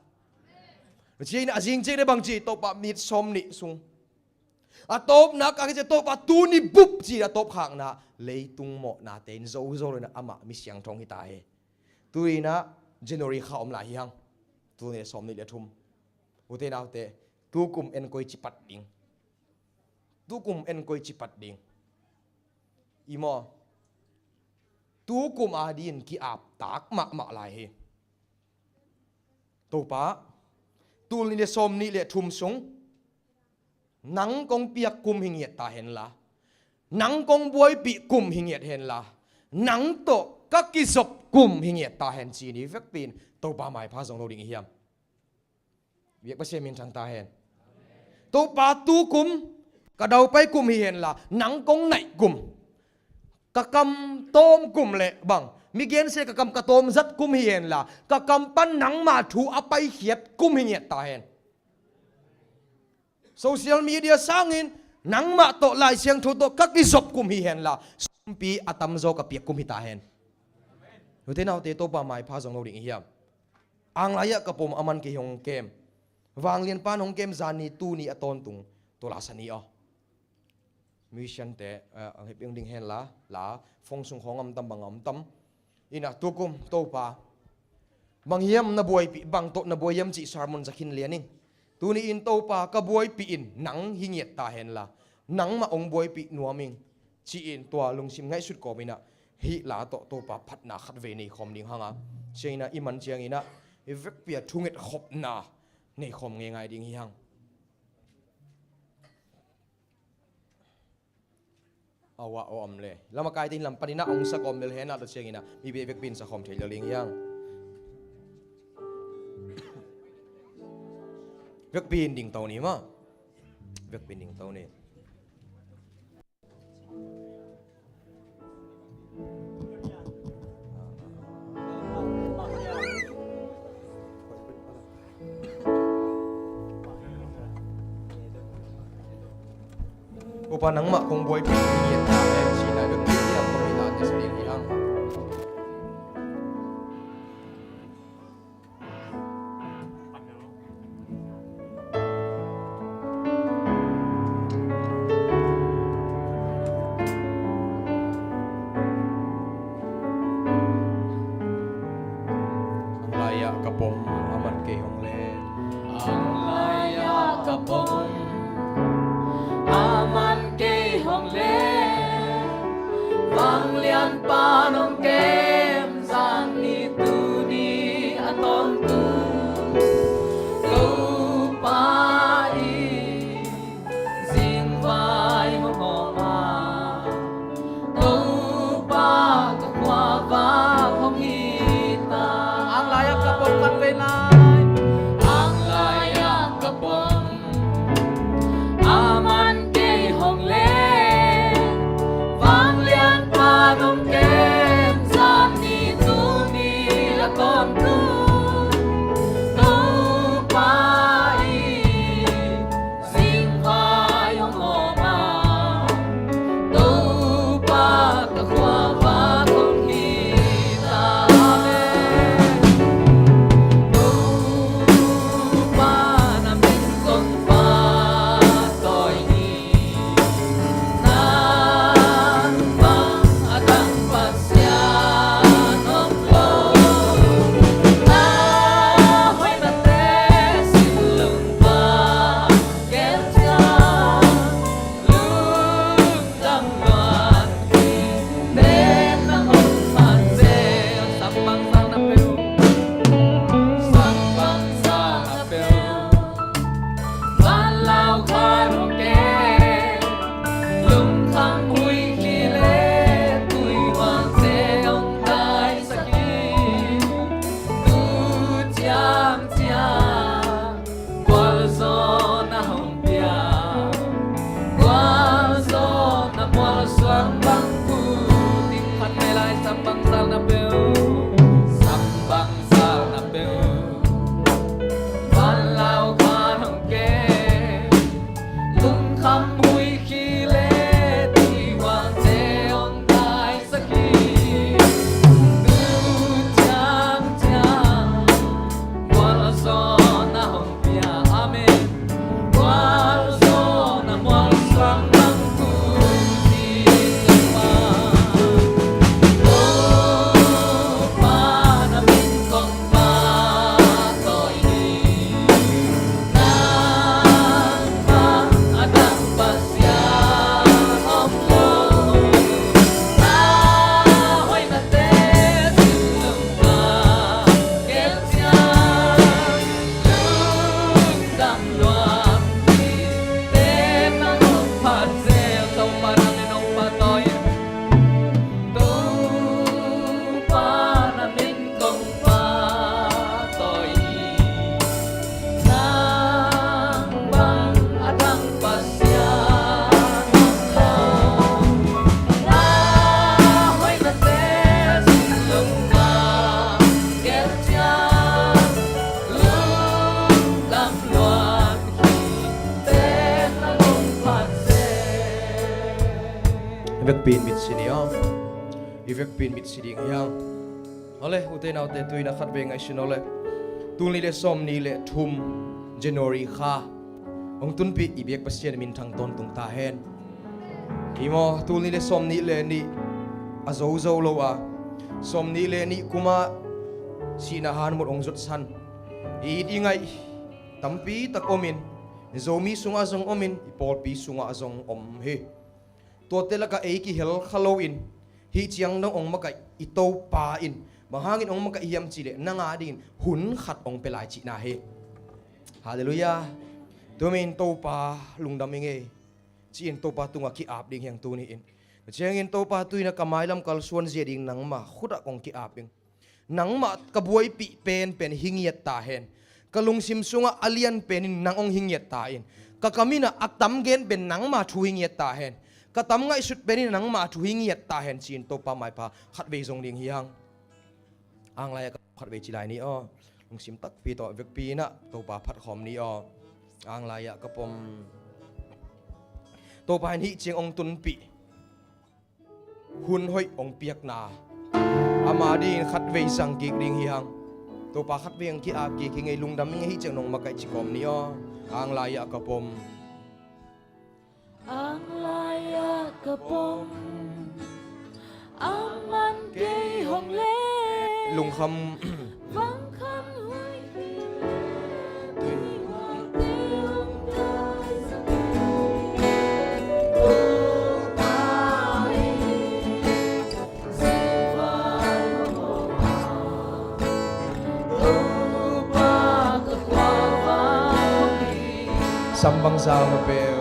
Tua ciangin ah a zing ciang leh bang ci, Topa, minit sawm nih sung. A tawpna ka kici, Topa, tuni bup ci. A tawpkhakna leitung mawhnate in zo zo lo-in ah amah mi siangtho hong hi ta hi. Tu-in ah January kha om lai hi hang. Tul nih leh sawm nih leh thum. Ute naute, tu kum en koi ci pat ding? Tu kum en koi ci pat ding? I maw, tu kum a dingin ki-aptak mahmah lai hi. Topa, tul nih leh sawm nih leh thum sung nang kong piak kum hi ngiat ta henla, nang kong buaipih kum hi ngiat henla, nang tawh ka kizop kum hi ngiat ta hen ci-in i vekpi-in Topa maipha zong lo ding i hiam? Biak Pasian min thang ta hen. Topa, tu kum ka daupai kum hi henla, nang kong naih kum, ka kam tawm kum leh bang, mi gensia ka kam ka tawm zat kum hi henla, ka kam pan nangma thu a paikhiat kum hi ngiat ta hen. Social media sangin nangmah tawh, Lai Siangtho tawh ka kizop kum hi henla, sumpi a tamzaw ka piak kum hi ta hen. Ute naute, Topa maipha zong lo ding i hiam? Anglai-ah ka pom, aman kei hong kem. Vanglianpa'n hong kem, zan ni, tuni a tawntung, tua la sa ni aw. Musician-te, eh, a hih piang ding henla, la, phone sung khawng a om tam, bang a om tam. In ah tu kum, Topa, bang hiam na buaipih, bang tawh na buai hiam cih sermon za khin lian ing. Tuni-in Topa, ka buaipih in nang hi ngiat ta henla, nangmah hong buaipih nuam ing, ci-in tua lungsim ngaihsut kawmin ah hih la tawh Topa phatna khatvei nei khawm ding hang a, ciangin ah i man ciangin ah i vekpi-a thunget khopna nei khawm ngeingai ding hi hang. Aw, aw, aw, om le. Lamakaite in lam panin ah hong sa kawm lel hen, a tua ciangin ah mi bia vekpi in sa khawm thei lel ding hi hang. Vekpi in dingto ni maw. Vekpi in dingto ni. Topa, nangmah kong buaipih hi ngiat ta hen, cihna bek hi a, kong hihna te sa ding hi hang. Ang lai-ah ka pom, aman kei hong len. Ang lai-ah ka pom, aman kei hong len. Vanglianpa'n hong kem, zan ni, tuni a tawntung, Topa in zingvai hong om a, Topa ka khuavak hong hi ta. Ang lai-ah ka pom khat vei lai. Ang lai-ah ka pom, aman kei hong len. Vanglianpa'n hong kem, zan Vekpi in mitsi ni aw. I vekpi in mitsi ding hi hang. Awle, ute naute, tu-in a khatvei ngaihsun awle. Tul nih le sawmnih le thum January kha hong tunpih i biak Pasian minthang tawntung ta hen. Hi maw, tul nih le sawmnih le nih a zozo lo a, sawmnih le nih kuma sihna hanmut hong zutsan, i it i ngaih tampi tak omin, Zomi sungah zong omin, i pawlpi sungah zong om hi. Tuate lakah ei kihel kha loin, hih ciang dong hong makaih i Topa in bang hangin hong makaih hiam cihleh, nang a dingin hun khat hong pia lai cihna hi. Halleluiah. Tumin Topa lungdam ing ei, ci-in Topa tungah ki-ap ding hi hang tuni-in. Ciangin Topa tu-in a ka mailam kalsuan zia ding nangma khutah kong ki-ap ing. Nangmah ka buaipih penpen hi ngiat ta hen. Ka lungsim sungah a lian penin nang hong hi ngiat ta in. Ka kam in a tam gen pen nangma thu hi ngiat ta hen. Ka tam ngaihsut penin nangma thu hi ngiat ta hen, ci-in Topa maipha khatvei zong ding hi hang. Ang lai-ah ka khatvei ci lai ni aw. Lungsim takpi tawh vekpi in a Topa phat khawm ni aw. Ang lai-ah ka pom. Topa in hih ciang hong tunpih hun hoih hong piakna, ama dingin khatvei zang kik ding hi hang. Topa khatvei hong ki-ap kik hi ing ei, lungdam ing ei, hih ciang nong makaih ci kawm ni aw. Ang lai-ah ka pom. Ang lai-ah ka pom. Aman kei hong leh. Lungkham. Vangkham huih. Sambangzau na peu.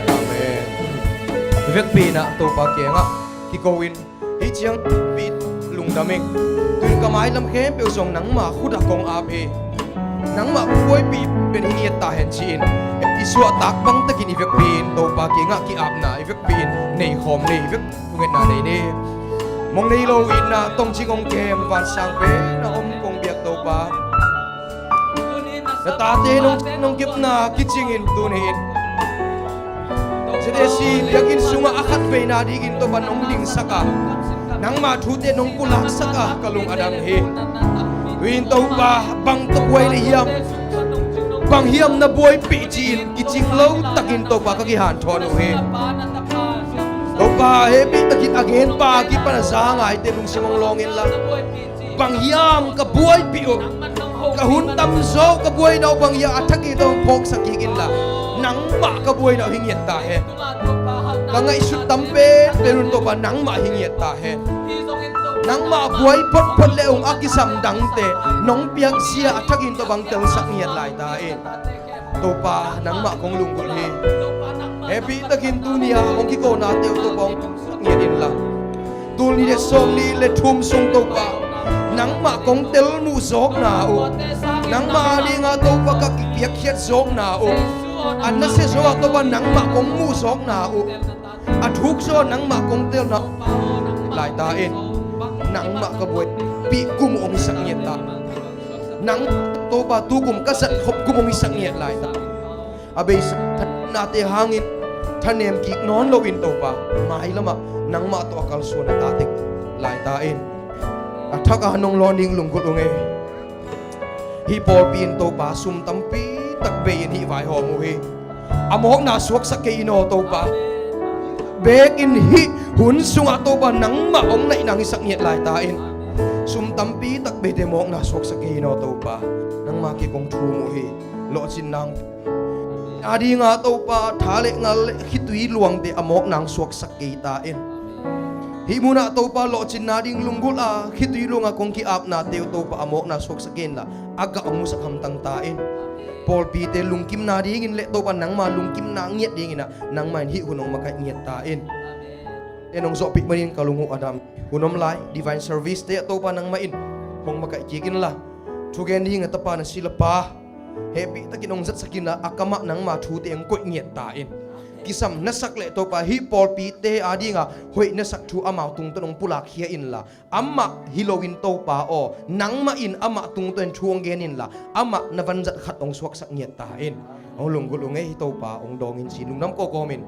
Amen. Vekpi in a Topa kiangah kiko in, hih ciang pi lungdam ing. Tu-in ka mailam khempeuh zong nangma khutah kong ap hi. Nangmah buaipih pen hi ngiat ta hen ci-in, i suahtak bang takin i vekpi in Topa kiangah ki-apna i vekpi in nei khawm ni, i vek ngetna nei ni. Mong nei lo itna tongcing hong kem vansang pen a om kong biak Topa. Na tate nong, nong kepna kicingin tuni-in Z A C biakinn sungah a khatveina dingin Topa nong dingsak a, nangma thute nong pulaksak a, ka lung a dang hi. Tu-in Topa, bang ka buai na hiam, bang hiam na buaipih ci-in kicing lo takin Topa ka kihanthawn uh hi. Topa, hehpih takin a genpa kipan a za ngaite lungsim hong lawng inla, bang hiam ka buaipih uh, ka hun tamzaw ka buaina uh bang hiam a thak in hong phawksak kik inla, nangmah ka buaina uh hi ngiat ta hen. Ka ngaihsut tam penpen un Topa nangmah hi ngiat ta hen. Nangmah buai photphot le ung a kisam dangte nong piakzia a thak in Topa hong telsak ngiat lai ta in. Topa, nangmah kong lunggulh hi. Hehpih takin tuni-a hong kikawmnate uh Topa hong ngiat inla, tul nih le sawmnih le thum sung Topa, nangmah kong telmuh zawkna uh, nangmah a dinga Topa ka kipiakkhiat zawkna uh, a nasia zawh ah Topa nangmah kong muh zawkna uh, a thuk zawh nangmah kong telna uh lai ta in. Nangmah ka buaipih kum uh hong hisak ngiat ta. Nang Topa tukum ka zat khop kum hong hisak ngiat lai ta. A beisa thanate hangin thanem kik nawn loin Topa, mailamah nangmah tawh a kalsuan a tate lai ta in. A thak a nong lawn ding lunggulh ung ei. Hih pawlpi in Topa sum tampi tak bei in hih vaihawm uh hi. A mawkna suaksak kei in aw Topa. Beek in hih hun sungah Topa nangmah hong naih nang hisak ngiat lai ta in. Sum tampi tak beite mawkna suaksak kei in aw Topa. Nangmah kiang kong thum uh hi. Lawhcin nang a dinga Topa, tha le ngal le khitui luangte a mawkna suaksak kei ta in. Hih munah Topa lawhcinna ding lunggulh a khitui luanga kong ki-apnate uh Topa a mawkna suaksak kei inla, a gah hong musak hamtang ta in. Pawlpite lungkimna dingin le Topa nangma lungkimna ngiat dinginah nangmah in hih hun hong makaih ngiat ta in. Ten hong zawhpih manin ka lung uh a dam. Hun om lai divine service te ah Topa nangmah in hong makaih kik inla, thugen ding a tapa na silapa hehpih takin hong zatsak inla, a kamah nangma thute hong koih ngiat ta in. Kisam na sak le Topa hih pawlpite a dinga hoih na sak thu amau tungtawn hong pulakkhia inla, amah hi loin Topa aw, nangmah in amah tungtawn thu hong gen inla, amah na vanzat khat hong suaksak ngiat ta in. Hong lunggulh uh ngei hi Topa, hong dawngin ci lungdam kawkawmin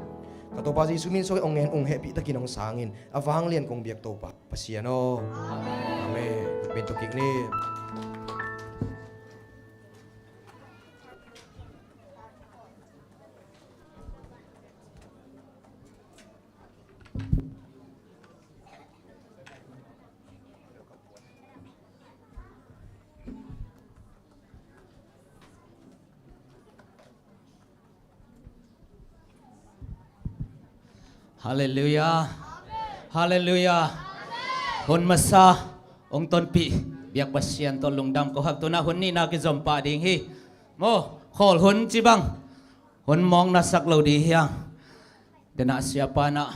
ka Topa Jesu min suak hong ngen ung, hehpih takin hong sangin. A vanglian kong biak Topa Pasian aw. Amen. Amen. Min tuk kik ni. Halleluiah. Halleluiah. Hun masa hong tonpih biak Pasian tawh lungdam ko hak. Tunah hun nihna kizom pah ding hi. Maw, khawl hun ci bang hun mawkna sak lo ding hi hang. Denah siapa nah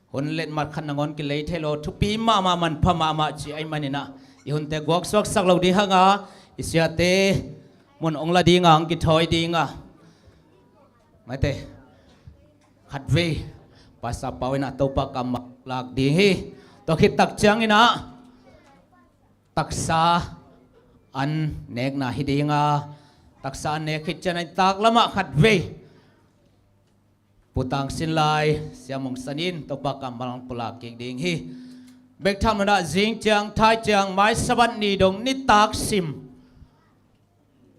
hun letmat khat nangawn kilei thei lo, thupi mahmah, manpha mahmah ci ahih maninah i hunte guaksuak sak lo ding hanga, i siate mun hong la dinga hong kithawi dinga. Maite, khatvei Pastor Pau inah Topa kammal lak ding hi. Tua khit tak cianginah taksa an nekna hi dinga, taksa an nek khit cianah i taklamah khatvei Pu Tang Sin Lai, Sia Mung San in Topa kammal hong pulak kik ding hi. Bek tham munah zing ciang, thai ciang, mai Sabbath ni dong nitak sim.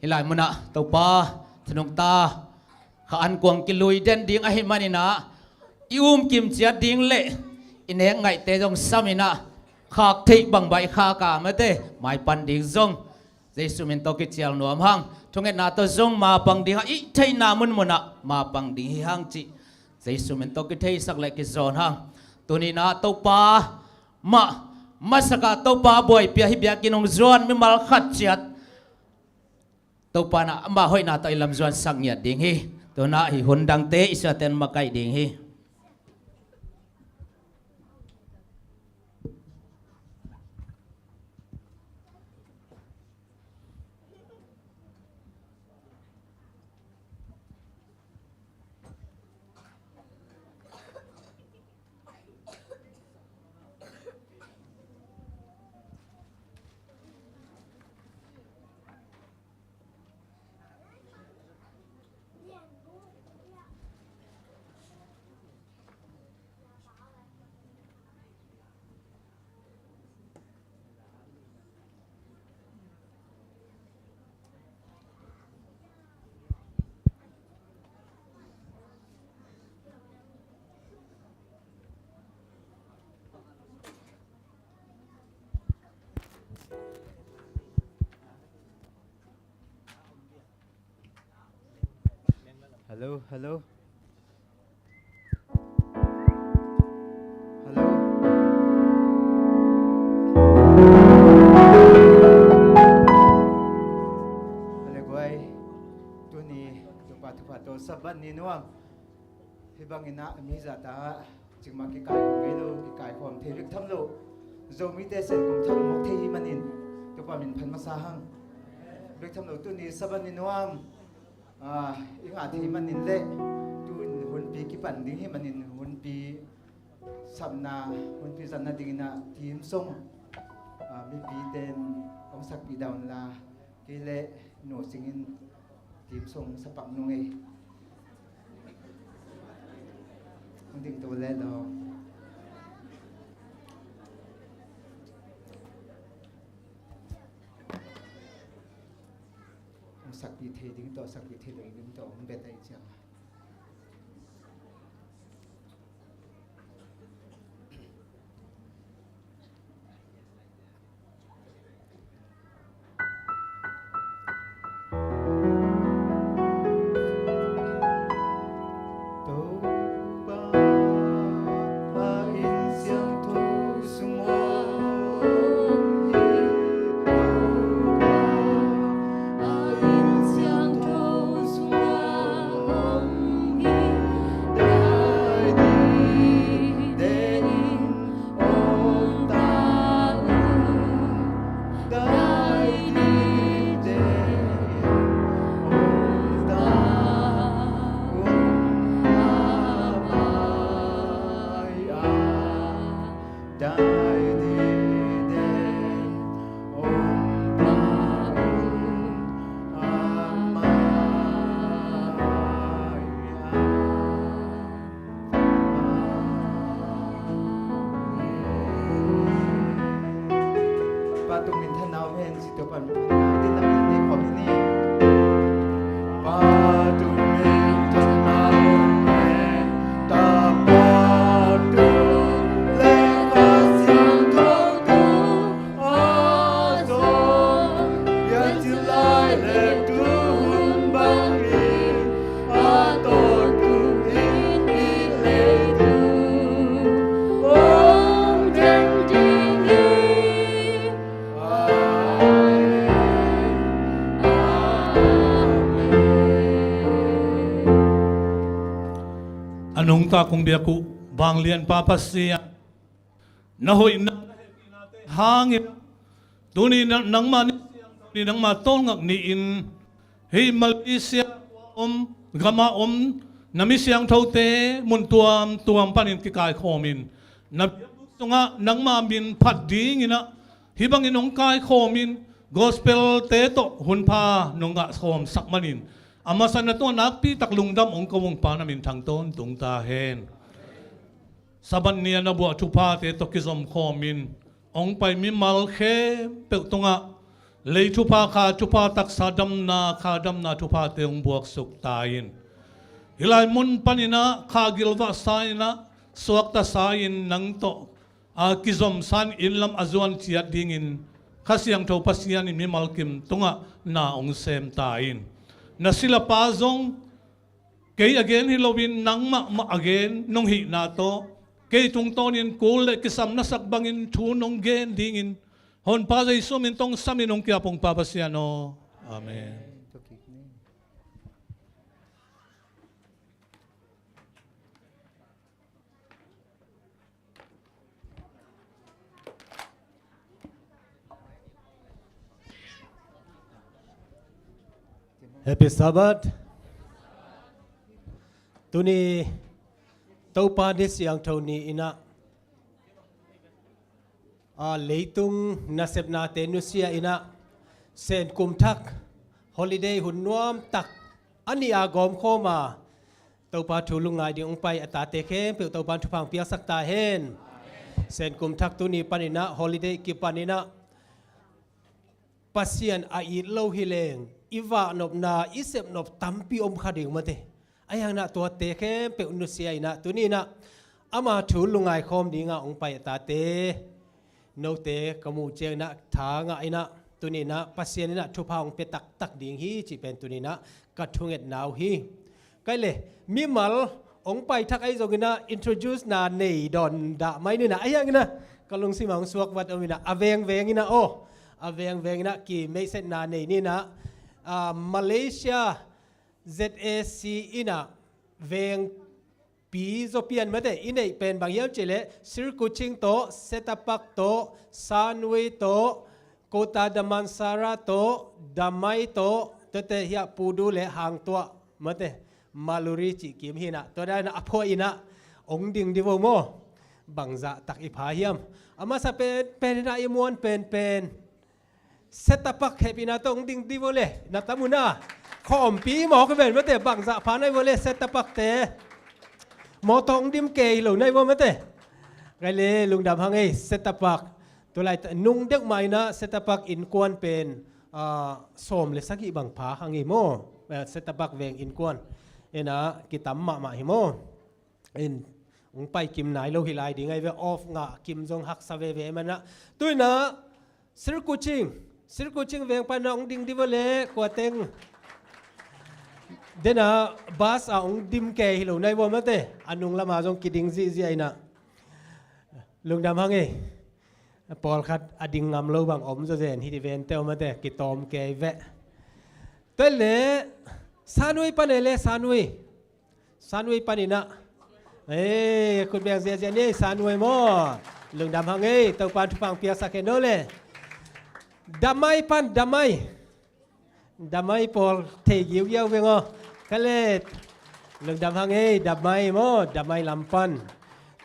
Hih lai munah Topa thanungta kha an kuang kilui den ding ahih maninah i um kim ciat ding le i nek ngaihte zong saminah khak theih bangbang i khak a, mate, mai pan ding zong Jesu min tawh kicial nuam hang. Thungetna tawh zong mapang ding hang, i theihna munmunah mapang ding hi hang cih Jesu min tawh kitheisak le kizawn hang. Tuninah Topa mah masakah Topa buaipih a hih biakinn hong zuan mimal khat ciat Topa nah amah hoihna tawh i lamzuan sak ngiat ding hi. Tunah hih hun dangte i siaten makaih ding hi. Hello, hello. Hello. Hello, guai. Tuni Topa thupha tawh Sabbath ni nuam. Hih bangin ah mi zahta ah cikmah kikai ngei lo, kikai khawm thei bek tham lo. Zomite Sen kum thak mawk thei hi manin Topa min phat masa hang. Bek tham lo tuni Sabbath ni nuam. Ah, i ngah thei manin le tu in hunpi kipan ding hi manin hunpi sapna, hunpi zatna dingin ah theme song, ah, mipite in hong sakpih dah un la, kei le Nu Sing in theme song sa pak nung ei. Hong ding to le lo. Hong sakpih thei ding tawh, sakpih thei lo ding tawh hong bet ahi ciang. Nungta kong biak uh vanglianpa Pasian, na hoihna hangin tuni nangmah ni, nangmah tawlngak ni-in hih Malaysia om, gama om na mi siangthote mun tuamtuam panin kikaikhawmin na biakbuk sungah nangmah min phat dinginah hih bangin hong kaikhawmin gospel-te tawh hunpha nong ngahkhawmsak manin a masa na tungah nakpitak lungdam hong ko ungpa na minthang tawntung ta hen. Sabbath ni-a na buah thuphate tawh kizomkhawmin hong pai mimal khempeuh tungah lei thupha, kha thupha, taksa damna, kha damna thuphate hong buaksuk ta in. Hih lai mun paninah kha gilvahsa inah suakta sa-in nang tawh a kizomsan inn lam a zuan ciat dingin Kha Siangtho Pasian in mimal kim tungah na hong sem ta in. Na silapa zong kei a gen hi loin nangmah mah a gen nong hihna tawh kei tungtawnin kul le kisam na sak bangin thu nong gen dingin Honpa Jesu min tawh hong samin hong ki-ap ungpa Pasian aw. Amen. Happy Sabbath. Tuni Topa ni siangtho ni inah a leitung nasepnate nusia inah Senkum Thak holiday hun nuamtak a nih a gawmkhawm a Topa thu lungngai ding hong pai a tate khempeuh Topa in thupha hong piaksak ta hen. Senkum Thak tuni paninah holiday kipaninah Pasian a it lo hileng i vahnopna i sepnop tampi om kha ding mate. Ahi hanginah tuate khempeuh nusia inah tuni inah ama thu lungngai khawm dinga hong pai a tate note ka muh cianginah tha ngah inah tuni inah Pasian inah thupha hong pia taktak ding hi cih pen tuni inah ka thungetna uh hi. Kai le mimal hong pai thak ahi zonginah introduce na nei dawn dah mai ninah ahi hanginah ka lungsimah hong suak vat om inah a vengveng inah aw a vengveng inah kimeihsetna nei ninah a Malaysia Z A C inah vengpi zaw pian mate i neih pen bang hiam cihleh Sri Kuching tawh, Setapak tawh, Sanwei tawh, Kota Damansara tawh, Damai tawh, tuate hiah Pudu le Hangtuah mate Maluri cih kim hinah tua danah a phuah inah hong ding divo maw? Bangzah tak i pha hiam? A masa pen pen inah i muan penpen Setapak hehpihna tawh hong ding divo le na tam uh na khawmpi mawk ven mate bangzah pha nai vo le Setapakte mawtaw hong dim kei lo nai vo mate. Kai le lungdam hang ei Setapak tulai nung deuh mah inah Setapak innkuan pen sawm le sagih bang pha hang ei maw? Setapak veng innkuan inah kitam mahmah hi maw? In hong pai kim nai lo hi lai ding ahi ve off ngah kim zong haksa veve manah. Tuinah Sri Kuching, Sri Kuching veng panah hong ding divo le kuateng dena bas ah hong dim kei hi lo nai vo mate a nung lamah zong kiding zihziah inah lungdam hang ei. Pawlkhat a ding ngam lo bang om zawzen hiti vente om mate kitawm kei veh. Tuai le Sanwei pan ei le Sanwei Sanwei paninah ei khutbeng ziahziah ni ei Sanwei maw? Lungdam hang ei Topa in thupha hong piaksak hen no le. Damai pan Damai Damai pawl thei giugiau veng aw. Khalet lungdam hang ei Damai maw Damai lam pan.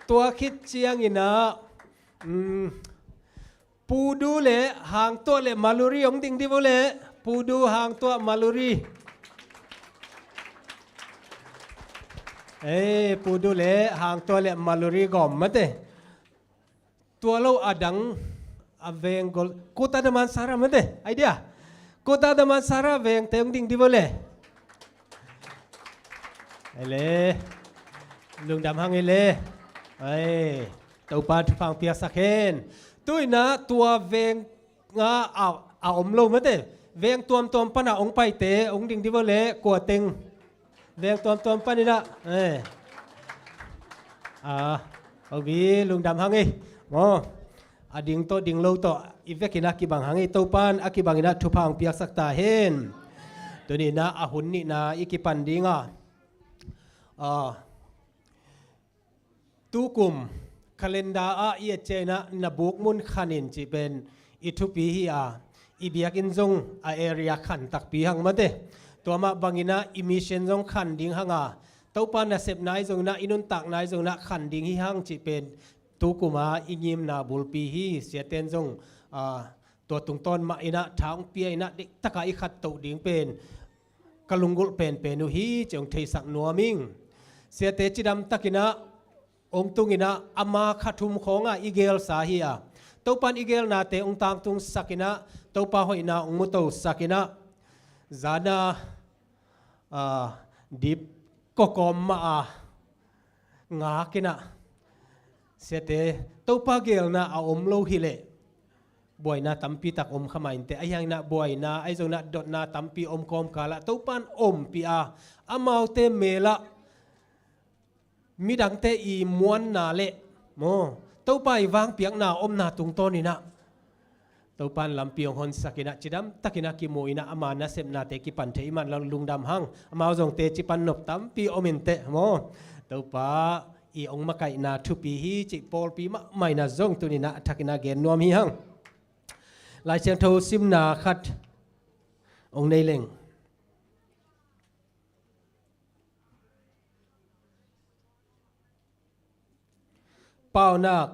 Tua khit cianginah Pudu le Hangtuah le Maluri hong ding divo le Pudu Hangtuah Maluri. Ei Pudu le Hangtuah le Maluri gawm mate. Tua lo a dang a veng gol Kota Damansara mate idea. Kota Damansara vengte hong ding divo le. Ei le lungdam hang ei le. Ei Topa thupha hong piaksak hen. Tuinah tua veng nga a om lo mate veng tuamtuam panah hong paite hong ding divo le kuateng veng tuamtuam paninah. Ei a hobi lungdam hang ei maw? A ding tawh ding lo tawh i vekinah kibang hang ei Topa in a kibanginah thupha hong piaksak ta hen. Tuninah a hun nihna i kipan dinga Tukum calendar ah i et ciangin ah na buk mun khan in cih pen i thupi hi a, i biakinn zong a area khan takpi hang mate. Tua mah bangin ah i mission zong khan ding hang a, Topa nasepna ahi zongin ah, i nuntakna ahi zongin ah khan ding hi hang cih pen tukum a i ngimna bulpi hi. Siate'n zong, ah, tua tungtawn mah in ah tha hong pia in ah, deihtak a i khat toh ding pen ka lunggulh penpen uh hi cih hong theisak nuam ing. Siate cidam takin ah hong tung in ah, ama kha thum khawng a i geelsa hi a, Topa'n i geelnate hong tangtungsak in ah, Topa hoihna hong mutosak in ah, zan a, ah, dip kawkawm mah a ngak in ah, siate, Topa geelna a om lo hi leh buaina tampi tak om kha mah inteh. Ahi hangin ah buaina ahi zongin ah dotna tampi om kawmkal ah Topa'n ompih a, amaute mel ah midangte i muanna leh maw, Topa i vangpiakna omna tungtawn in ah Topa'n lampi hong honsak in ah, cidam takin ah kimu in ah, ama nasepnate kipan thei i hih man lungdam hang. Amau zong teci pan nop tampi om inteh maw. Topa i hong makaihna thupi hi cih pawlpi mahmah in ah zong tuni in ah a thakin ah gen nuam hi hang. Lai Siangtho simna khat hong nei leng. Paunak,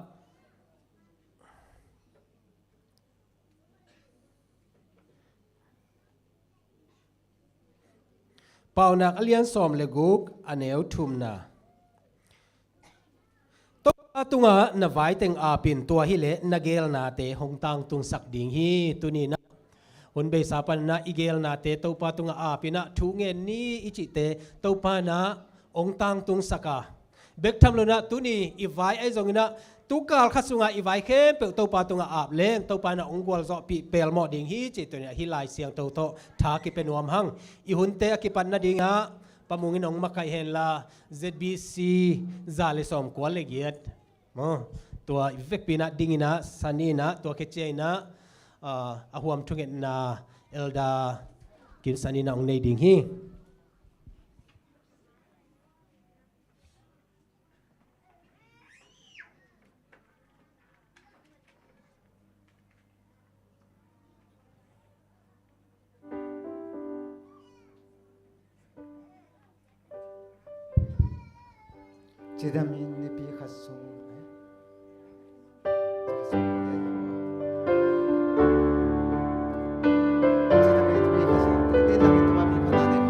Paunak a lian sawm le guk, a neu thumna. Topa tungah na vai teng ap in, tua hi leh na geelnate hong tangtungsak ding hi. Tuni in ah hun beisa panin ah i geelnate Topa tungah ap in ah thu ngen ni i cihte Topa in ah hong tangtungsak a, bek tham lo in ah tuni i vai ahi zongin ah tukal khat sungah i vai khempeuh Topa tungah ap leng Topa in ah hong gualzawhpih pelmawh ding hi cih tuni ah hih Lai Siangtho tawh tha kipia nuam hang. I hunte a kipat nading ah Pa Mung in hong makaih hen la, Z B C za le sawmkua le giat maw, tua i vekpi in ah ding in ah, san in ah, tua khit ciangin ah, ah, a huam thungetna Elder Kim San in ah hong nei ding hi. Cidam in nipi khat sung, eh? Cidam in nipi khat sung,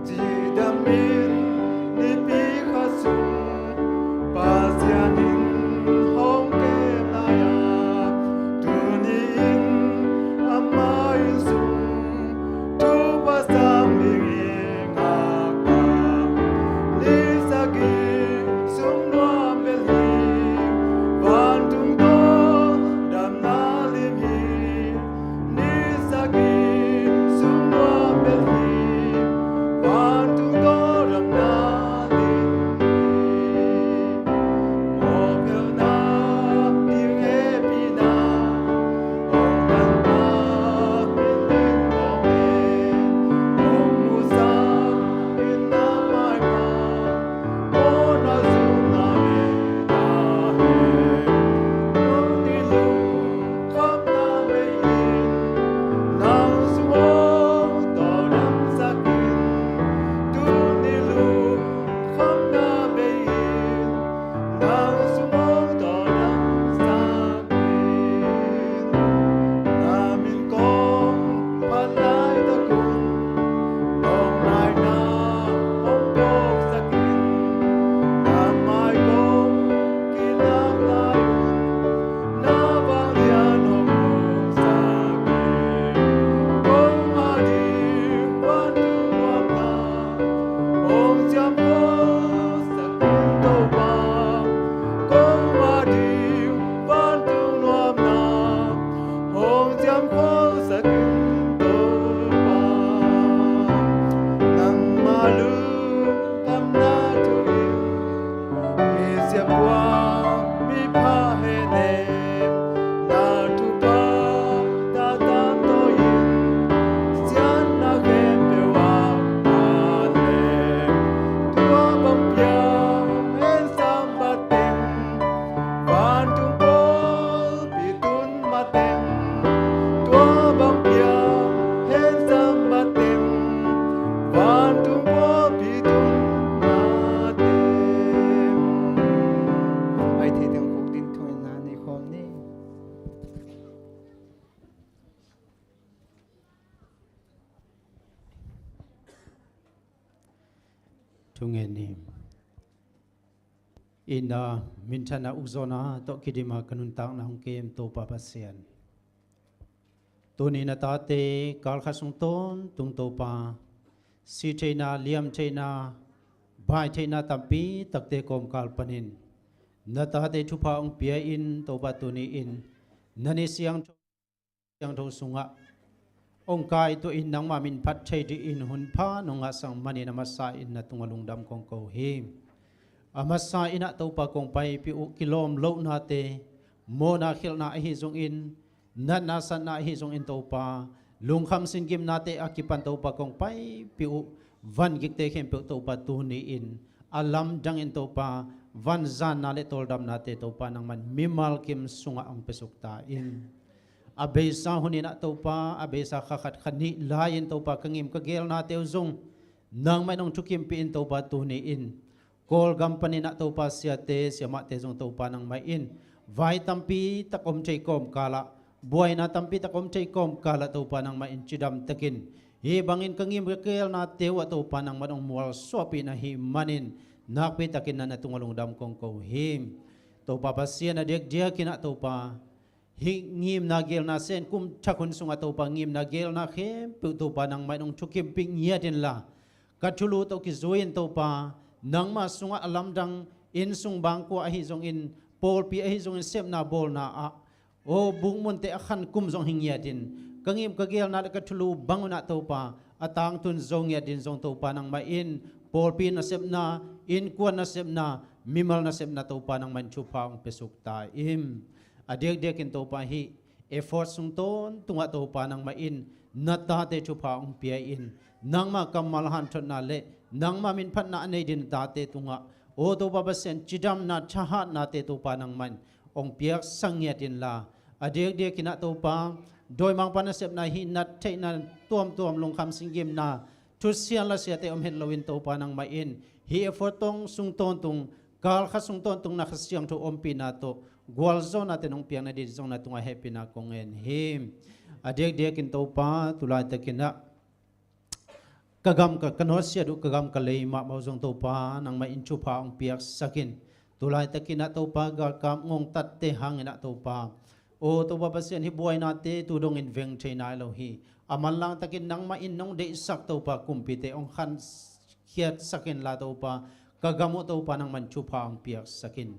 cidam in nipi khat sung Pasian in hong kem lai a, tuni in ama inn sung thupha sang ding i ngak a, ni sagih Thungen ni. Itna, minthanna, ukzawhna tawh kidima ka nuntakna hong kem Topa Pasian, tuni na tate kalkhat sung tawntung Topa, si theihna, liam theihna, bai theihna tampi takte kawmkal panin na tate thupha hong pia in Topa, tuni in na ni siangtho, siangtho sungah hong kaituah in nangma min phat thei dingin hun pha nong ngahsak manin a masa in na tungah lungdam kong ko hi. A masa in ah Topa kong paipih uh kilawm lohnate, mawhna khialhna ahi zongin, natna satna ahi zongin Topa, lungkham singgimnate a kipan Topa kong paipih uh vangikte khempeuh Topa, tuni in a lamdang in Topa, vanzanna le tawldamnate Topa nangman mimal kim sungah hong piasuk ta in. A beisa hun in ah Topa, a beisa kha khat kha nih lai-in Topa, ka ngim ka gelnate uh zong nangmah in hong thukimpih in Topa, tuni in Kawlgam panin ah Topa, siate siamahte zong Topa nangmah in vai tampi tak om thei kawmkal ah, buaina tampi tak om thei kawmkal ah Topa nangmah in cidam takin, hih bangin ka ngim ka gelnate uh ah Topa nangmah in hong mualsuahpih na hih manin, nakpi takin na tungah lungdam kong ko hi. Topa Pasian, a diakdiakin ah Topa, hih ngimna gelna Sen kum thak hun sungah Topa, ngimna gelna khempeuh Topa nangmah in hong thukimpih ngiat inla, ka thulu tawh kizui-in Topa, nangma sungah a lamdang, innsung bangkua ahi zongin, pawlpi ahi zongin, sepna bawlna ah, aw, bukmunte a khan kum zong hi ngiatin, ka ngim ka gelna le ka thulu bang un ah Topa, a tangtun zo ngiatin zong Topa nangmah in pawlpi nasepna, innkuan nasepna, mimal nasepna Topa nangmah in thupha hong piasuk ta in. A diakdiakin Topa, hih effort sung tawntungah Topa nangmah in na tate thupha hong pia in, nangma kammal hanthotna le nangma minphatna a nei ding tate tungah, aw Topa Pasian, cidamna thahatnate Topa nangmah in hong piaksak ngiat inla, a diakdiakin ah Topa, dawimangpa nasepna, hih nat theihna tuamtuam, lungkham singgimna, thusian lasiate om het loin Topa nangmah in hih effort tawng sung tawntung, kalkhat sung tawntung na Kha Siangtho ompihna tawh gualzawhnate nong piak nading zong na tungah hehpihna kong ngen hi. A diakdiakin Topa, tu laitakin ah ka gam ka, ka nusiat uh ka gam ka lei mahmah uh zong Topa nangmah in thupha hong piaksak in. Tu laitakin ah Topa, galkap ngongtatte hangin ah Topa, aw Topa Pasian, hih buainate tu dongin veng thei nai lo hi. A manlang takin nangmah in nong deihsak Topa kumpite hong khankhiatsak inla Topa, ka gam uh Topa nangmah in thupha hong piaksak in.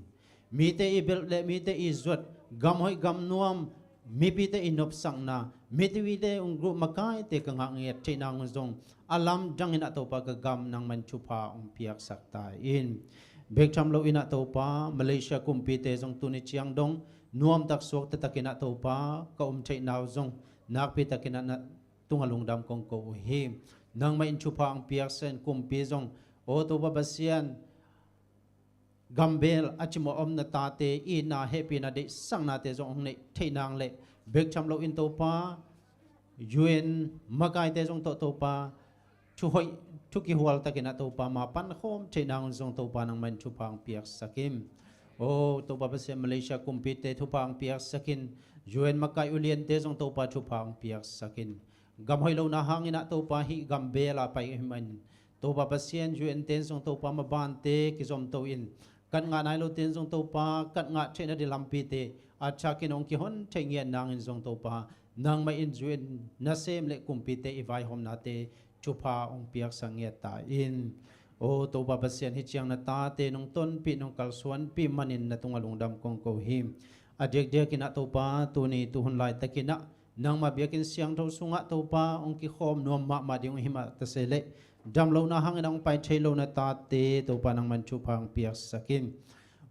Mite i belh le mite i zuat, gam hoih gam nuam, mipite i nopsakna, mipite hong group makaite ka ngah ngiat theihna hong zong a lamdang in ah Topa, ka gam nangmah in thupha hong piaksak ta in. Bek tham loin ah Topa, Malaysia kumpite zong tuni ciang dong nuamtak suakta takin ah Topa, ka um theihna uh zong nakpi takin ah na tungah lungdam kong ko uh hi. Nangmah in thupha hong piaksak in, kumpi zong, aw Topa Pasian, gambel a cimawh a om na tate itna hehpihna deihsaknate zong hong neih theih nang le, bek tham loin Topa, U N makaite zong tawh Topa, thu hoih, thu kihual takin ah Topa, ma pankhawm theih nang un zong Topa nangmah in thupha hong piaksak in. Aw Topa Pasian, Malaysia kumpite thupha hong piaksak in, U N makai uliante zong Topa thupha hong piaksak in. Gam hoih lohna hangin ah Topa, hih gambel a pai ahih manin Topa Pasian, U N ten zong Topa mabante kizomto in, kat ngah nai loten zong Topa kat ngah theih nading lampite a thakin hong kihon theih ngiat nangin zong Topa, nangmah in U N nasem le kumpite i vaihawmnate thupha hong piaksak ngiat ta in. Aw Topa Pasian, hih ciang na tate nong tonpih, nong kalsuanpih manin na tungah lungdam kong ko hi. A diakdiakin ah Topa, tuni tuhun laitakin ah nangma biakinn siangtho sungah Topa hong kikhawm nuam mahmah ding uh hi mah ta se leh, damlohna hangin a hong pai thei lo na tate Topa nangmah in thupha hong piaksak in.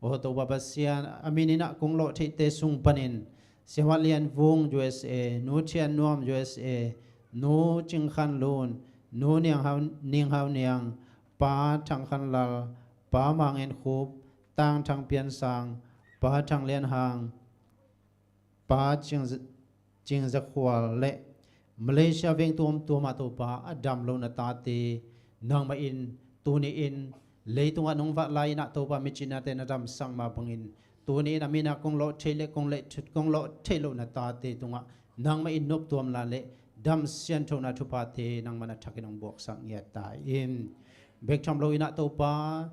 Aw Topa Pasian, a min in ah kong lawh theihte sung panin Siamah Lian Vung, U S A, Nu Thian Nuam, U S A, Nu Cing Khan Lun, Nu Niang Hau, Ning Hau Niang, Pa Thang Khan Lal, Pa Ma Ngen Khup, Tang Thang Pian Sang, Pa Thang Lian Hang, Pa Cing, Cing Za Khual le Malaysia veng tuamtuam ah Topa, a dam lo na tate nangmah in tuni in leitungah nong vak lai-in ah Topa, micinate na damsak mah bangin tuni in a min ah kong lawh theih le kong leh, kong lawh theih loh na tate tungah nangmah in noptuamna le dam sianthona thuphate nangmah na thakin hong buaksak ngiat ta in. Bek tham lo in ah Topa,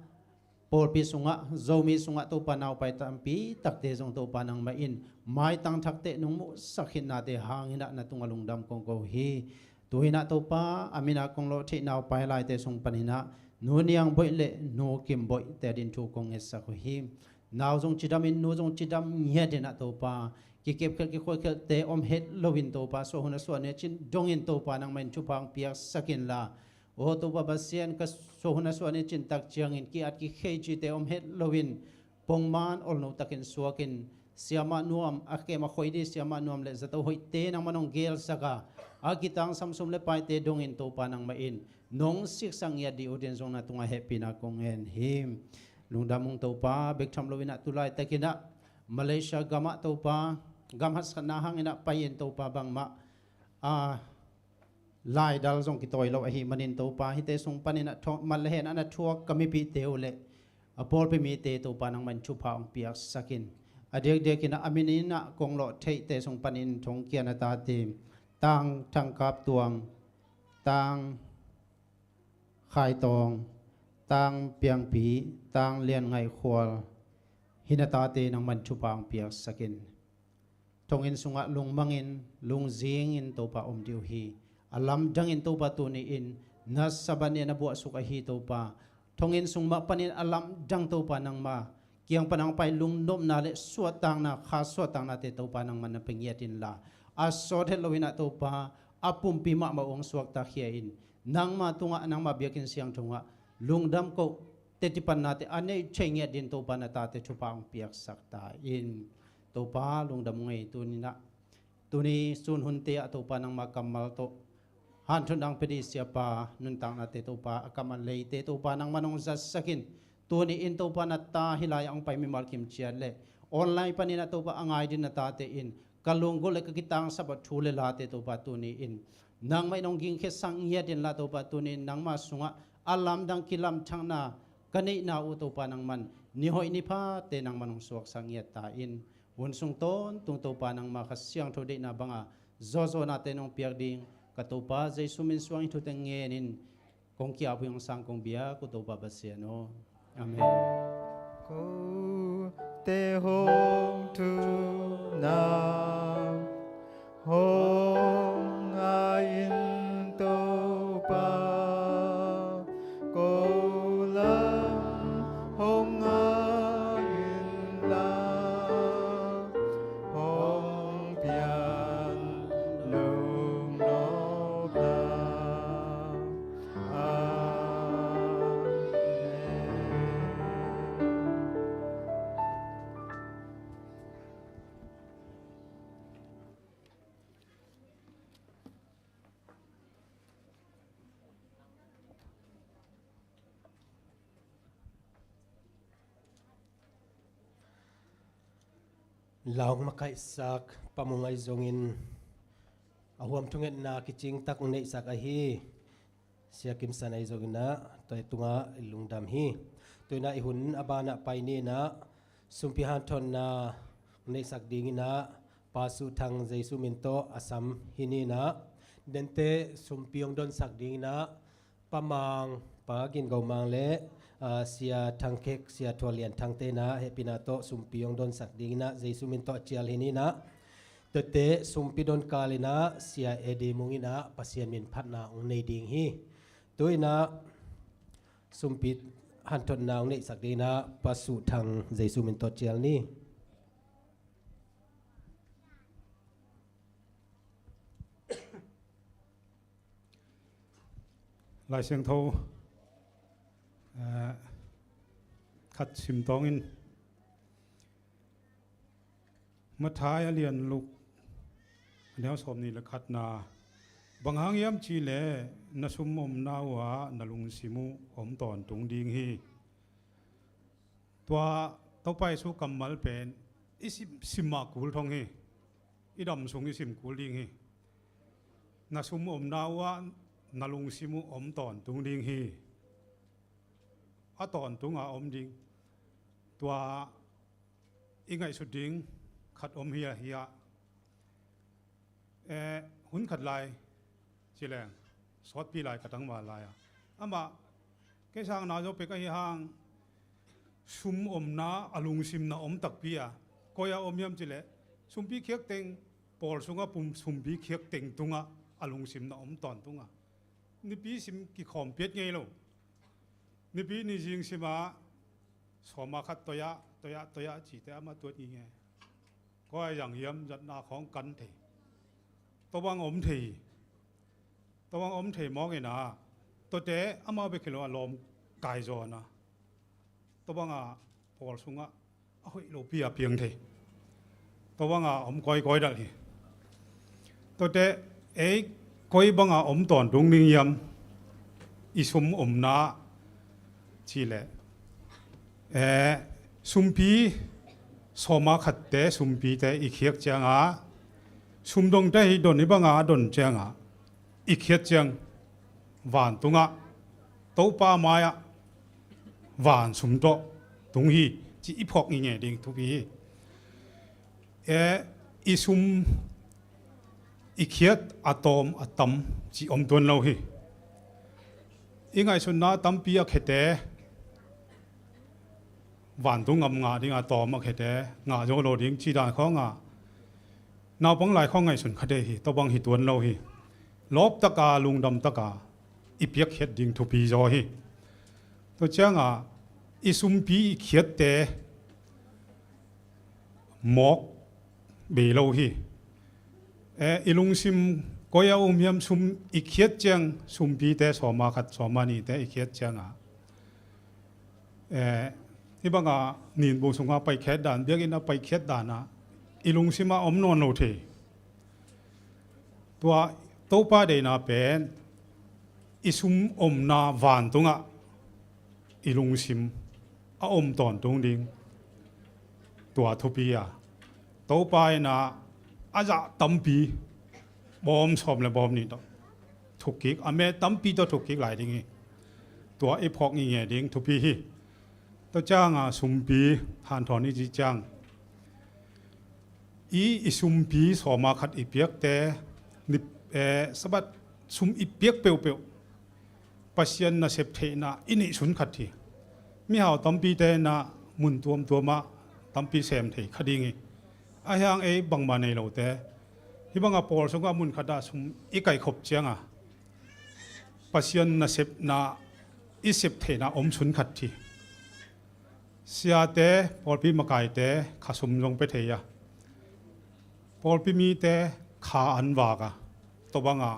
pawlpi sungah, Zomi sungah Topa, naupai tampi takte zong Topa nangmah in maitang thakte nong muhsak khitnate hang in ah na tungah lungdam kong ko hi. Tu in ah Topa, a min a kong lawh theih naupai laite sung panin ah Nu Niang Boih le Nu Kim Boih te adingin thu kong ngetsak uh hi. Nau zong cidam in, nu zong cidam ngiat in ah Topa, kikepkhial kikhuaikhialte om het lo in Topa, suah hun a suah ni a cin dongin Topa nangmah in thupha hong piaksak inla, aw Topa Pasian, ka suah hun a suah ni a cin tak ciangin ki-at kikhei cihte om het lo in, pongman olno takin suakin, siamah nuam, a kem a khoi ding siamah nuam le zato hoihte nangmah in hong gelsak a, a kitangsam sum le paite dongin Topa nangmah in nong siksak ngiat ding uh dingin zong na tungah hehpihna kong ngen hi. Lungdam ung Topa, bek tham lo in ah tu laitak in ah Malaysia gamah Topa, gam haksatna hang in ah pai-in Topa, bangmah a laidal zong kitawi lo ahih manin Topa, hihte sung panin ah thong, mat le hen a na thuak ka mipihte uh le a pawlpi mite Topa nangmah in thupha hong piaksak in, a diakdiak in ah a min in ah kong lawh theihte sung panin thongkia na tate, Tang Thang Kap Tuang, Tang Khai Tawng, Tang Piang Pi, Tang Lian Ngaih Khual, hih na tate nangmah in thupha hong piaksak in. Thonginn sungah lungmang in, lungzing in Topa om ding uh hi. A lamdang in Topa tuni in na Sabbath ni a na buahsuk ahi Topa. Thonginn sung mah panin a lamdang Topa nangma kiang pan hong pai lungnopna le suahtakna, kha suahtaknate Topa nangmah in na pia ngiat inla, a sawt het lo in ah Topa, a pumpi mahmah uh hong suaktakhia in, nangma tungah, nangma biakinn siangtho ah lungdam koh, tetipannate a neih thei ngiat dingin Topa na tate thupha hong piaksak ta in. Topa lungdam ung ei. Tuni in ah, tuni sun hunte ah Topa nangma kammal tawh hanthotna hong pia ding Siapa nuntaknate Topa, a kam a leite Topa nangmah in hong zatsak in. Tuni in Topa na ta hih lai-ah hong pai mimal kim ciat le online panin ah Topa a ngai ding na tate in ka lunggulh le ka kitangsap ah thu le late Topa tuni in nangmah in hong gingkhiasak ngiat inla Topa, tuni in nangma sungah a lamdang kilamthakna ka neihna uh Topa nangmah in ni hoih ni phate nangmah in hong suaksak ngiat ta in. Hun sung tawntung Topa nangma Kha Siangtho deihna banga zawhzawhnate nong piak ding ka Topa Jesu min suang hih thute ngenin kong ki-ap uh hi. Hong sang kong biak uh Topa Pasian aw. Amen. Kote hong thuna hong ngai in Topa, ko lam hong ngai inla, hong pian lungnopna. Amen. Lau makaihsak pamung ahi zongin a huam thungetna kicing tak neihsak ahi Sia Kim San ahi zongin ah tua tungah i lungdam hi. Tua in ah i hun a banah pai ni in ah sumpi hanthotna neihsak ding in ah Pa Suh Thang Jesu min tawh a sam hi ni in ah, dente sumpi hong donsak ding in ah Pa Mang, Pa Gin Go Mang le, ah, Sia Thang Khek, Sia Thua Lian Thang te in ah hehpihna tawh sumpi hong donsak ding in ah Jesu min tawh a cial hi ni in ah, tuate sumpi don kal in ah Sia Eddie Mung in ah Pasian min phatna hong nei ding hi. Tu in ah sumpi hanthotna hong neihsak ding in ah Pa Suh Thang Jesu min tawh cial ni. Lai Siangtho, eh, khat sim tawng in, Matthai a lian luk a neu sawmnih le khatna, bang hang hiam cih leh na sum omna uhah na lungsim uh om tawntung ding hi. Tua Topa Jesu kammal pen i sim, sim mah kul thong hi. I dam sung i sim kul ding hi. Na sum omna uhah na lungsim uh om tawntung ding hi. A tawntung a om ding. Tua i ngaihsut ding khat om hi a, hi a. Eh, hun khat lai ci leng, sawtpi lai ka tangval lai a, amah Kei sang na zaw pek ahi hang, sum omna a lungsim na om takpi a, koi a om hiam cih leh, sumpi khiakteng pawl sungah pum sumpi khiakteng tungah a lungsim na om tawntung a, nipi sim kikhawm piat ngei lo. Nipi ni zing simah sawma khat toiah toiah toiah cite amah tuat ngingei. Koi a zang hiam zatna khawng kan thei. Tua bang om thei hi. Tua bang om thei mawk ina, tuate amau bek hi lo a lawm kai zaw na. Tua banga pawl sungah a hoih lopi a piang thei. Tua banga om kawikawi dalh hi. Tuate ei koi banga om tawntung ding hiam? I sum omna cih leh, eh, sumpi sawma khatte sumpite i khiak cianga, sumdongte hi don i banga a don cianga i khiat ciang, vantungah Topa mai-ah van sum tawh tung hi, ci i phawk ngingei ding thupi hi. Eh, i sum i khiat a tawm a tam ci om tuan lo hi. I ngaihsutna tampi a khete, vantung ngam ngah ding a tawm a khete, ngah zo lo ding ci dan khawngah naupang lai khawng ngaihsun kha dei hi. Tua bang hi tuan lo hi. Lawp taka, lungdam taka i piakkhiat ding thupi zaw hi. Tua ciangah i sumpi i khiatte mawk bei lo hi. Eh, i lungsim koi a um hiam? Sum i khiat ciang, sumpite sawma khat sawma nihte i khiat ciangah, eh, hih banga ninbu sungah paikhiat dan, biakinn a paikhiat danah i lungsimah om nawn lo thei. Tua Topa deihna pen i sum omna vantungah i lungsim a om tawntung ding, tua thupi a, Topa ina a zah tampi bawm sawm le bawm nih tawh thukkik, a me tampi tawh thukkik lai ding hi. Tua i phawk ngingei ding thupi hi. Tua cianga sumpi hanthawn i cih ciang, i, i sumpi sawma khat i piakte, ni, eh, Sabbath sum i piak peuhpeuh Pasian nasep theihna i neihsun khat hi. Mihau tampite na mun tuamtuamah tampi sem thei kha ding hi. Ahi hang ei bangmah nei lote, hih banga pawl sungah mun khatah sum i kaikhop cianga Pasian nasepna i sep theihna om sun khat hi. Siate, pawlpi makaite kha sum zong pia thei a, pawlpi mite kha an vak a, tua banga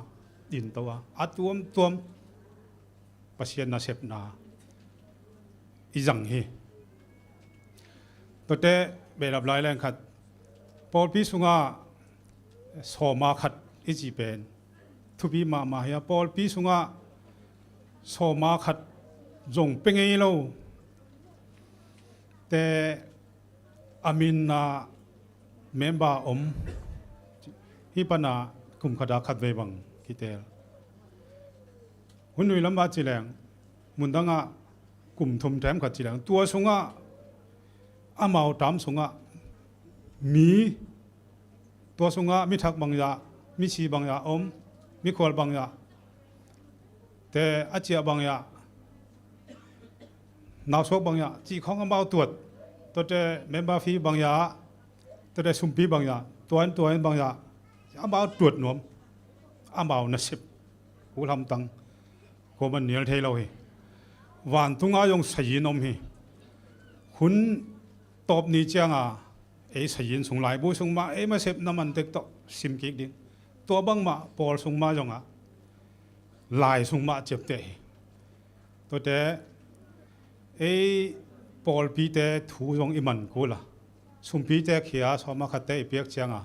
dinto a, a tuamtuam Pasian nasepna i zang hi. Tuate behlap lai leng khat, pawlpi sungah sawma khat i cih pen thupi mahmah hi a, pawlpi sungah sawma khat zong pia ngei lo te a minna member om, hih pana kum khata khatvei bang kitel. Hun nui lamah ci leng, mundangah kum thum them khat ci leng, tua sungah amau tam sungah mi, tua sungah mi thak bangzah, mi si bangzah om, mi khual bangzah, te a ciah bangzah, nausuak bangzah cih khawng amau tuat. Tuate member fee bangzah, tuate sumpi bangzah, tuan tuan bangzah amau tuat nuam. Amau nasep kul hamtang, kuaman nial thei lo hi. Vantungah zong sayin om hi. Hun tawp ni cianga ei sayin sung, laibu sung mah ei masepna mantek tawh simkik ding. Tua bangmah pawl sung mah zongah lai sung mah ciapteh hi. Tuate ei pawlpite thu zong i man kul a, sumpite khia sawma khatte i piak cianga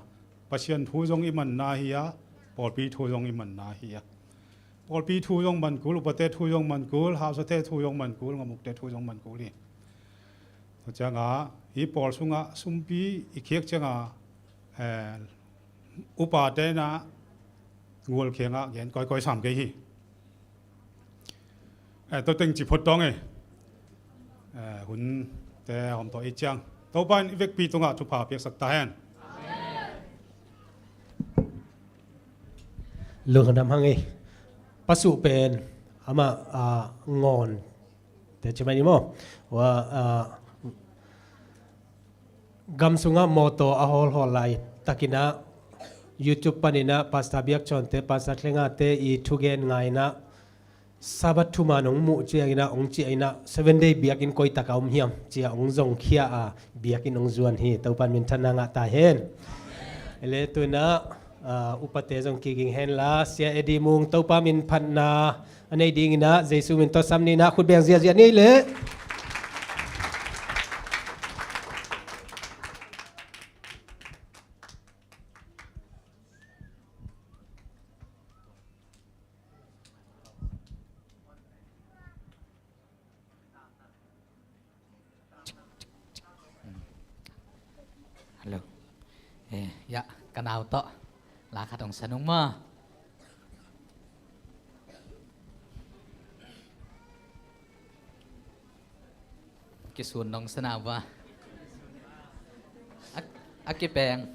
Pasian thu zong i manna hi a, pawlpi thu zong i manna hi a. Pawlpi thu zong man kul, upate thu zong man kul, hausate thu zong man kul, ngamukte thu zong man kul hi. Tua cianga hih pawl sungah sumpi i khiak cianga, eh, upate na gual khiangah gen kawikawi sam kei hi. Eh, tua teng ci phot tawng e. Eh, hunte hawm tawh i ciang, Topa in i vekpi tungah thupha piaksak ta hen. Lungdam hang e. Pasuh pen amah, ah, ngawn Te ci mai ni maw. Wa, ah, gam sungah mawtaw a hawlhawl lai takinah YouTube paninah Pastor Biak Chawnte, Pastor Thlengate i thugen ngainah Sabbath thuman hong muh cianginah hong ciahinah Seven Day biakinn koitakah om hiam cia hong zongkhia a biakinn hong zuan hi. Topan minthanna ngah ta hen. Ele tuinah, ah, upate zong kiging henla Sia Eddie Mung Topa min phatna a nei dinginah Jesu min tawh sam ninah khut beng ziahziah ni leh. Hello. Eh, ya, ka nau tawh la khat hong sa nung maw. Kisun nong sa nau ba. A, a kipeng.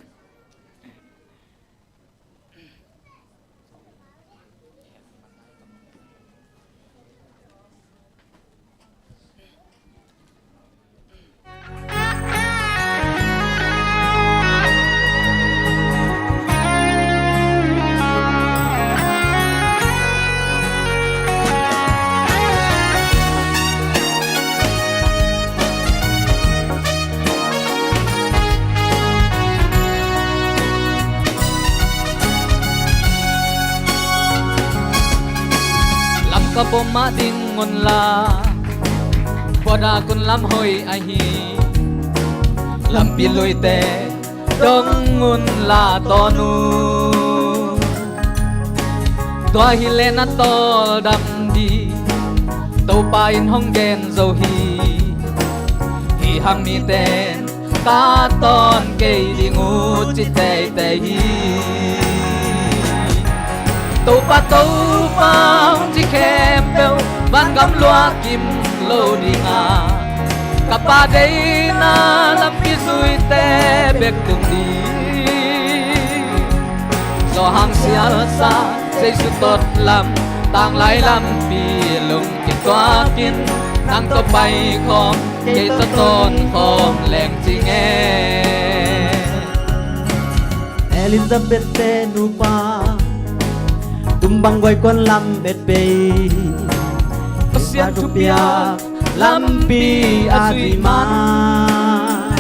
Lamka pom mah ding unla, puadak un lam hoih ahi, lampi luite dong unla tawn un. Tua hileh na tawldam ding Topa in hong gen zo hi. Hih hang miten ka tawn kei ding uh ci teitei hi. Topa, Topa hong ci khempeuh vangam luah kim lo ding a, ka Pa deihna lampi zuite bek tung ding. Zawhang sialsa Jesu tot lam, tanglai lampi lungkim tuakin, nang tawh paikhawm, kei tawh tawnkhawm leng ci nge. Elizabeth te nupa, tumbang guaikuan lam et pei, Pasian thupiak lampi a zui man.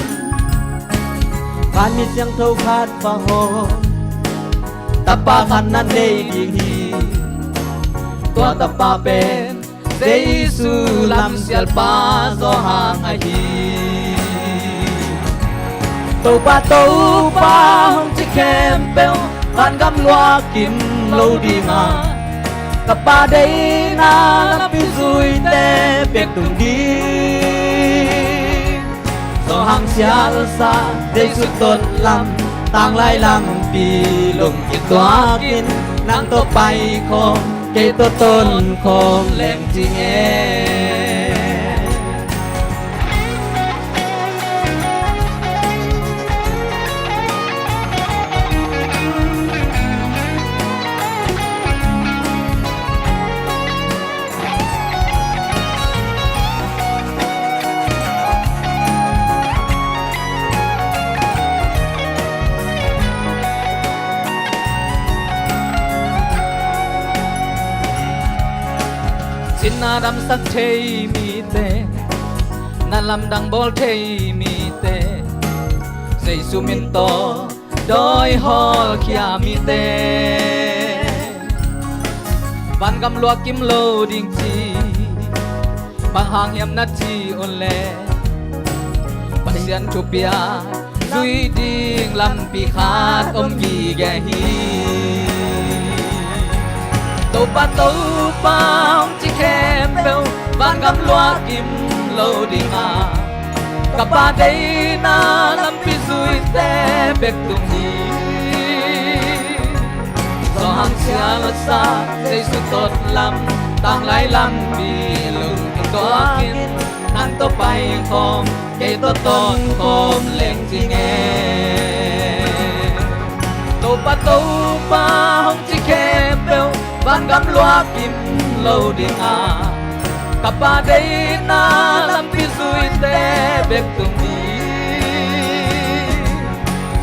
Khan mi siangtho khat va hawm, tapa khat na nei ding hi. Tua tapa pen Jesu lamsialpa Zawhang ahi. Topa, Topa hong ci khempeuh vangam luah kim lo ding a, ka Pa deihna lampi zuite bek tung ding. Zawhang sialsa Jesu tot lam, tanglai lampi lungkim tuakin, nang tawh paikhawm, kei tawh tawnkhawm leng ci nge. Sinna damsak thei mite, na lamdang bawl thei mite, Jesu min tawh dawi hawlkhia mite, vangam luah kim lo ding ci, bang hang hiam na ci un le, Pasian thupiak zui ding lampi khat om gige hi. Topa, Topa hong ci khempeuh vangam luah kim lo ding a, ka Pa deihna lampi zuite bek tung hi. Zawhang sialsa Jesu tot lam, tanglai lampi lungkim tuakin, nang tawh paikhawm, kei tawh tawnkhawm leng ci nge. Topa, Topa hong ci khempeuh vangam luah kim lo ding a, Ka Pa deihna lampi zuite bek tung hi.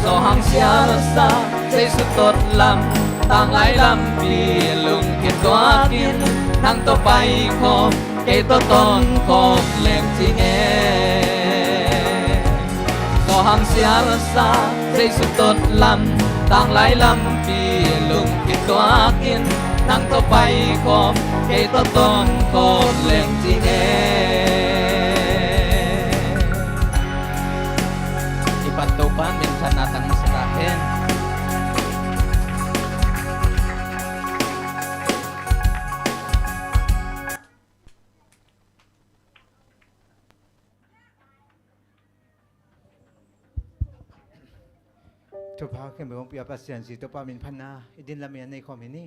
Zawhang sialsa, Jesu tot lam, tanglai lampi lungkhin tuakin, nang tawh paikhawm, kei tawh tonkhawm leng ci nge. Zawhang sialsa, Jesu tot lam, tanglai lampi lungkhin tuakin, nang tawh paikhawm, kei tawh tonkhawm leng ci nge. I pan Topa minthanna tang sa ta hen. Thupha khempeuh hong pia Pasian zi Topa min phatna i din lam i a nei khawm hi ni.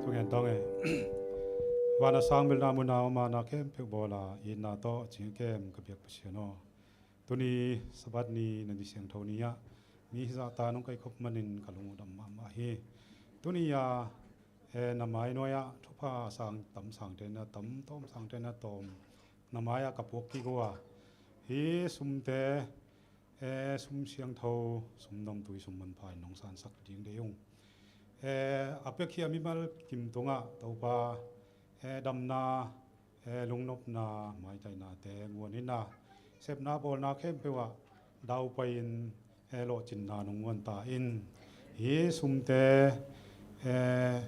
Thungen tawng e. Van a sang, belna mun a om a, na khempeuh bawl a, itna tawh cing kem ka biak Pasian aw, tuni Sabbath ni, na ni siangtho ni ah mi hizahta nong kaihkhop manin ka lung uh dam mahmah hi. Tuni a, eh, na mainuai ah thupha a sang tam sangte na tam, tawm sangte na tawm, na mai-ah ka puak kik uh a, hih sumte, eh, sum siangtho, sum nomtui, sum manpha in nong sansak ding deih ung. Eh, a piakhia mimal kim tungah Topa, eh, damna, eh, lungnopna, maitainate muan in a, sepna bawlna khempeuh ah daupai-in, eh, lawhcinna nong muan ta in. Hih sumte, eh,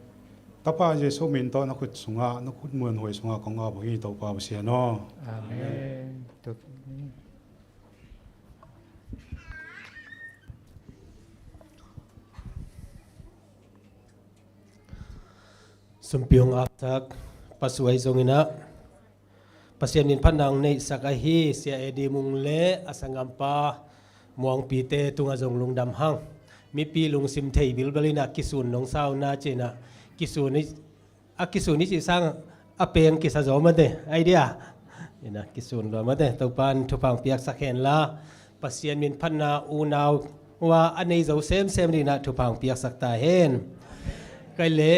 Tapa Jesuh min tawh na khut sungah, na khut muanhuai sungah kong ap uh hi, Topa Pasian aw. Amen. Sumpi hong apsak, pasuai zongin ah Pasian min phatna hong neihsak ahi Sia Eddie Mung le a sanggampa Muangpite tungah zong lungdam hang. Mipi lungsim thei bilbel in ah kisun nong sa uh na ci-in ah, kisun i, a kisun i cih sang a peng kisa zaw mate, idea. In ah kisun lua mate, Topa in thupha hong piaksak hen la, Pasian min phatna unau a a nei zo semsem dingin ah thupha hong piaksak ta hen. Kai le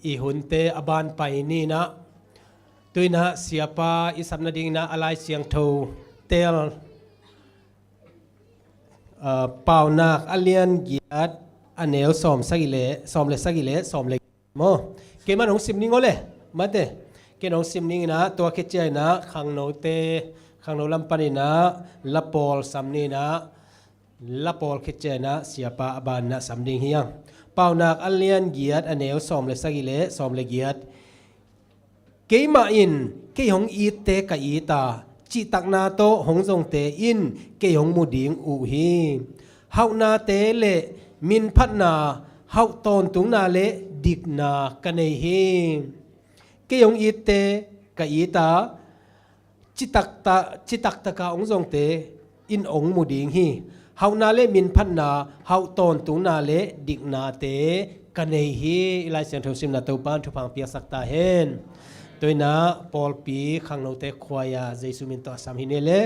i hunte a ban pai ni in ah, tu in ah siapa i sap nadingin ah a Lai Siangtho tel, ah, Paunak a lian giat a neu sawm sagih le, sawm le sagih le sawm le giat maw. Keimah hong sim ning aw le, mate. Ken hong sim ning in ah, tua khit ciangin ah khangnote, khangno lam panin ah la pawl sam ni in ah, la pawl khit ciangin ah siapa a ban in ah sam ding hi hang. Paunak a lian giat a neu sawm le sagih le sawm le giat. Keimah in kei hong itte ka it a, cihtakna tawh hong zongte in kei hong mu ding uh hi. Hauhnate le minphatna, hauh tawntungna le dikna ka nei hi. Kei hong itte ka it a, citakta, citaktak a hong zongte in hong mu ding hi. Hauhna le minphatna, hauh tawntungna le diknate ka nei hi. I Lai Siangtho simna Topa in thupha hong piaksak ta hen. Tu in ah pawlpi khangnote khuai-ah Jesuh min tawh a sam hi ni le.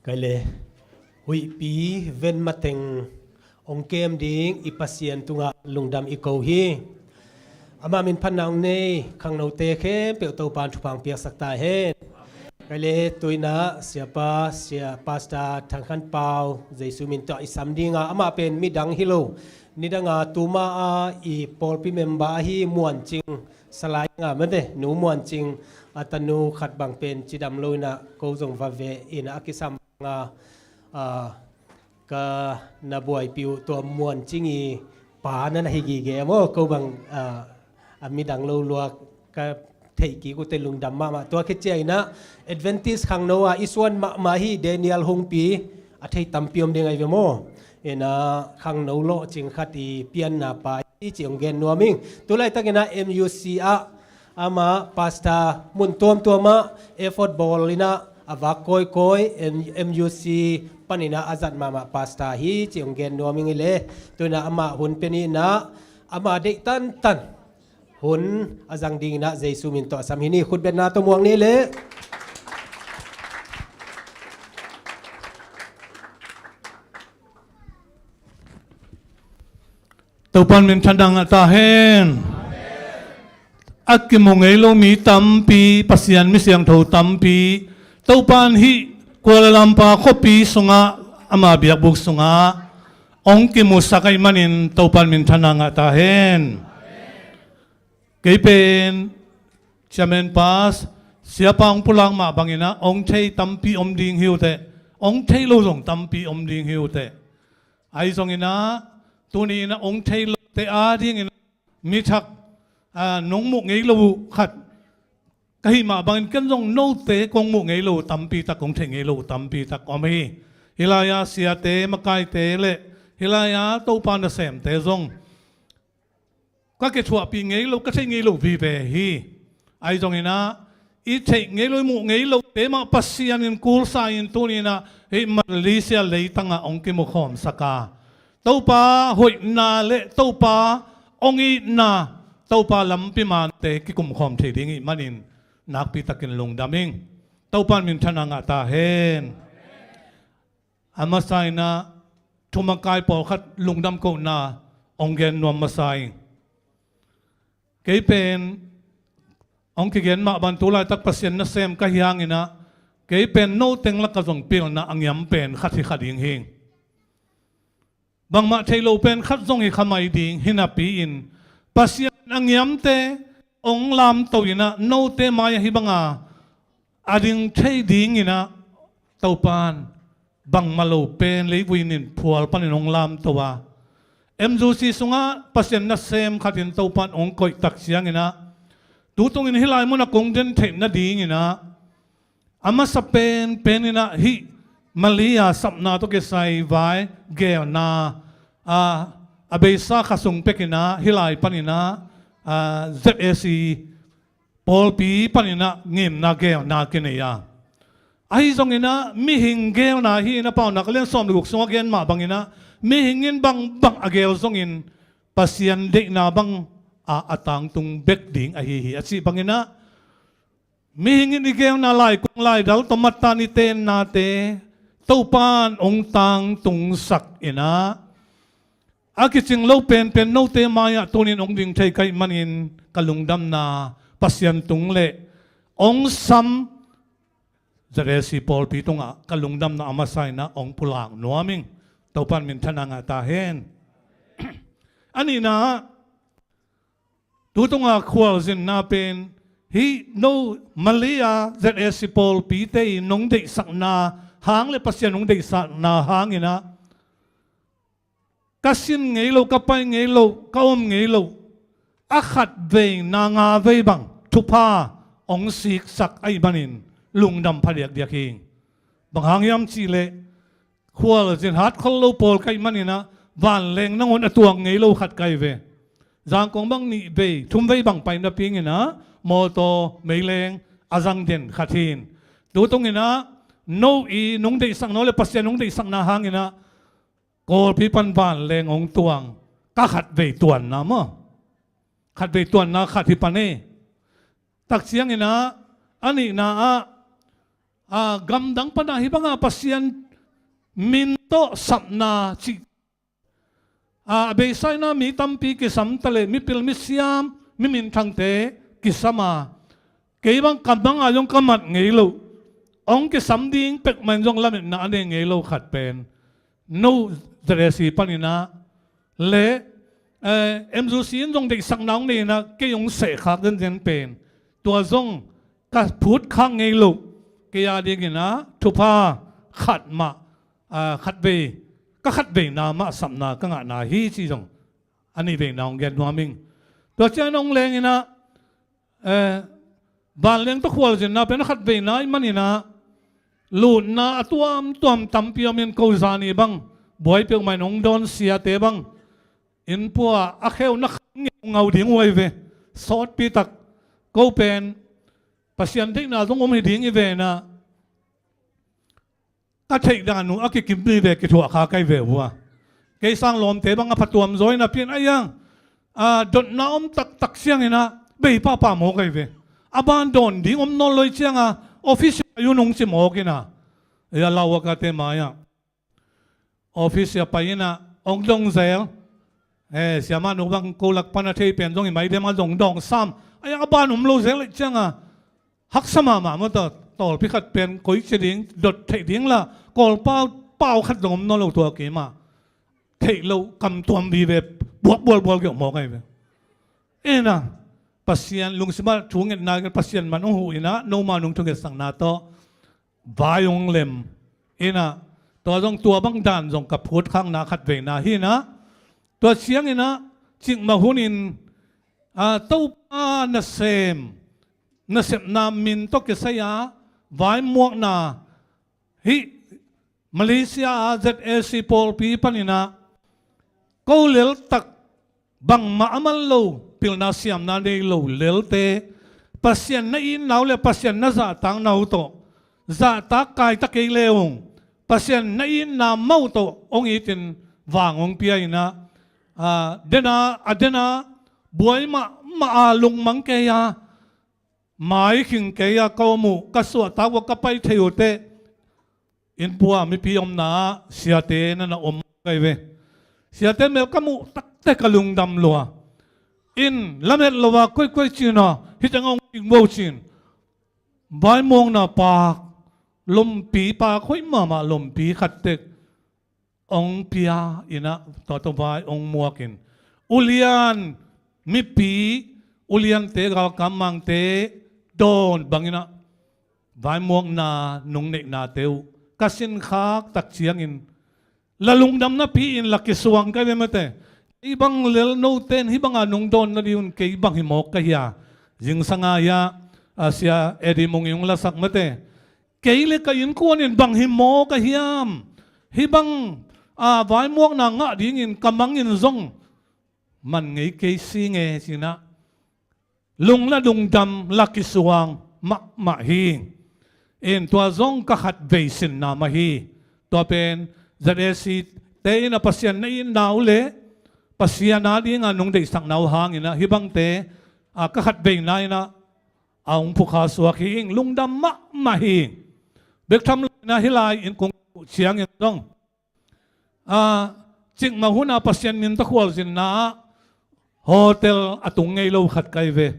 Kei le huihpi ven mateng hong kem ding i Pasian tungah lungdam i ko hi. Amah min phatna hong nei khangnote khempeuh Topan thupha hong piaksak ta hen. Kei le tuinah siapa, sia Pastor Thang Khan Pau, Jesu min tawh i sam dinga amah pen midang hi lo. Nidanga tuma a i pawlpi member ahi Muancing Salai nga mate, nu Muancing a tanu khat bang pen cidam lo inah ko zong va ve inah a kisam nga, ah, ka na buaipi uh tua Muancing i pa na na hi gige maw, ko bang, ah, a midang lo luak ka theih kik uh te lungdam mahmah. Tua khit ciah inah Adventist khangno a i suan mahmah hi Daniel Hungpi a thei tampi om ding ahi ve maw. Inah khangno lawhcing khat i pianna pa hi ci hong gen nuam ing. Tulaitak inah M U C ah amah pastor mun tuamtuamah effort bawl inah a vak kawikawi, M-, M U C pan inah a zat mahmah pastor hi ci hong gen nuam ing. Hi le tuinah amah hun pia ni inah amah deih tantan hun a zang ding inah Jesu min tawh a sam hi ni. Khutbetna tawh muak ni le. Topan minthanna ngah ta hen. A kimu ngei lo mi tampi, Pasian mi siangtho tampi Topan hih Kuala Lumpur khuapi sungah, ama biakbuk sungah hong kimusak ahih manin Topan minthanna ngah ta hen. Kei pen Chairman Pas, siapa hong pulak mah bang inah hong thei tampi om ding hi uh teh, hong thei lo zong tampi om ding hi uh teh. Ahi zong inah tuni inah hong thei lote a ding inah mi thak, ah, nong muh ngei lo uh khat ka hih mah bangin ken zong note kong muh ngei lo uh tampi tak, kong theih ngei lo uh tampi tak om hi. Hih lai-a siate, makaite le hih lai-a Topa nasemte zong ka kithuahpih ngei lo, ka theih ngei lo vive hi. Ahi zong inah i theih ngei lo, i muh ngei lote mah Pasian in kulsa in tuni inah hih Malaysia leitangah hong kimukhawmsak a, Topa hoihna le Topa hong itna, Topa lampi mante kikumkhawm thei ding ahih manin nakpi takin lungdam ing. Topan minthanna ngah ta hen. A masa inah thumakai pawlkhat lungdam kohna hong gen nuam masa ing. Kei pen hong kigen mah bang tulaitak Pasian nasem ka hi hang inah kei pen no teng lakah zong pilna a ngiam pen khat hi kha ding hi. Bangmah theih loh pen khat zong hi kha mai ding hi napi-in Pasian a ngiamte hong lamto inah note mai-ah hih banga a ding thei ding inah Topan bangmah lo pen leivui in phual panin hong lamto a, M U C sungah Pasian nasem khatin Topan hong koih tak ciang inah tutungin hih lai munah kong den theih nading inah a masa pen pen inah hih Malaysia sapna tawh kisai vai geelna, a, a beisa kha sung pek inah hih lai pan inah, a, Z A C pawlpi pan inah ngimna geelna kinei a. Ahi zong inah mihing geelna hi inah Paunak a lian sawm le guk sungah gen mah bang inah mihing in bangbang a geel zongin Pasian deihna bang a, a tangtung bek ding ahi hi a cih bang inah mihing in i geelna laikung laidal tawh mattan i tennate Topan hong tangtungsak inah a kicing lo penpen note mai-ah tunin hong ding thei ka hih manin ka lungdamna Pasian tung le hong sam Z A C pawlpi tungah ka lungdamna a masa inah hong pulak nuam ing. Topan minthanna ngah ta hen. A nihna ah tutunga khualzinna pen hih no Malaysia Z A C pawlpite in nong deihsakna hang le Pasian nong deihsakna hang inah ka sin ngei lo, ka pai ngei lo, ka om ngei lo a khat vei na nga vei bang thupha hong siksak ahih manin lungdam pha diakdiak hi. Bang hang hiam cih leh khualzin hat khol lo pawl ka hih man inah vanleng nangawn a tuang ngei lo khat ka hi ve. Zangkong bang nih vei thum vei bang pai napi-in ah mawtaw meileng a zang den khat hi. Tutung inah no i nong deihsak no le Pasian nong deihsakna hang inah Kawlpi pan vanleng hong tuang ka khat vei tuanna maw, khat vei tuanna khat hi pan e. Tak ciang inah a nihna ah a, gamdang pana hih banga Pasian min tawh sapna cih, a, a beisa inah mi tampi kisam ta leh mipil misiam mi minthangte kisam a, kei bang ka manga zong ka mat ngei loh, hong kisam ding pekmah in zong lametna a nei ngei lo khat pen no Z A C paninah le, eh, M U C in zong deihsakna hong nei inah kei hong sehkhak zenzen pen, tua zong ka phutkhak ngei loh, kei a dinginah thupha khat mah, ah, khatvei, ka khatveina mah sapna ka ngahna hi ci zong a nih veina hong gen nuam ing. Tua ciangin hong lenginah, eh, vanleng tawh khualzinna pen a khatveina ahih maninah lutna a tuamtuam tampi om in, ko zani bang buai peuhmah in hong dawn siate bang inn pua a kheuna khang ngeu ngau ding uh ahi ve. Sawtpi tak ko pen Pasian deihna zong om hi ding i venah ka theih dan uh a kikim mi ve kithuah kha kai ve uh a. Kei sang lawmte bang a phatuam zaw in a pian a iang, a, dotna om taktak cianginah bei pahpah mawk ahi ve. A ban dawn ding om nawn lo ih cianga office a pai uh nung ci mawk inah, ei a lau a kate mai-ah office a pai inah hong dong zel. Eh, siamah nu bang ko lak pan a thei pen zong i mai dem a zong dawng sam. Ai a ban om lo zel ih cianga haksa mahmah maw ta. Tawlpi khat pen koi ci ding, dot theih ding la Kawlpau pau khat zong om nawn lo, tua kei mah theih loh kam tuam vive, buak bualbual kiok mawk ahi ve. Inah Pasian lungsimah thu ngetna, Pasian man hong huh inah no ma nung thungetsakna tawh vai hong lem inah, tua zong tua bang dan zong ka phutkhakna khatveina hi inah, tua cianginah cikmah hunin, a, Topa nasem, nasepna min tawh kisai-a vaimuakna hih Malaysia a Z A C pawlpi paninah ko leltak bangmah a man lo, pilna siamna nei lo lelte Pasian na itna uh le Pasian na zahtakna uh tawh zahtak kaita kei le ung, Pasian na itna mah uh tawh hong itin vang hong pia inah, a, dena, a dena buai mahmah a lungmang kei a, mai khing kei a ka om uh, ka suahtak uh a ka pai thei uh teh, inn pua mipi omna ah siate na na om kai ve. Siate mel ka muh takte ka lungdam lua. In lamet lo a koikoi cina hih teng a hong ing vo cin, vaimuakna pak, lompi pak hoih mahmah lompi khat tek hong pia inah, tua tawh vai hong muakin, ulian mipi, uliante, galkap mangte dawn banginah vaimuakna nung neihnate uh ka sinkhak tak ciangin la lungdam napi-in la kisuang kai ve mate. Kei bang lel note in hih banga nung dawn nading un kei bang hi mawk ka hia? Zingsanga hiah, a, Sia Eddie Mung in hong lasak mate. Kei le ka innkuan in bang hi mawk a hiam? Hih bang, a, vaimuakna ngah dingin ka mangin zong man ngei kei si nge cinah lung la lungdam la kisuang mahmah hi. In tua zong ka khatvei sinna mah hi. Tua pen Z A C te inah Pasian na itna uh le Pasian a dinga nung deihsakna uh hanginah hih bangte, a, ka khatveina inah a hong phukha suak hi ing, lungdam mahmah hi. Bek tham lo inah hih lai in kong uh ciangin zong, a, cikmah huna Pasian min tawh khualzinna ah hotel a tung ngei lo khat kai ve.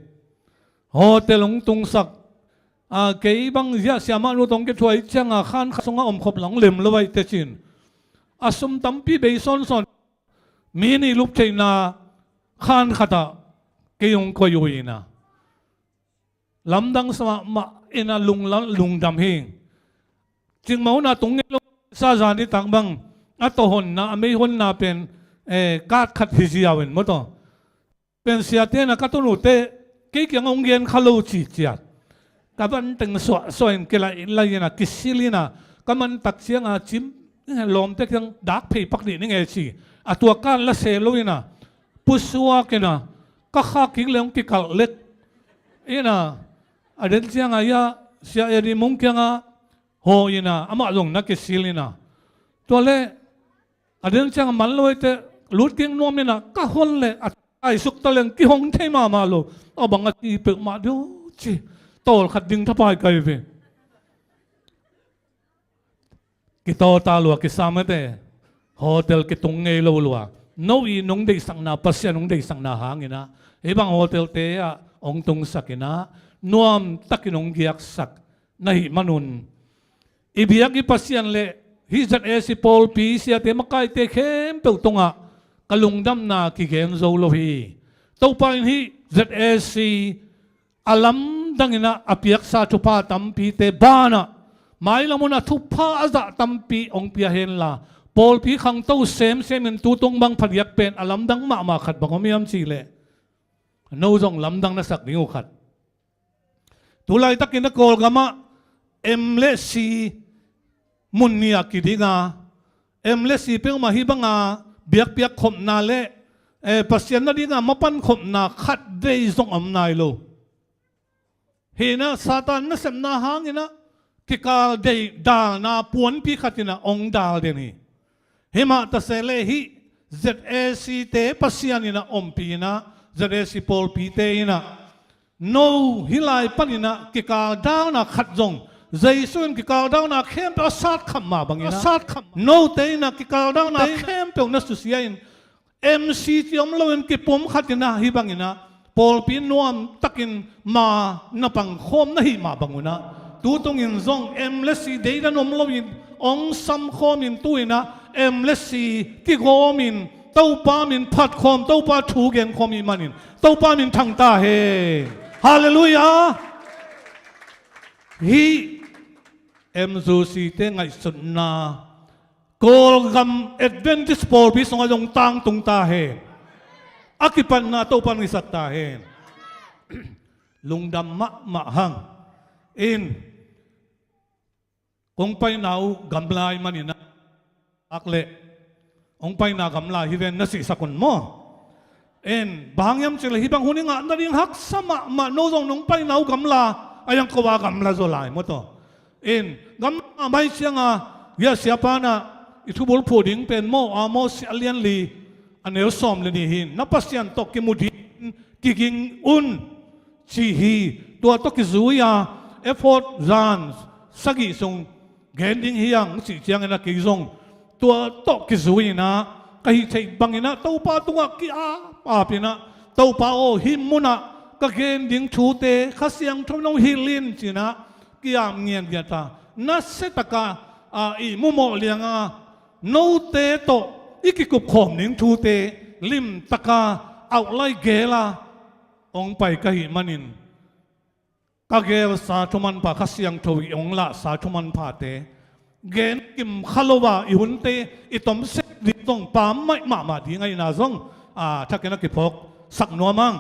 Hotel hong tungsak, a, kei bang ziah siamah nu tawh hong kithuah ih cianga khan khat sungah omkhop lang lem lo aih tecin, a sum tampi bei sawnsawn, mi nih lup theihna khan khatah kei hong koih uh inah lamdang sa mahmah inah lungla-, lungdam hi. Cikmah huna tung ngei lo sa zan i tak bang a tawhonna, a meihonna pen, eh, kat khat hi ziau in maw taw. Pen siate na ka tun uh teh kei kiang hong gen kha lo ci ciat. Ka van teng suahsuah in kilaih lai inah kisil inah ka man tak cianga cim, eh, lawmte kiang dak phei pak dih ning e ci. A tua kan la se lo inah pusuak inah ka khak kik le hong kikalh lek inah, a den cianga ia Sia Eddie Mung kiangah hawh inah amah zong na kisil inah, tua le a den cianga man lo ite lut kik nuam inah ka hon le a taisuk ta leng kihong thei mahmah lo. A bang a ci peuhmah deuh ci, tawl khat ding thapai kai ve. kitawta lua, kisam ete, hotel kitung ngei lo lua. No i nong deihsakna, Pasian nong deihsakna hangin ah, hih bang hotelte ah hong tungsak in ah, nuamtakin hong giaksak na hih manun, i biak i Pasian le hih Z A C pawlpi siate makaite khempeuh tungah ka lungdamna kigen zo lo hi. Topa in hih Z A C a lamdang in ah a piaksa thupha tampite banah, mailam hun ah thupha a zah tampi hong pia henla, pawlpi khangto semsem in tutung bang phadiak pen a lamdang mahmah khat bang om hiam cih leh, no zong lamdang na sak ding uh khat. Tu laitakin a Kawlgam ah M le C mun nih a kiding a, M le C peuhmah hih banga biakpiak khopna le, eh, Pasian na dinga mapan khopna khat vei zong om nai lo. Hi in ah Satan nasepna hangin ah kikal deih dalna puanpi khat in ah hong dal den hi. Himah ta se leh hih Z A C te Pasian in ah ompih in ah, Z A C pawlpite in ah, no hih lai panin ah kikal dalna khat zong, Jesu in kikal dalna khempeuh a sat kham mah bangin ah, a sat kham, note in ah kikal dalna khempeuh na susia in, M C ci om loin kipum khat in ah hih bangin ah pawlpi nuamtakin ma na pangkhawm na hih mah bangun ah, tutungin zong M le C deidan om loin hong samkhawmin tu in ah M le C kigawmin Topa min phatkhawm, Topa thu genkhawm ih manin Topa min thang ta hen. Halleluiah. Hih M U C te ngaihsutna Kawlgam Adventist pawlpi sungah zong tangtung ta hen. A kipatna Topa in hong hisak ta hen. Lungdam mahmah hang. In, kong paina uh gamla ih manin ah, ak leh, hong paina gamla hi ven na sihsak un maw. In, bang hang hiam cih leh hih bang hun i ngah nading haksa mahmah, no zong nong paina uh gamla, a hiang ko a gamla zaw lai maw taw. In, gamla mai cianga, hih a siapa in ah i thubulphuh ding pen maw, Amos a lian li, a neu sawm le nih hi in, na Pasian tawh kimu dingin kiging un, ci hi. Tua tawh kizui a, Ephod zan sagih sung gen ding hi hang cih ciangin ah kei zong tua tawh kizui in ah, ka hih theih bangin ah Topa tungah ki-ap ap in ah, Topa aw, hih munah ka gen ding thute Kha Siangtho in hong hilh in ci in ah ki-ap ngiatngiat a, nasia taka, a, i mumawh lianga note tawh i kikupkhawm ding thute limtaka, auh lai gela hong pai ka hih manin, ka gelsa thumanpha, Kha Siangtho in hong lahsa thumanphate gen kim kha lo a, i hunte i tomsek ding zong pammaih mahmah ding ahihna zong, a, thakin a kiphawksak nuam hang.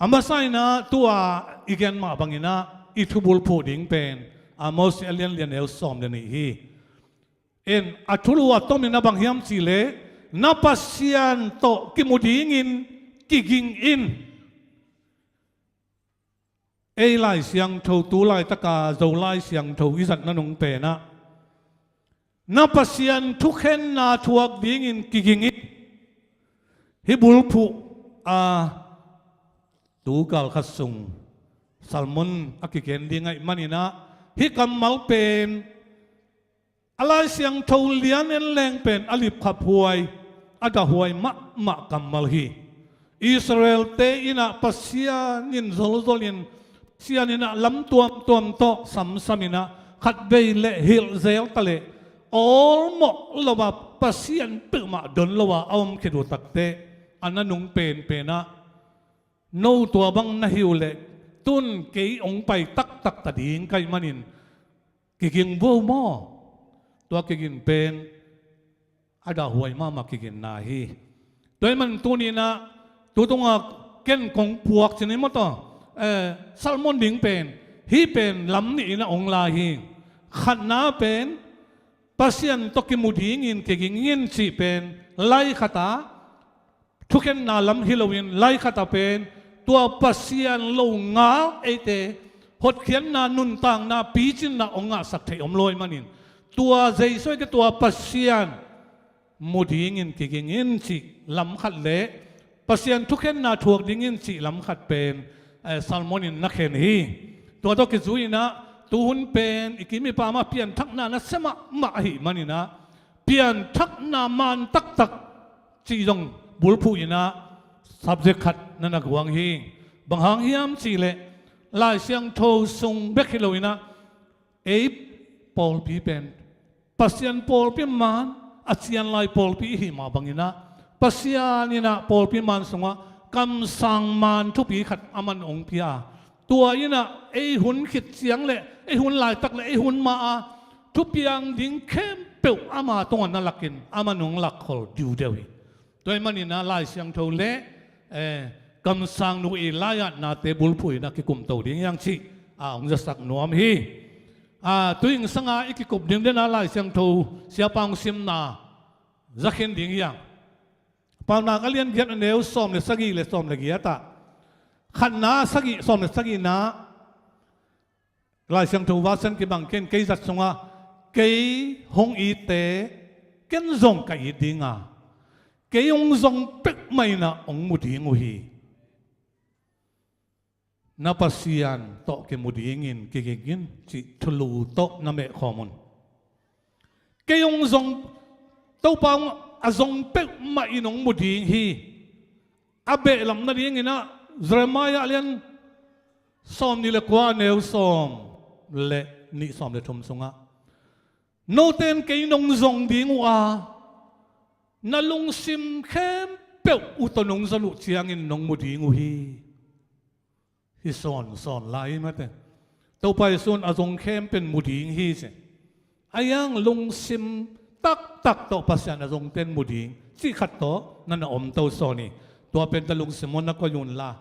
A masa in ah tua i gen mah bangin ah i thubulphuh ding pen Amos a lian li, a neu sawm le nih hi. In, a thulu a tomin ah bang hiam cih leh, na Pasian tawh kimu dingin kiging in. Ei Lai Siangtho, tu laitaka Zo Lai Siangtho i zatna nung pen ah, na Pasian thukhenna thuak dingin kiging in. Hih bulphuh a, tu kal khat sung sermon a kigen ding ahih manin ah, hih kammal pen a Lai Siangtho lian en leng pen a lipkhaphuai, a dahhuai mahmah kammal hi. Israel-te in ah Pasian in zolzolin, Pasian in ah lam tuamtuam tawh samsam in ah, khatvei leh hilh zel ta leh, awlmawh lo a, Pasian peuhmah don lo a a om khit uh takteh, a na nung penpen ah, no tua bang na hi uh leh, tun kei hong pai taktak ta ding ka hih manin, kiging vo maw. Tua kigin pen a dahhuai mahmah kiginna hi. Tua ahih manin tuni-in ah, tu tungah ken kong puak cih ni maw taw, eh, sermon ding pen, hih pen lam nih in ah hong la hi. Khatna pen, Pasian tawh kimu dingin kiging in cih pen lai khat ah, thukhenna lam hi loin lai khat ah pen tua Pasian lo ngal eite hotkhiatna, nuntakna, picinna hong ngahsak theih om lo ahih manin, tua Jesu eite tua Pasian mu dingin kiging in cih lam khat leh Pasian thukhenna thuak dingin cih lam khat pen, eh, sermon in na khen hi. Tua tawh kizui-in ah, Tuhun pen i kim i pam ah pianthakna nasia mahmah ahih manin ah, pianthakna maan taktak cih zong bulphuh in ah subject khat na na guang hi. Bang hang hiam cih leh Lai Siangtho sung bek hi lo in ah, ei pawlpi pen Pasian pawlpi maan, a cian lai pawlpi i hih mah bangin ah, Pasian in ah pawlpi maan sungah kamsang maan thupi khat aman hong pia a, tua in ah ei hun khit ciang le ei hun laitak le ei hun ma-a thupiang ding khempeuh ama tungah na lakin aman hong lakkhol diudeu hi. Tua ahih manin ah Lai Siangtho le, eh, kamsang nu i lai-atnate bulphuh in ah kikumto ding hi hang cih a hong zasak nuam hi. A, tu-in sanga i kikup ding den ah Lai Siangtho siapa hong simna zakhin ding hi hang. Paunak a lian giat, a neu sawm le sagih le sawm le giat ah, khatna sagih, sawm le sagihna, Lai Siangtho version kibang ken, kei zat sungah, kei hong itte, ken zong ka it ding a, kei hong zong peuhmah in ah hong mu ding uh hi. Na Pasian tawh kimu dingin kiging in cih thulu tawh na mehkhawm un. Kei hong zong, Topa hong a zong peuhmah in hong mu ding hi. A behlap nadingin ah Jeremiah lian sawmnih le kua, neu sawm le nih, sawm le thum sungah, note in kei nong zong ding uh a, na lungsim khempeuh uh tawh nong zon uh ciangin nong mu ding uh hi. Hi sawnsawn lai mate. Topa Jesu in a zong khempeuh mu ding hi ci. A hiang lungsim taktak tawh Pasian a zongte in mu ding cih khat tawh na na omto sawn hi. Tua pen ta lungsim aw na koih un la.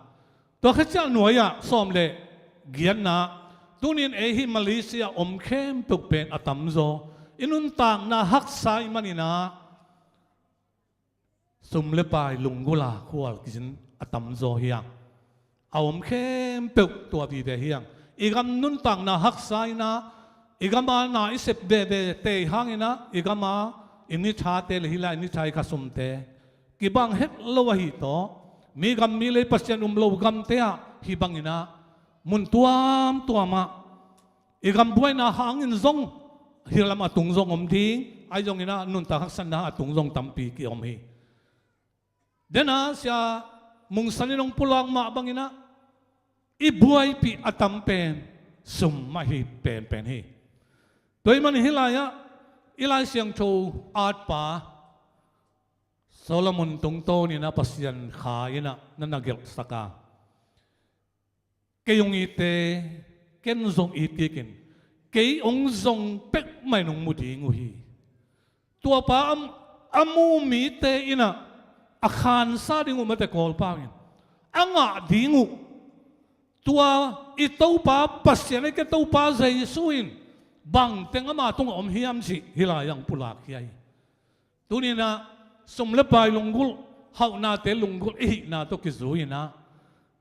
Tua khit ciang nuai-ah sawm le giatna, tuni-in ei hih Malaysia om khempeuh pen a tamzaw i nuntakna haksa ahih manin ah, sum le pai lunggulh a khual kizin a tamzaw hi hang. A om khempeuh tua vive hi hang. I gam nuntakna haksa in ah, i gam a na i sep veve tei hangin ah, i gam a i ni thate le hi lai i ni thai ka sumte kibang het lo ahi tawh, mi gam mi lei Pasian um lo gamte ah hih bangin ah mun tuamtuam ah i gam buaina hangin zong hih lam a tung zong om ding, ahi zongin ah nuntak haksatna a tung zong tampi kiom hi. Den ah Sia Mung San in hong pulak mah bangin ah i buaipih a tam pen sum ahi penpen hi. Tua ahih manin hih lai-ah i Lai Siangtho atpa Solomon tungtawnin ah Pasian kha in ah na na gelhsak a, kei hong itte, ken zong it kik in, kei hong zong peuhmah in hong mu ding uh hi. Tuapa a, a mu mite in ah a khansa ding uh mate, Kawlpau in a ngah ding uh. Tua i Topa Pasian, i ke Topa Jesu in bangteng ama tungah om hiam cih hih lai-ah hong pulak hi a hi. Tuni-in ah sum le pai lunggulh, hauhnate lunggulh i hihna tawh kizui-in ah,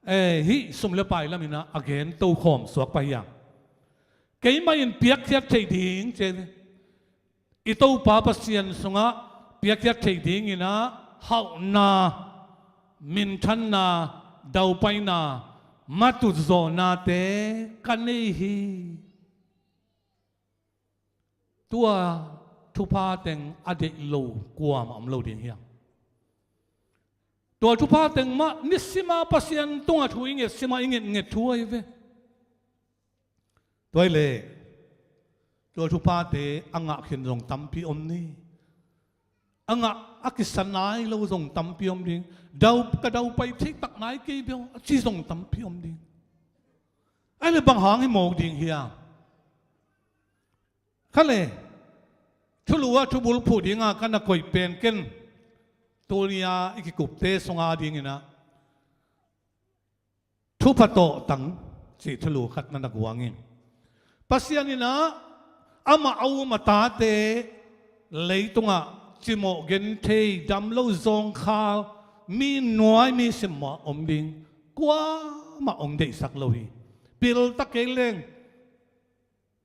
eh, hih sum le pai lamin ah a gen tokhawm suak pah hi hang. Keimah in piakkhiat theih ding ci, i Topa Pasian sungah piakkhiat theih dingin ah hauhna, minthanna, daupaina, matutzawhnate ka nei hi. Tua thupha teng a deih lo kuamah om lo ding hi hang. Tua thupha teng mah nisima Pasian tungah thu i nget sima i ngetnget thu ahi ve. Tua hi leh tua thuphate a ngah khin zong tampi om ni. A ngah a kisa nai lo zong tampi om ding. Dau, ka daupai thei tak nai kei bia a ci zong tampi om ding. Ahi leh bang hang hi mawk ding hiam? Kha le, thulu ah thubulphuh dinga ka na koih pen ken, tuni-a i kikupte sunga dingin ah thupha tawhtang cih thulu khat na na guang in, Pasian in ah amah a um a tate leitungah cimawh genthei, dam lo zawngkhal, mi nuai mi simmawh om ding kuamah hong deihsak lo hi. Pil ta kei leng,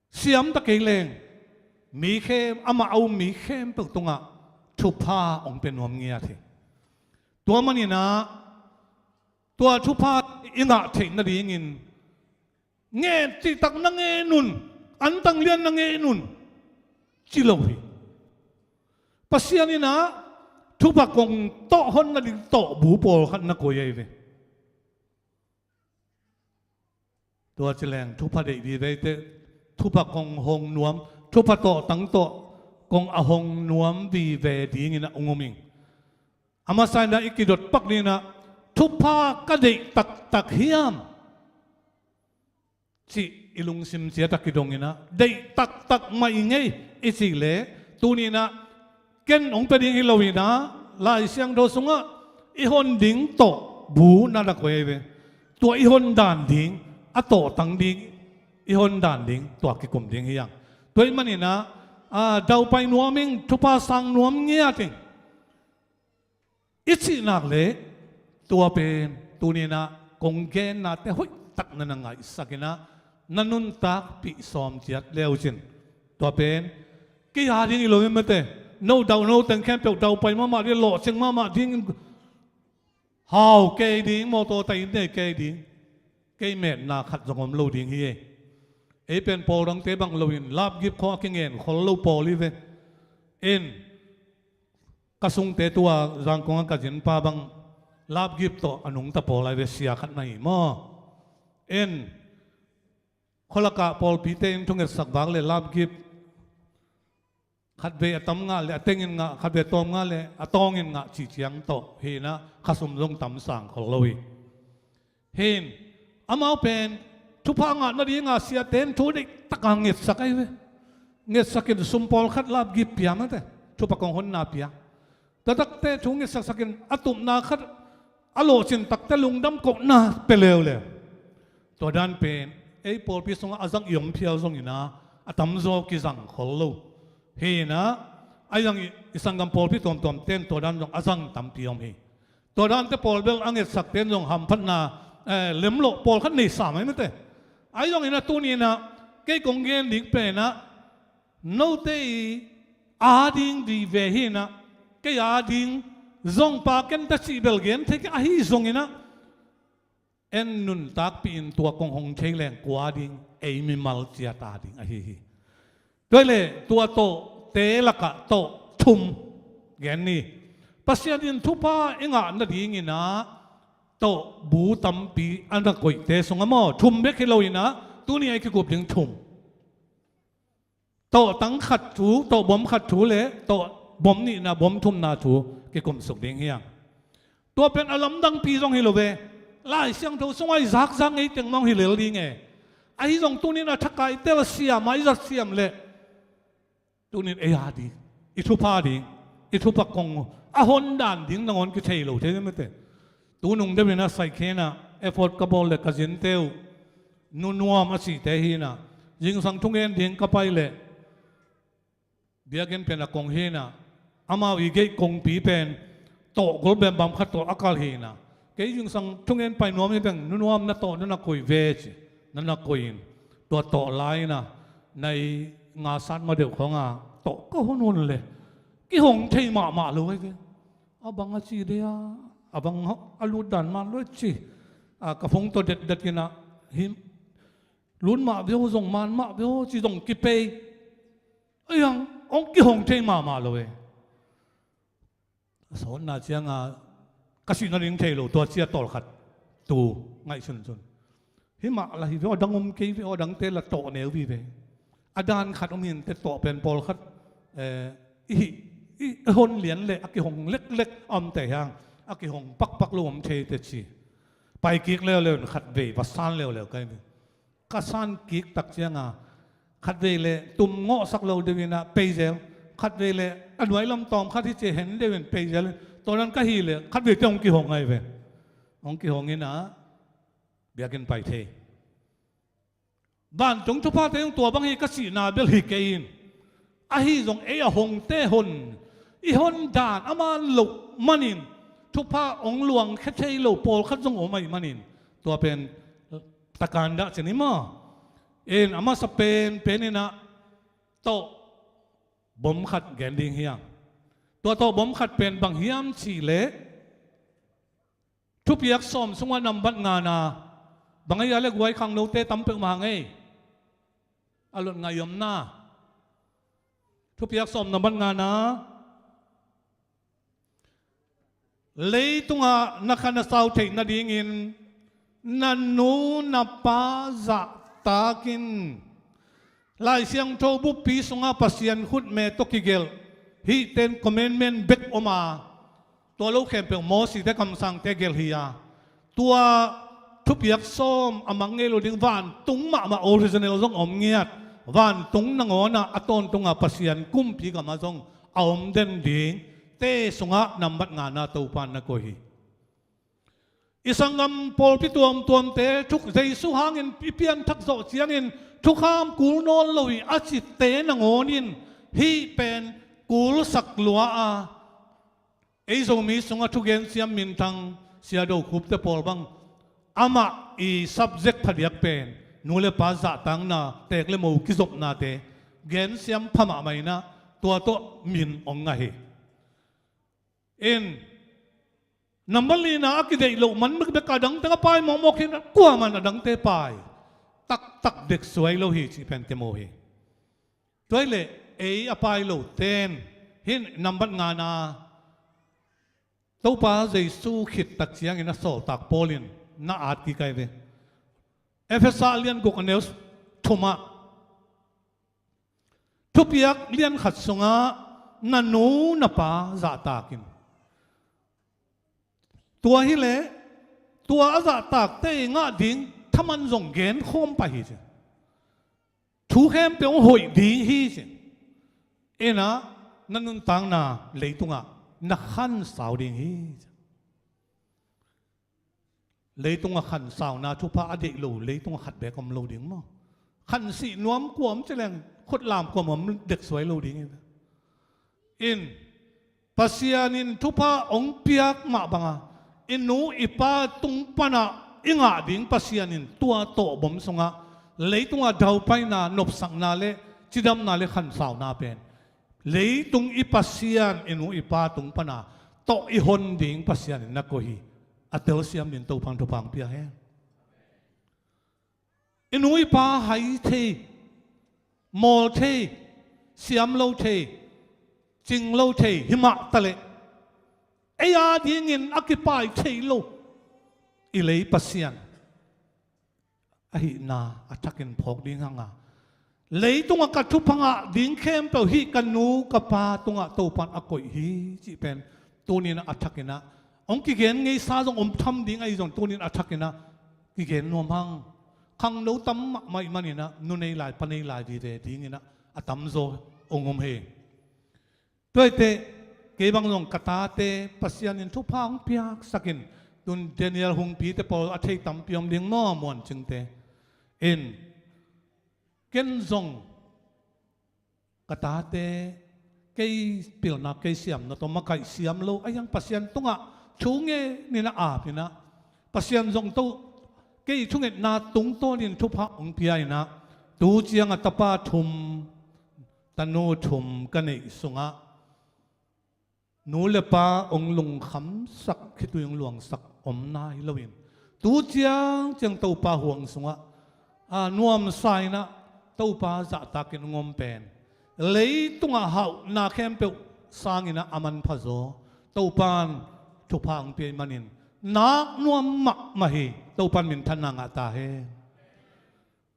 siam ta kei leng, mi khem, amah a um mi khempeuh tungah thupha hong pia nuam ngiat hi. Tua manin ah tua thupha i ngah theih nadingin ngen cihtak na ngen un. Antang lian na ngei in un, ci lo hi. Pasian in ah thupha kong tawh hon nading tawh bu pawlkhat na koih ahi ve. Tua ci leng thupha deih vive te, thupha kong hong nuam, thupha tawhtang tawh kong a hong nuam vive dingin ah ung om ing. A masa in ah i kidot pak dingin ah, thupha ka deih taktak hiam, cih i lungsim ciat ah kidong in ah, deih taktak mah ing ei i cih leh, tuni in ah ken hong pia ding hi lo in ah, Lai Siangtho sungah i hon ding tawh bu na na koih ahi ve. Tua i hon dan ding, a tawhtang ding i hon dan ding, tua kikum ding hi hang. Tua ahih manin ah, a, daupai nuam ing, thupha sang nuam ngiat ing, i cih nak leh, tua pen tuni in ah kong gennate hoihtak na na ngaihsak in ah, na nuntakpih sawm ciat le uh cin. Tua pen kei a ding hi lo hi mate. No dau, no teng khempeuh daupai mahmah ding, lawhcing mahmah ding, hau kei ding, mawtaw tai in nei kei ding, kei metna khat zong om lo ding hi ei. Ei pen pawl dangte bang lo in lapgip khawng a kingen khol lo pawl hi ve. In ka sungte, tua Zangkong a ka zinpa bang lapgip tawh a nungta pawl ahi ve, sia khat na hi maw. In khualakah pawlpite in thungetsak vak le lapgip khatvei a tam ngah le a tengin ngah, khatvei a tawm ngah le a tawngin ngah cih ciang tawh hi in ah, khasum zong tam sang khol lo hi. Hi in, amau pen thupha ngah nading a siate in thu deih tak a ngetsak ahi ve. Ngetsak in sum pawlkhat lapgip pia mate, thupha kong honna pia. Tua takte thu ngetsaksak in a tupna khat, a lawhcin takte lungdam kohna pia leuleu. Tua dan pen ei pawlpi sungah a zang i om phial zongin ah, a tamzaw kizang khol lo. Hi in ah, a zang i, i sanggam pawlpi tuamtuamte in tua dan zong a zang tampi om hi. Tua dante pawl bel a ngetsakte in zong hamphatna, eh, lemloh pawlkhat nei sam ahi mate. Ahi zongin ah tuni in ah kei kong gen ding pen ah, note i a ding vive hi in ah, kei a ding zong pa ken ta cih bel gen thei kei, ahi zongin ah en nuntakpih in tua kong hong thei leng kua ding, ei mimal ciat a ding ahi hi. Tua hi leh tua tawhte lakah tawh thum gen ni. Pasian in thupha i ngah nadingin ah tawh bu tampi a na koihte sungah maw, thum bek hi lo in ah tuni a i kikup ding thum. Tawhtang khat thu, tawh bom khat thu le tawh bom nihna, bom thumna thu kikumsuk ding hi hang. Tua pen a lamdangpi zong hi lo ve. Lai Siangtho sungah i zakzak ngei teng mah hi lel ding e. Ahi zong tuni in a thakai telsiam a i zatsiam leh tuni in ei a ding, i thupha ding, i thupha kong a hon dan ding nangawn kithei lo thei mate. Tu nung deuh in a Saikhen ah effort ka bawl leh ka zinte uh, Nu Nuam a cihte hi in a, zingsang thungen ding ka pai leh biakinn pen a kong hi in a, amau i gate kongpi pen tawh gol bembam khat tawh a kal hi in a, kei zingsang thungen pai nuam hi veng, Nu Nuam na tawh na na koih ve ci, na na koih in, tua tawh lai in a, nai nga sat ma deuh khawng a tawh ka hun hun leh kihong thei mahmah lo ahi ve. A bang a ci de a, a bang a lut dan mah lo ci. A, ka phung tawh detdet in a, hi lut mah ve aw, zong man mah ve aw ci zong kipei. Ei hang, hong kihong thei mahmah lo e. A sawtna ciang a, ka sih nading thei lo, tua cia tawlkhat tu ngaihsun sun. Hi mah la hi ve aw, dang om kei ve aw, dangte la tawh neu vive. A dan khat om hi in teh, tawh pen pawlkhat, eh, i hih, i hon lian leh a kihong leklek a om teh hi hang, a kihong pakpak lo om thei teh ci. Pai kik leuleu in khatvei va san leuleu ka hi ve. Ka san kik tak ciang a, khatvei leh tum ngawhsak lo deuh in a pei zel, khatvei leh a nuai lam tawm khat hi ci hen deuh in pei zel. Tua dan ka hih leh khatvei teh hong kihong ahi ve. Hong kihong in a, biakinn pai thei. Vantung thuphate zong tua bang hi ka cihna bel hi kei in. Ahi zong ei a hongte hon, i hon dan a man loh manin, thupha hong luangkhia thei lo pawlkhat zong om ahih manin, tua pen takan dah cin hi maw. In a masa pen, pen in a tawh bom khat gen ding hi hang. Tua tawh bom khat pen bang hiam cih leh, thupiak sawm sungah nambat ngana, bang ahi a leh guai khangnote tam peuhmah hang ei. A lot ngah i omna. Thupiak sawm nambat ngana. Leitungah na khan a sau theih nadingin na nu na pa zahtak in. Lai Siangtho buppi sungah Pasian khutme tawh kigelh hih Ten Commandment bek om a, tua lo khempeuh Mosite kamsangte gelh hi a, tua thupiak sawm a mang ngei lo ding, vantung mahmah original zong om ngiat, vantung nangawnah a tawntungah Pasian kumpi gamah zong a om den ding, te sungah nambat ngana Topa na koih hi. I sanggam pawlpi tuamtuamte thuk Jesu hangin i pianthak zawh ciangin thukham kul nawn lo hi a cite nangawn in hih pen kulsak lua a, ei Zomi sungah thugen siam minthang Sia Do Khupte pawl bang amah i subject phadiak pen nu le pa zahtakna, tek le mo kizopnate gen siam pha mahmah inah tua tawh min ong ngah hi. In, nambat lina a kideih loh man bek a dangte a pai mawkmawk hi inah kuaman a dangte pai taktak deksuai lo hi cih pen kimu hi. Tua hi leh ei a pai lo ten hin nambat ngana Topa Jesu khit tak ciangin a sawltak Paul in na at kik ai ve. Efesa lian guk a neu thumah thupiak lian khat sungah na nu na pa zahtak in. Tua hi leh tua a zahtakte i ngah ding thaman zong gen khawm pah hi ci. Thu khempeuh hoih ding hi ci. Inah na nuntakna leitungah na khansau ding hi ci. Leitungah khansauna thupha a deih lo leitungah khat bek om lo ding maw? Khansih nuam kua om cileng khutlam kua om deksuai lo ding hi. In, Pasian in thupha hong piak mah banga i nu i pa tung pana i ngah ding Pasian in tua tawhbom sungah leitungah daupaina, nopsakna le cidamna le khansauna pen leitung i Pasian, i nu i pa tung pana tawh i hon ding Pasian in na koih hi. A telsiam ding Topan thupha hong pia hen. I nu i pa hai thei, mawl thei, siam lo thei, cing lo thei hi mah taleh ei a dingin a kipai thei lo i lei Pasian ahihna a thakin phawk ding hanga, leitungah ka thupha ngah ding khempeuh hih ka nu ka pa tungah Topan a koih hi cih pen tuninah a thakinah hong kigen ngeisa zong om tham ding ahi zong tuninah a thakinah kigen nuam hang. Khangno tam mahmah ih maninah nu nei lai pa nei lai vive dinginah a tamzaw hong om hi. Tua hi teh kei bang zong ka tate Pasian in thupha hong piaksakin tun Daniel hungpite pawl a thei tampi om ding maw, muancingte in. Ken zong ka tate kei pilna kei siamna tawh makaih siam lo a hiang Pasian tungah thu ngenin a apinah Pasian zong to kei thungetna tungtawnin thupha hong pia inah tu ciang a tapa thum tanu thum ka neih sungah nu le pa hong lungkhamsak, khitui hong luangsak omna hi loin tu ciangciang Topa huang sungah a nuamsa inah Topa zahtakin hong om pen leitungah hauhna khempeuh sanginah a manphazaw Topan thupha hong pia ih manin nak nuam mahmah hi. Topan minthanna ngah ta hen.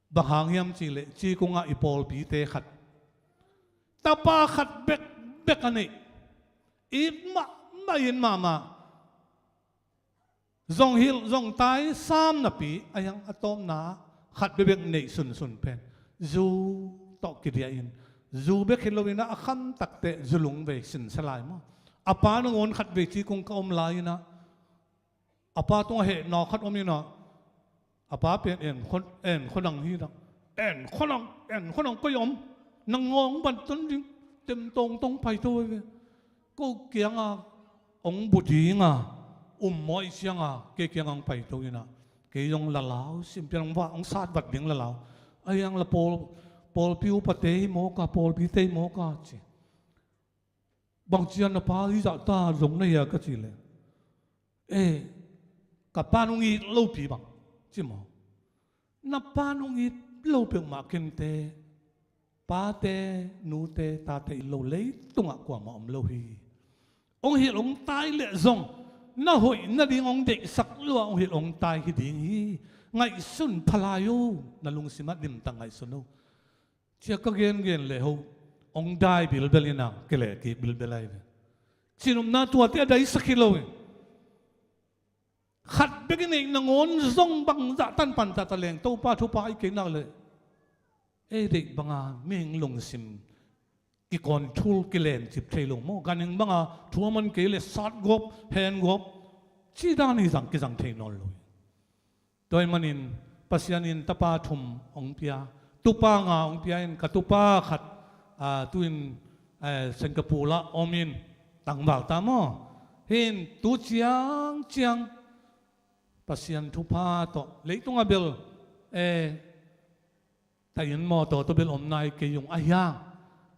Bang hang hiam cihleh cikungah i pawlpite khat tapa khat bekbek a neih, it mahmah, it mahmah. Zong hilh zong tai sam napi a hiang a tawpna khat bekbek neih sunsun pen zu tawh kidiahin zu bek hi loinah a khamtakteh zu lungvei sinsa lai maw? A pa nangawn khatvei cikung ka om lai inah a pa tungah hehna khat om inah a pa pen en khuanang hi inah en khuanang, en khuanang koi om nang ngawng bantan ding tem tongtong paito ve. Ko kianga hong bu dinga um mawh ih cianga kei kianga hong paito inah kei zong lalau simpian hong sat vat ding lalau a hiang la pawl, pawlpi upate hi mawka, pawlpite hi mawka ci. Bang cian na pa hi zahta zong na hia ka cihleh e ka pa nung it lopi bang ci maw? Na pa nung it lo peuhmah kente Pate, nute, tate in lo leitungah kuamah om lo hi. Hong hilh hong tai leh zong na hoih nading hong deihsak lua hong hilh hong tai hi ding hi. Ngaihsun pha lai o, na lungsimah dimtak ngaihsun o. Cia ka gengen leh ho hong dai bilbel in a kileh kik bilbel ahi ve. Cinopna tuate a daisak hi lo hi. Khat bek i neih nangawn zong bangzah tan pan tata leng Topa thupha i kei nak leh ei deih banga mihing lungsim kicontrol kilencip thei lo maw? Ganhing banga thu a man kei leh satgawp hengawp ci dan hi zang kizang thei nawn lo hi. Tua ahih manin Pasian in tapa thum hong pia, tupa nga hong pia in ka tupa khat, ah, tu-in, eh, Singapore ah om in tangval ta maw? Hi in tu ciangciang Pasian thupha tawh leitung a bel, eh, tahin mawtaw tawh bel om nai kei ung ahi hang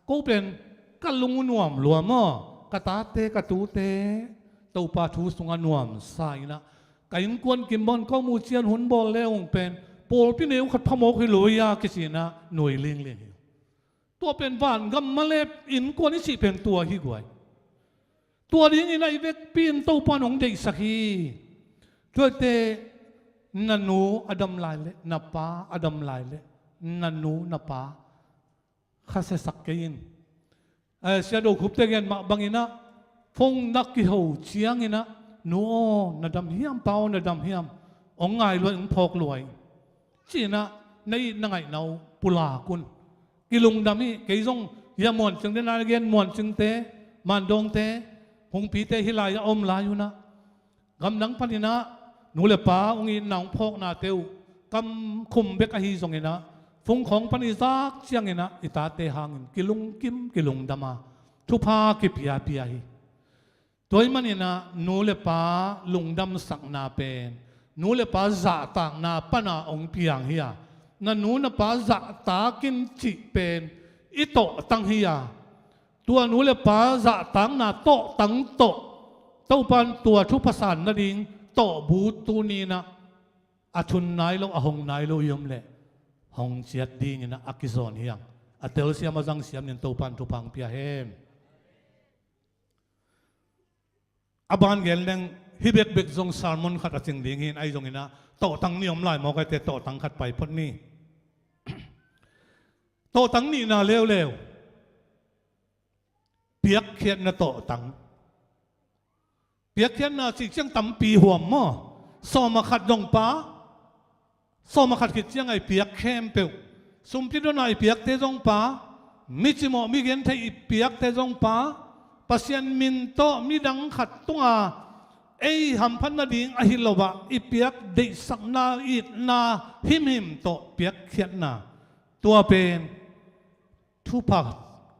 ko pen ka lung uh nuam lua maw? Ka tate ka tute Topa thu sungah nuamsa in a, ka innkuan kimbang ko mu cian hun bawl le ung pen pawlpi neu khat phamawk hi lo hi a kici in a nui lingling hi. Tua pen vangam malep innkuan i cih pen tua hi guai. Tua dingin a i vekpi in Topa in hong deihsak hi. Tuate na nu a dam lai leh na pa a dam lai leh na nu na pa khasiasak kei in. Eh, Sia Do Khup te gen mah bangin a phone na kiho ciangin a nu aw na dam hiam, pa aw na dam hiam, hong ngai lua in hong phawk lua in ci in a na it na ngaihna uh pulak un. Kilungdam hi. Kei zong hia Muancing te na gen Muancingte, Mandawngte, Hungpite hi lai a om lai un a gamdang panin a nu le pa hong itna hong phawknate uh kam khum bek ahi zongin a phone khawng pan i zak ciangin a i tate hangin kilungkim kilungdam a thupha kipiapia hi. Tua ahih manin a nu le pa lungdamsakna pen nu le pa zahtakna pana hong piang hi a, na nu na pa zahtak in cih pen i tawhtang hi a, tua nu le pa zahtakna tawhtang tawh Topa in tua thupha san nading tawhbu tuni in a a thun nai lo a hong nai lo i om leh hong ciat dingin a a kizawn hi hang. A telsiam a zangsiam in Topa in thupha hong pia hen. A ban gen leng hih bekbek zong sermon khat a cing ding hi in ahi zongin a tawhtang nih om lai mawk ahi teh tawhtang khat pai phot ni. Tawhtang nihna leuleu piakkhiatna tawhtang. Piakkhiatna cih ciang tampi huam maw? Sawm a khat zong pa, sawm a khat khit ciang a i piak khempeuh, sumpi dona i piakte zong pa, mi cimawh mi gentheih i piakte zong pa, Pasian min tawh midang khat tunga ei hamphat nading ahi lo ah i piak deihsakna, itna himhim tawh piakkhiatna, tua pen thupha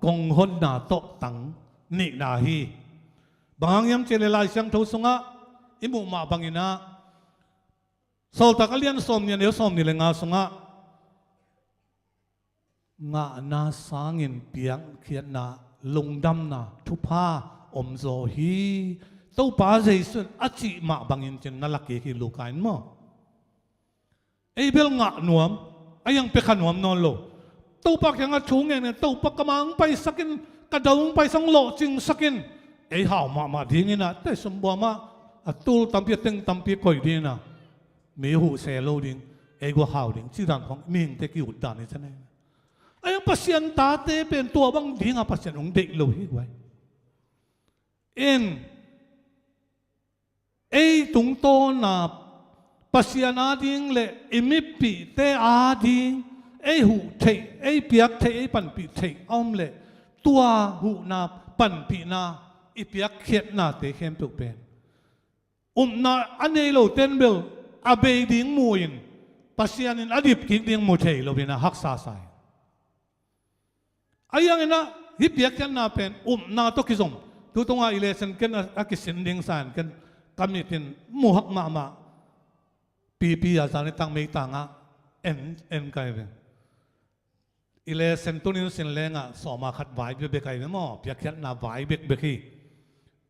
kong honna tawhtang nihna hi. Bang hang hiam cih leh Lai Siangtho sungah i muh mah bangin ah Sawltak a lian sawm nih a neu sawm nih le nga sungah ngahna sangin piakkhiatna, lungdamna, thupha om zaw hi. Topa Jesu in a cih mah bangin cin na la kik hi, Luka in maw? Ei bel ngah nuam, a hiang pia kha nuam nawn lo. Topa kiangah thu ngen in, Topa, ka ma hong paisak in, ka do hong paisak, hong lawhcingsak in, ei hau mahmah dingin ah, tei sumbuam ah a tul tampi, a teng tampi koih dingin ah, mi huh se lo ding, ei guak hau ding, ci dan khong mihingte ki-ut dan hi cen ei. A hiang Pasian tate pen tua bang dingah Pasian hong deih lo hi guai. In ei tungtawna Pasian ading le i mipihte ading ei huh theih, ei piak theih, ei panpih theih a om leh tua huhna, panpihna, i piakkhiatnate khempeuh pen upna a nei lote in bel a bei ding mu-in Pasian in a dip kik ding mu thei loin a haksa sa hi. A hiangin ah hih piakkhiatna pen upna tawh kizom. Tutunga i lesson ken a, a kisin ding sa in ken ka mit in muhak mahmah. Pipi a zan i tang meitangah en, en kai ve. I lesson tunin sin lengah sawma khat vai bekbek ai ve maw, piakkhiatna vai bekbek hi.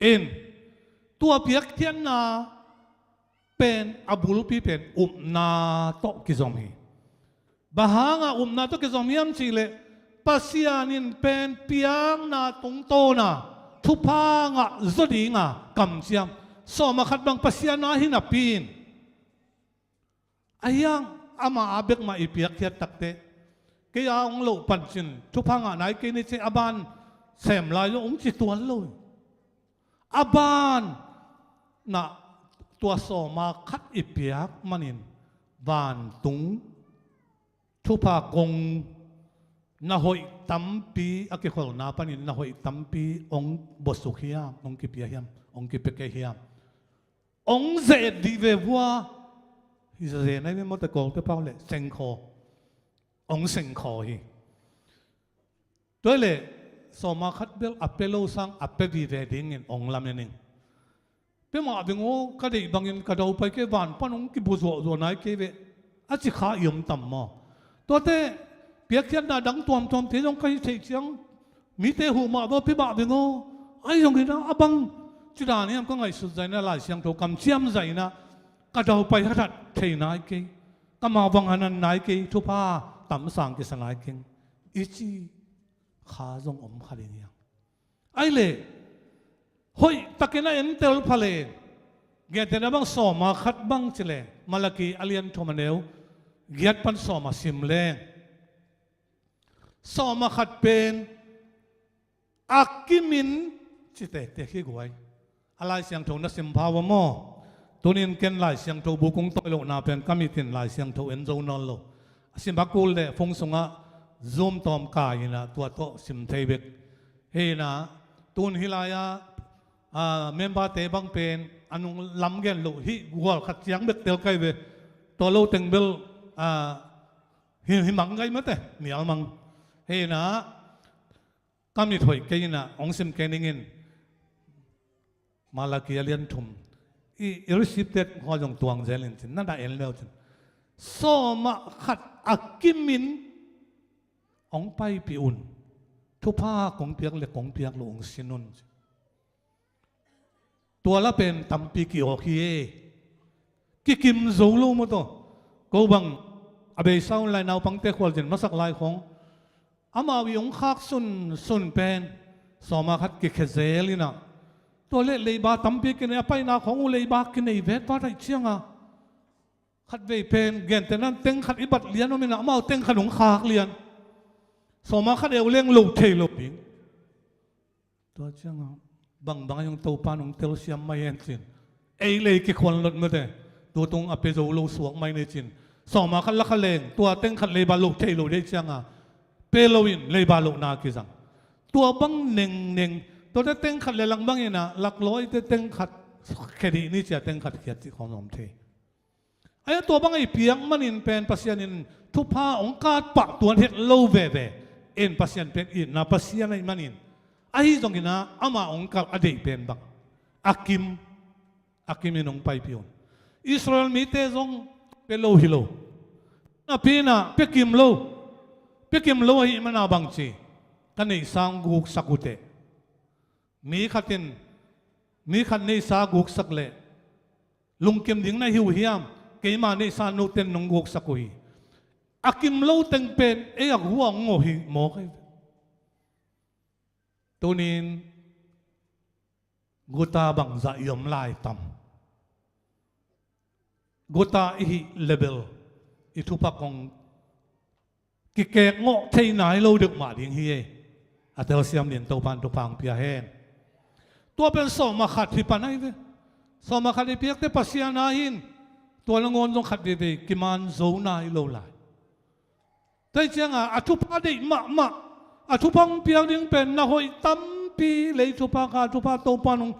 In tua piakkhiatna pen a bulpi pen upna tawh kizom hi. Bang hanga upna tawh kizom hiam cih leh Pasian in pen piakna tungtawna thupha ngah zaw dinga kamciam sawm a khat bang Pasian a hi napi in, a hiang ama a bek mah i piakkhiat takteh, kei a hong loh pancin thupha ngah nai kei ni ci a ban sem lai lo hong ci tuan lo. A ban na tua sawm a khat i piak manin vantung thupha kong na hoih tampi a kikholhna panin na hoih tampi hong bosuk hiam, hong kipia hiam, hong kipia kei hiam? Hong ze-et dih ve vua. Hi zazen ai ve mawte Kawlte pau le sengkhaw. Hong sengkhaw hi. Tua hi leh sawm a khat bel a pia lo sang a pia vive dingin hong lamen ing. Pia mah veng aw, ka deih bangin ka daupai kei, van pan hong kibu zuahzuah nai kei ve, a ci kha i om tam maw? Tuate piakkhiatna dang tuamtuamte zong ka hi theih ciang mite huh mah bawh pia mah veng aw. Ahi zongin a bang ci dan hiam ka ngaihsut zaina Lai Siangtho kamciam zaina ka daupai hathat thei nai kei, ka mah bang hanan nai kei, thupha tamsang kisa nai keng i ci kha zong om kha ding hiam? Ai leh hoih takin a entel pha le, gentehna bang sawm a khat bang ci le, Malaki a lian thum a neu giat pan sawm a sim le, sawm a khat pen a kimin ci tektek hi guai. A Lai Siangtho na sim pha ua maw? Tunin ken Lai Siangtho bu kong tawi lohna pen ka mitin Lai Siangtho en zo nawn lo. A sim a kul le phone sungah Zoom tawm kai inah tua tawh sim thei bek. Hi inah tun hi lai-ah, ah, member-te bang pen a nung lam gen loh hi gual khat ciang bek tel kai ve. Tua lo teng bel, ah, hi, hi mang gai mate, mial mang. Hi inah ka mit hoih kei inah hong sim kei ning in. Malaki a lian thum i, i receive tet hua zong tuang zel in cin, na na en leu cin. Sawm a khat a kimin hong paipih un. Thupha kong piak le kong piak lo hong sin un. Tua la pen tampi ki-awk hi e. Kikim zo lo maw taw. Ko bang a beisa un lai naupangte khualzin masak lai khong amau i hong khak sunsun pen sawm a khat kikhia zel inah. Tua leh leiba tampi kinei a paina khong uh leiba kinei vet vat aih cianga khatvei pen gentehna teng khat i bat lian om inah amau teng khat hong khak lian. Sawm a khat eu leng lo thei lo ding. Tua ciangah bangbang a hong Topa nong telsiam mai hen cin. Ei lei kikhuan lot mate. Tutung a pe zo lo suak mai ni cin. Sawm a khat lakha leng tua teng khat leiba lo thei lo dei ciangah pe lo in leiba lohna kizang. Tua bang nengneng tuate teng khat le lang bang inah laklawite teng khat khedih ni cia teng khat khiat cih khawng om thei. Ahi a tua bang i piak manin pen Pasian in thupha hong katpah tuan het lo veve. In Pasian pen itna Pasian ahi manin ahi zongin ah ama hong kalh a deih pen bang a kim, a kim in hong paipih un. Israel mite zong pia lo hi lo. Napi inah pia kim lo. Pia kim lo ahi mana bangci ka neihsa hong guksak uh teh. Mi khat in mi khat neihsa guksak leh lungkim ding na hi uh hiam? Keima neihsa note in nong guksak uh hi. A kim lo teng pen ei a gua hong ngawh hi mawk ahi. Tunin guta bangzah i om lai tam? Guta i hih level i thupha kong kikek ngawh thei nai lo deuh mah ding hi e. A telsiam ding Topan thupha hong pia hen. Tua pen sawm a khat hi pan ahi ve. Sawm a khat i piakte Pasian a hin tua nangawn zong khat veivei kiman zo nai lo lai. Tua hi cianga a thupha deih mahmah, a thupha hong piak ding pen na hoih tampi lei thupha kha, a thupha Topan hong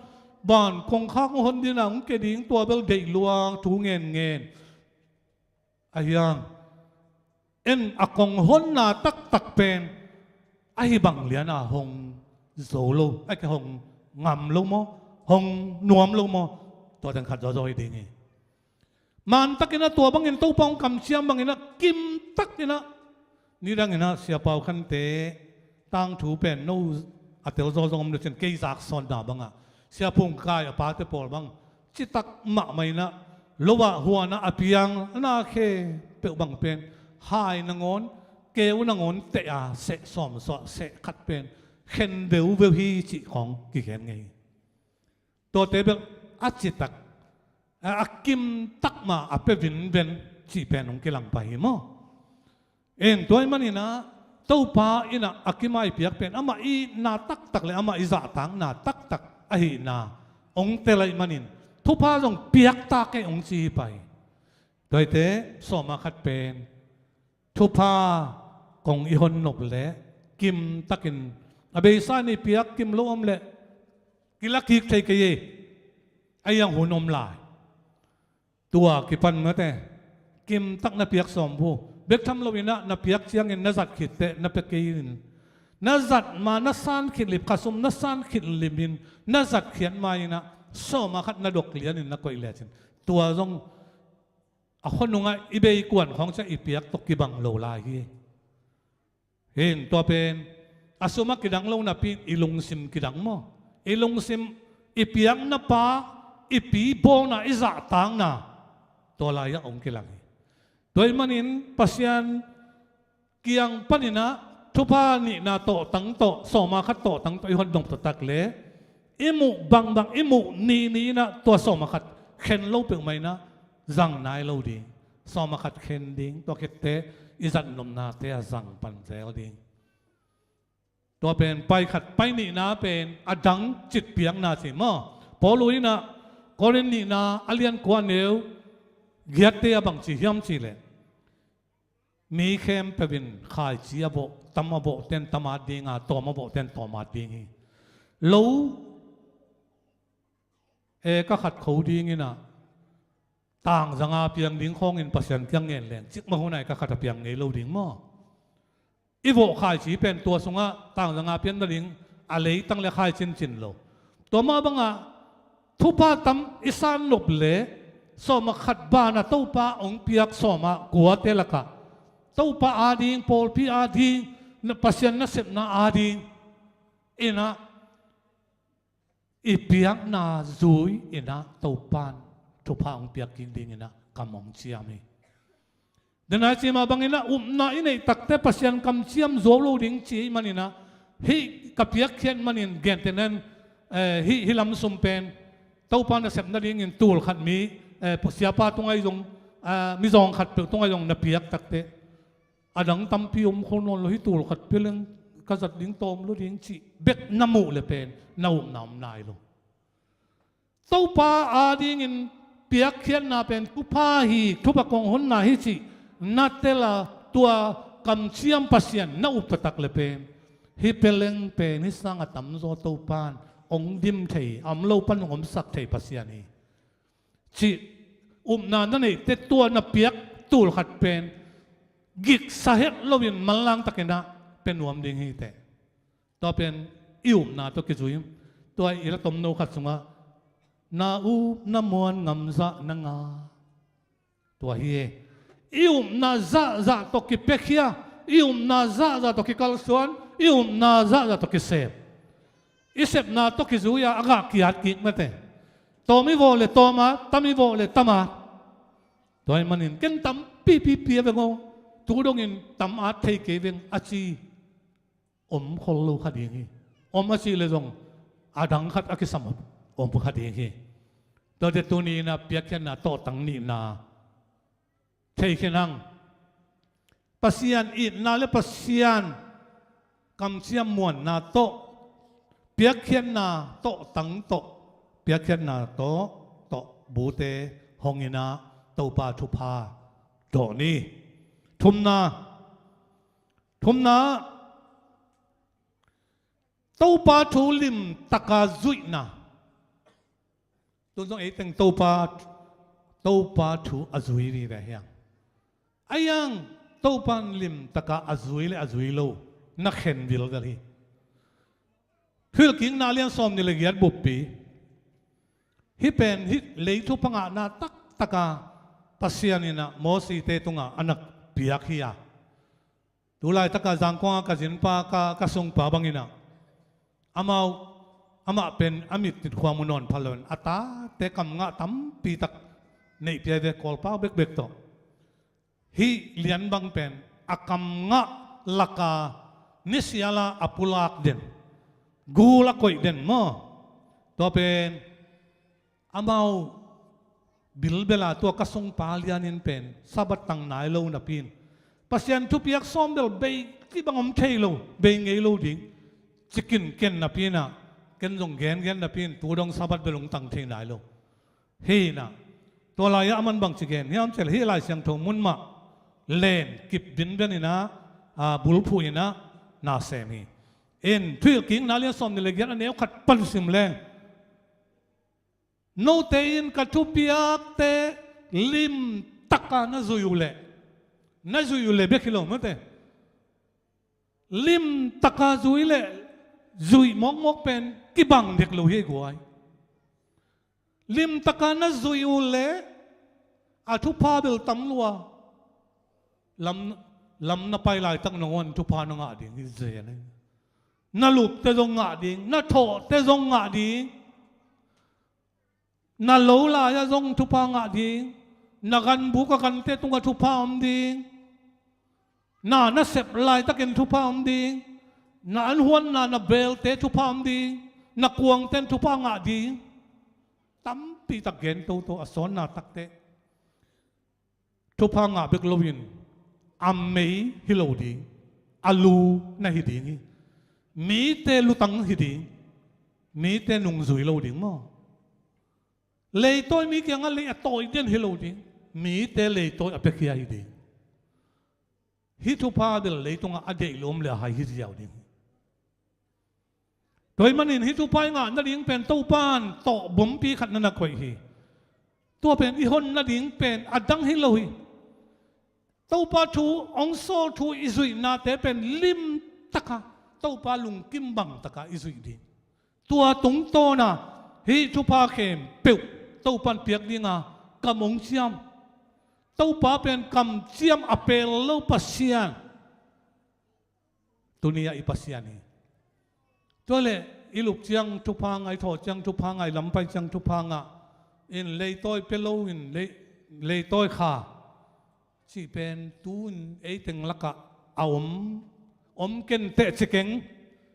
van kongkhak hong hon dina hong ke ding tua bel deih luang thu ngenngen. Ahi hang en a kong honna taktak pen ahi bang liana hong zo lo, ahi kei hong ngam lo maw, hong nuam lo maw? Tua teng khat zawzaw hi ding hi. Mantakin a tua bangin Topa hong kamciam bangin a kimtakin a nidangin a Sia Pau Khante tangthu pen no a telzaw zong om le cin kei zaksawnna bangah Sia Phung Kai a pate pawl bang citak mahmah inah lo ah huanah a piang a na khe peuh bang pen hai nangawn keu nangawn teh a seh sawm suah seh khat pen khen deuh veu hi cih khawng kigen ngei hi. Tuate bel a citak, a, a kimtak mah a pia vinven cih pen hong kilang pah hi maw? In tua ahih manin ah Topa in ah a kim a i piak pen amah i itna taktak le amah i zahtakna taktak ahihna hong tel ahih manin thupha zong piak ta kei hong ci hi pah hi. Tua hi teh sawm a khat pen thupha kong i hon nop leh kimtakin a beisa in i piak kim lo om leh kila kik thei kei hi. A hiang hun om lai. Tua kipan mate kimtak na piak sawm vua. Bek tham lo in ah na piak ciangin na zat khit teh na pia kei in. Na zat ma na san khit lip, khasum na san khit lip in na zat khiat ma in ah sawm a khat na dok lianin na koih lecin tua zong a khua nungah i bei kuan khawng ciah i piak tawh kibang lo lai hi. Hin tua pen a sum a kidang lo napi in i lungsim kidang maw? I lungsim, i piakna pa, i pi bawlna, i zahtakna tua lai-ah hong kilang hi. Tua ahih manin Pasian kiang panin ah thupha nihna tawhtang tawh, sawm a khat tawhtang tawh i hon nop taktak le i muh bangbang, i muh nini in ah tua sawm a khat khen lo peuhmah in ah zang nai lo ding. Sawm a khat khen ding, tua khit teh i zat nopnate a zang pan zel ding. Tua pen pai khat, pai nihna pen a dang citpiakna ci maw? Paul in ah Korin nihna a lian kua neu giatte ah bang ci hiam cih leh mi khempeuh in khaici a vawh, tam a vawh ten tam at ding a, tawm a vawh ten tawm at ding hi. Lo, e, ka khat kho ding in ah tangzang a piang ding khawngin Pasian kiang ngen leng cikmah hun ah ka khat a piang ngei lo ding maw? I vawh khaici pen tua sungah tangzang a pian nading a leitang le khai cincin lo. Tua mah bangah thupha tam i san nop le sawm a khat ban a Topa hong piak sawm a kuate lakah Topa ading, pawlpi ading, na Pasian nasepna ading in ah i piakna zui in ah Topa'n thupha hong piak kik ding in ah kam hong ciam hi. Denai cih mah bangin ah upna i neih takte Pasian kamciam zuau lo ding ci ahih manin ah hih ka piakkhiat manin gentehna in, eh, hih, hih lam sum pen Topa nasep nadingin tul khat mi, eh, siapa tungah zong, eh, mizawng khat peuh tungah zong na piak takte a dang tampi om khol nawn lo, hih tul khat pia leng ka zat ding tawm lo ding cih bek na muh le pen na upna om nai lo. Topa adingin piakkhiatna pen thupha hi, thupha kong honna hi cih na tel a, tua kamciam Pasian na up taktak le pen hih pia leng pen hih sangah tamzaw Topa'n hong dim thei, a om lo pan hong omsak thei Pasian hi cih upna na neihte tua na piak tul khat pen giksa het loin manlang takin ah pia nuam ding hi teh. Tua pen i upna tawh kizui. Tua i la tomno khat sungah na upna muan ngamzah na ngah. Tua hi e. I upna zahzah tawh kipiakhia, i upna zahzah tawh kikalsuan, i upna zahzah tawh kisep. I sepna tawh kizui a, a gah kiat kik mate. Tawm i vawh le tawm at, tam i vawh le tam at. Tua ahih manin ken tampipi pia veng aw. Tu dongin tam at thei kei veng a ci om khol lo kha ding hi. Om a cih leh zong a dang khat a kisam om kha ding hi. Tuate tuni in ah piakkhiatna tawhtang nihna thei khin hang. Pasian itna le Pasian kamciam muanna tawh, piakkhiatna tawhtang tawh, piakkhiatna tawh, tawh bute hong in ah Topa thupha dawh ni. Thumna, thumna, Topa thu limtaka zuihna. Tun zong ei teng Topa, Topa thu a zui vive hiang. A hiang Topa in limtaka a zui le a zui lo na khen vilvel hi. Thuhilhkikna lian sawm nih le giat buppi. Hih pen hih lei thupha ngahna taktaka Pasian in ah Mosite tungah a na piak hi a. Tu laitakah Zangkong a ka zinpa, ka, ka sungpa bangin ah amau, amah pen a mit nit khua mu nawn pha loin a tate kam ngah tampi tak neih pia ve, Kawlpau bekbek tawh. Hih lian bang pen a kam ngah laka nisiala a pulak den, gul a koih den maw? Tua pen amau bilbela tua ka sungpa lianin pen Sabbath tang nai lo napi in, Pasian thupiak sawm bel bei kibang om thei lo, bei ngei lo ding. Cikin ken napi inah, ken zong gengen napi in tu dong Sabbath bel hong tang thei nai lo. Hi inah, tua lai-ah aman bangci gen hiam cih leh, hih Lai Siangtho mun mah len kip binben inah, a, bulphuh inah na sem hi. In Thuhilhkikna lian sawm nih le giat a neu khat pan sim leng, note in ka thupiakte limtaka na zui uh leh, na zui uh leh bek hi lo mate. Limtaka zui leh zui mawkmawk pen kibang dek lo hi guai. Limtaka na zui uh leh a thupha bel tam lua. Lam, lam na pai laitak nangawn thupha na ngah ding hi zen. Na lupte zong ngah ding, na thawhte zong ngah ding. Na lo lai-ah zong thupha ngah ding. Na ganbuk a gante tungah thupha om ding. Na, na sep laitakin thupha om ding. Na an huanna na belte thupha om ding. Na kuangten thupha ngah ding. Tampi tak gen toto a sawnna takteh. Thupha ngah bek loin a mei hi lo ding, a lu na hi ding hi. Mite lutang hi ding, mite nungzui lo ding maw? Leitawi mi kiangah lei a tawi den hi lo ding, mite leitawi a piakhia hi ding. Hih thupha bel leitungah a deih lo om le a hai hi ziau ding. Tua ahih manin hih thupha i ngah nading pen Topan tawh bawmpi khat na na koih hi. Tua pen i hon nading pen a dang hi lo hi. Topa thu hong sawl thu i zuihnate pen limtaka Topa lungkim bangtaka i zuih ding. Tua tungtawna hih thupha khempeuh Topan piak dinga kam hong ciam. Topa pen kamciam a pel lo Pasian. Tuni-ah i Pasian hi. Tua leh i lup ciang thupha ngah, i thawh ciang thupha ngah, i lampai ciang thupha ngah. In leitawi pia lo in lei, leitawi kha cih pen tu-in ei teng lakah a om, om kenteh ci keng.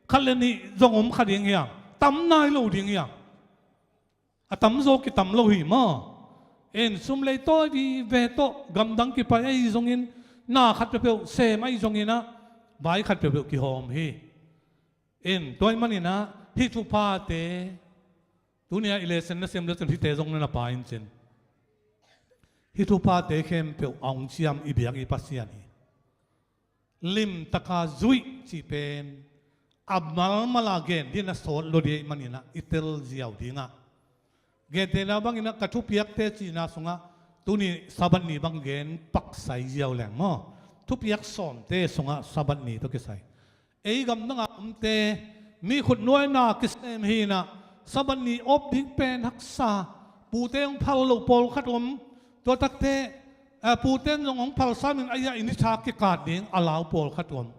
Khat le nih zong om kha ding hiam? Tam nai lo ding hiam? A tamzaw kitam lo hi maw? In sum leitawi vive tawh gamdang kipai ahi zongin, na khat peuhpeuh sem ahi zonginah vai khat peuhpeuh kihawm hi. In tua ahih maninah hih thuphate, tuni-ah i lesson na sem le cin hihte zong na na pai in cin. Hih thuphate khempeuh a hong ciam i biak i Pasian hi. Limtaka zuih cih pen a malmala gen ding a sawt lo ding ahih maninah i tel ziau dingah, gentehna banginah ka thupiakte cihna sungah tuni Sabbath ni bang gen paksai ziau leng maw? Thupiak sawmte sungah Sabbath ni tawh kisai ei gamdangah omte mi khutnuaina kisem hinah Sabbath ni op ding pen haksa. Pute hong phal loh pawlkhat om. Tua takteh, eh, pute in zong hong phal samin a hiah i nitha kikat ding a lau pawlkhat om.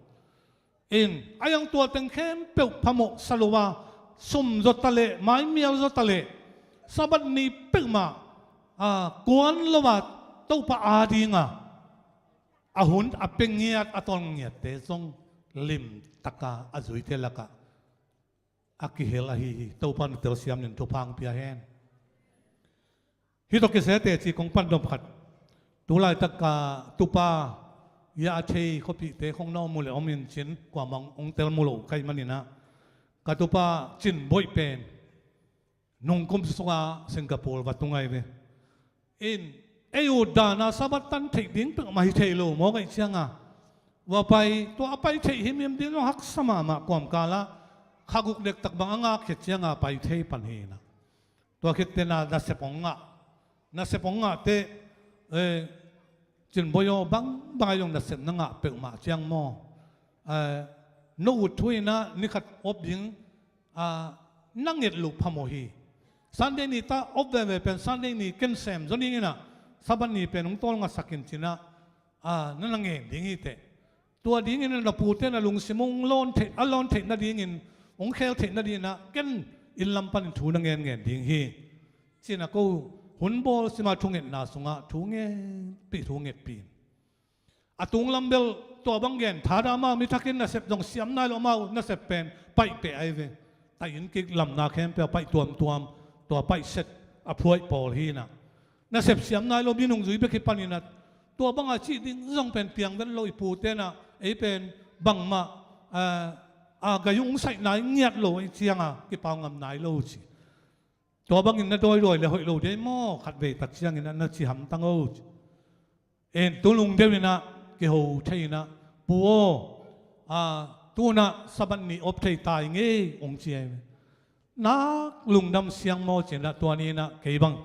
In a hiang tua teng khempeuh phamawh sa lo a, sum zaw ta leh, maimial zaw ta leh, Sabbath ni peuhmah, ah, kuan lo a, Topa adinga a hun a pia ngiat, a tawn ngiatte zong limtaka a zuite lakah a kihel ahi hi. Topa in telsiam in thupha hong pia hen. Hih tawh kisai teci kong pan dom khat. Tu laitaka tupa ia a thei khuapihte khong na om uh le om in cin, kuamah hong tel mu lo ka hih maninah, ka tupa Cin Boih pen nungkum sunga Singapore va tung ahi ve. In ei ut dana Sabbath tan theih ding peuhmah hi thei lo mawk ahih cianga va pai, tua a pai theih himhim ding zong haksa mahmah, kuamkalah kha guk dektak bang a ngak khit cianga pai thei pan hinah. Tua khitteh na nasep hong ngah. Nasep hong ngah teh, eh, Cin Boih aw, bangbang a zong nasep na ngah peuhmah ciang maw, eh, no ut thu inah ni khat op ding, ah, na nget loh phamawh hi. Sunday ni ta op veve pen Sunday ni ken sem zaw dinginah Sabbath ni pen hong tawlngasak in cinah, ah, na na ngen ding hi teh. Tua dingin na pute na lungsim hong lawn theih, a lawn theih nadingin, hong khel theih nadinginah ken inn lam panin thu na ngenngen ding hi. Cinah ko hun bawl sima thungetna sungah thu ngetpih, thu ngetpih in. A tunglam bel tua bang gen thadah, amau mi thakin nasep zong siam nai lo, amau nasep pen paih peh ahi ve. Taih inn kik lamna khempeuh a paih tuamtuam, tua paih set a phuaih pawl hi inah, nasep siam nai lo, minung zui bek hi panin ah, tua banga cih ding zong pen piang vet lo. I pute inah ei pen bangmah, eh, a gayung ung saih nai ngiat lo ahih cianga kipau ngam nai lo ci. Tua bangin na dawidawi le hoih lo dei maw, khatvei tak ciangin ah na ci hamtang o ci. En, tu lungdeuh inah kiho thei inah, Pu aw, a, tu-in ah Sabbath ni op thei ta ing ei, ung ci ahi ve. Nak lungdam siang maw ci inah, tua ni inah kei bang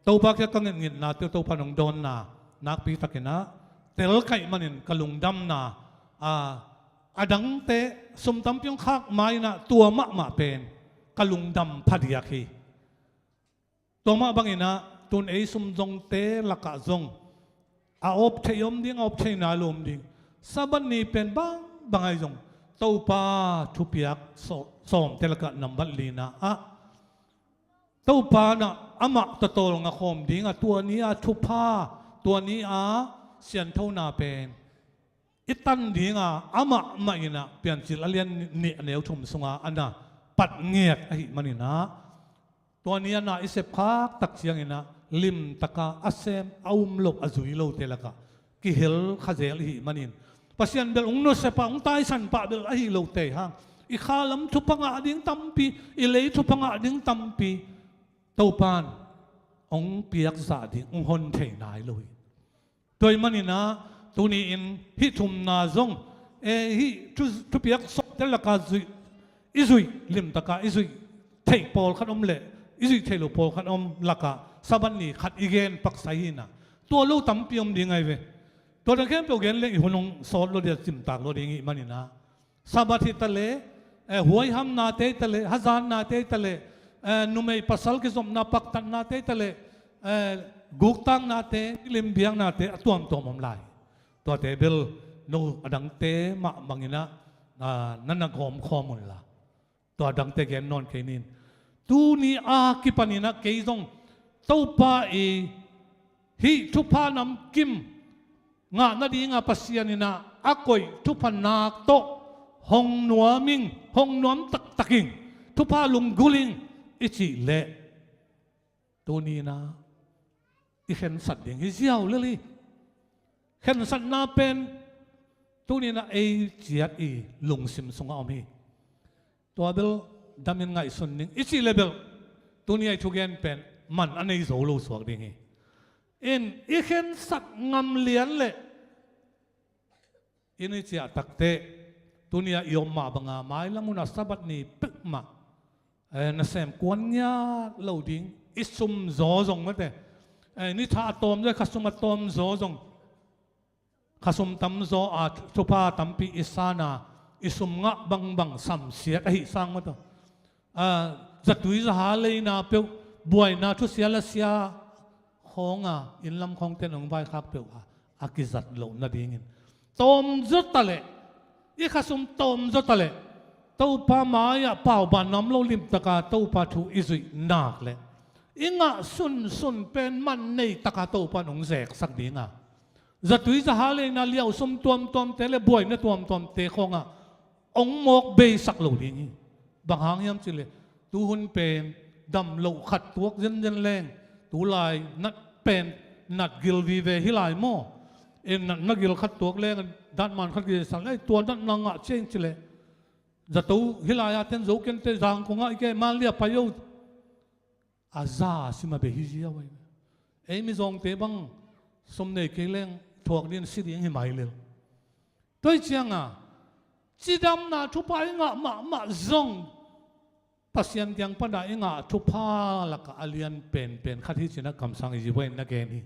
Topa kiang ka ngitngitnate uh Topa in hong dawnna nakpi takin ah telkaih manin ka lungdamna, a, a dangte sum tampi hong khak ma inah tua mahmah pen ka lungdam phadiak hi. Tua mah bangin ah tun ei sum zongte lakah zong a op thei om ding, a op thei nai lo om ding. Sabbath ni pen bangbang ahi zong Topa thupiak saw-, sawmte lakah nambat lina ah Topa in ah amah tawtawl ngakhawm ding a, tua ni a thupha, tua ni a sianthona pen i tan dinga amah mah in ah Piancil a lian nih a neu thum sunga a na pat ngiat ahih manin ah, tua ni a na i sepkhak tak ciangin ah limtaka a sem, a um loh, a zui lote lakah kihel kha zel ihih manin, Pasian bel hong nusiat pah, hong taisan pah bel ahi lote hang, i khalam thupha ngah ding tampi, i lei thupha ngah ding tampi Topa in hong piakzah ding hong hon thei nai lo hi. Tua ahih manin ah tuni-in hih thumna zong, eh, hih thu-, thupiak sawmte laka zuih, i zuih limtaka i zuih theih pawlkhat om leh i zuih theih loh pawlkhat om lakah Sabbath ni khat i gen paksa hi inah, tua lo tampi om ding ahi ve. Tua dan khempeuh gen leng i hun hong sawt lua ding, cimtak lua ding ahih manin ah, Sabbath hi ta leh, eh, huaihamnate hi ta leh, hazatnate hi ta leh, eh, numei pasal kizopna paktatnate hi ta leh, eh, guktaknate, limbiaknate a tuamtuam om lai. Tuate bel no a dangte mah bangin ah, ah, na na gawmkhawm unla. Tua dangte gen nawn kei ning. Tuni a kipanin ah kei zong Topa i hih thupha namkim ngah nadinga Pasian in ah a koih thupha nak tawh hong nuam ing, hong nuam taktak ing, thupha lunggulh ing i cih leh, tuni in ah i khensat ding hi ziau lel hi. Khensatna pen tuni in ah ei ciat i lungsim sungah om hi. Tua bel damin ngaihsun ning i cih leh bel tuni a i thugen pen man a nei zo lo suak ding hi. In, i khensat ngam lian leh i ni ciah takteh, tuni a i om mah banga mailam hun a Sabbath ni pek mah, eh, nasem kuan ngiat lo ding, i sum zaw zong mate, eh, ni tha a tawm zaw, khasum a tawm zaw zong, khasum tamzaw a thupha tampi i san a, i sum ngah bangbang samsiat ahih sang mataw, ah, zatui zaha leina peuh, buaina thusia lasia khawng a, inn lam khawngte in hong vaikhak peuh a, a kizat loh nadingin tawmzaw ta leh, i khasum tawmzaw ta leh, Topa mai-ah pauban nam lo limtaka Topa thu i zuih nak leh, i ngah sunsun pen man nei taka Topa in hong zeksak ding a, zatui zaha leina liausum tuamtuamte le buaina tuamtuamte khawngah hong mawk beisak lo ding hi. Bang hang hiam cih leh, tuhun pen dam loh khat tuak zenzen leng, tulai nat pen nat gil vive hi lai maw? In nat na gil khat tuak leng, datman khat gil san leh, tua natna ngah ciang cih leh, zato hi lai-a ten zo kei inteh, zang kong ngah kei, man liah pai o. A za sim a bei hi ziau ahi. Ei mizawngte bang sum nei kei leng thuak ding, si ding hi mai lel. Tua hi cianga cidamna thupha i ngah mahmah zong Pasian kiang pana i ngah thupha lakah a lian penpen khat hi ci-in a kamsang i zi buai na gen hi.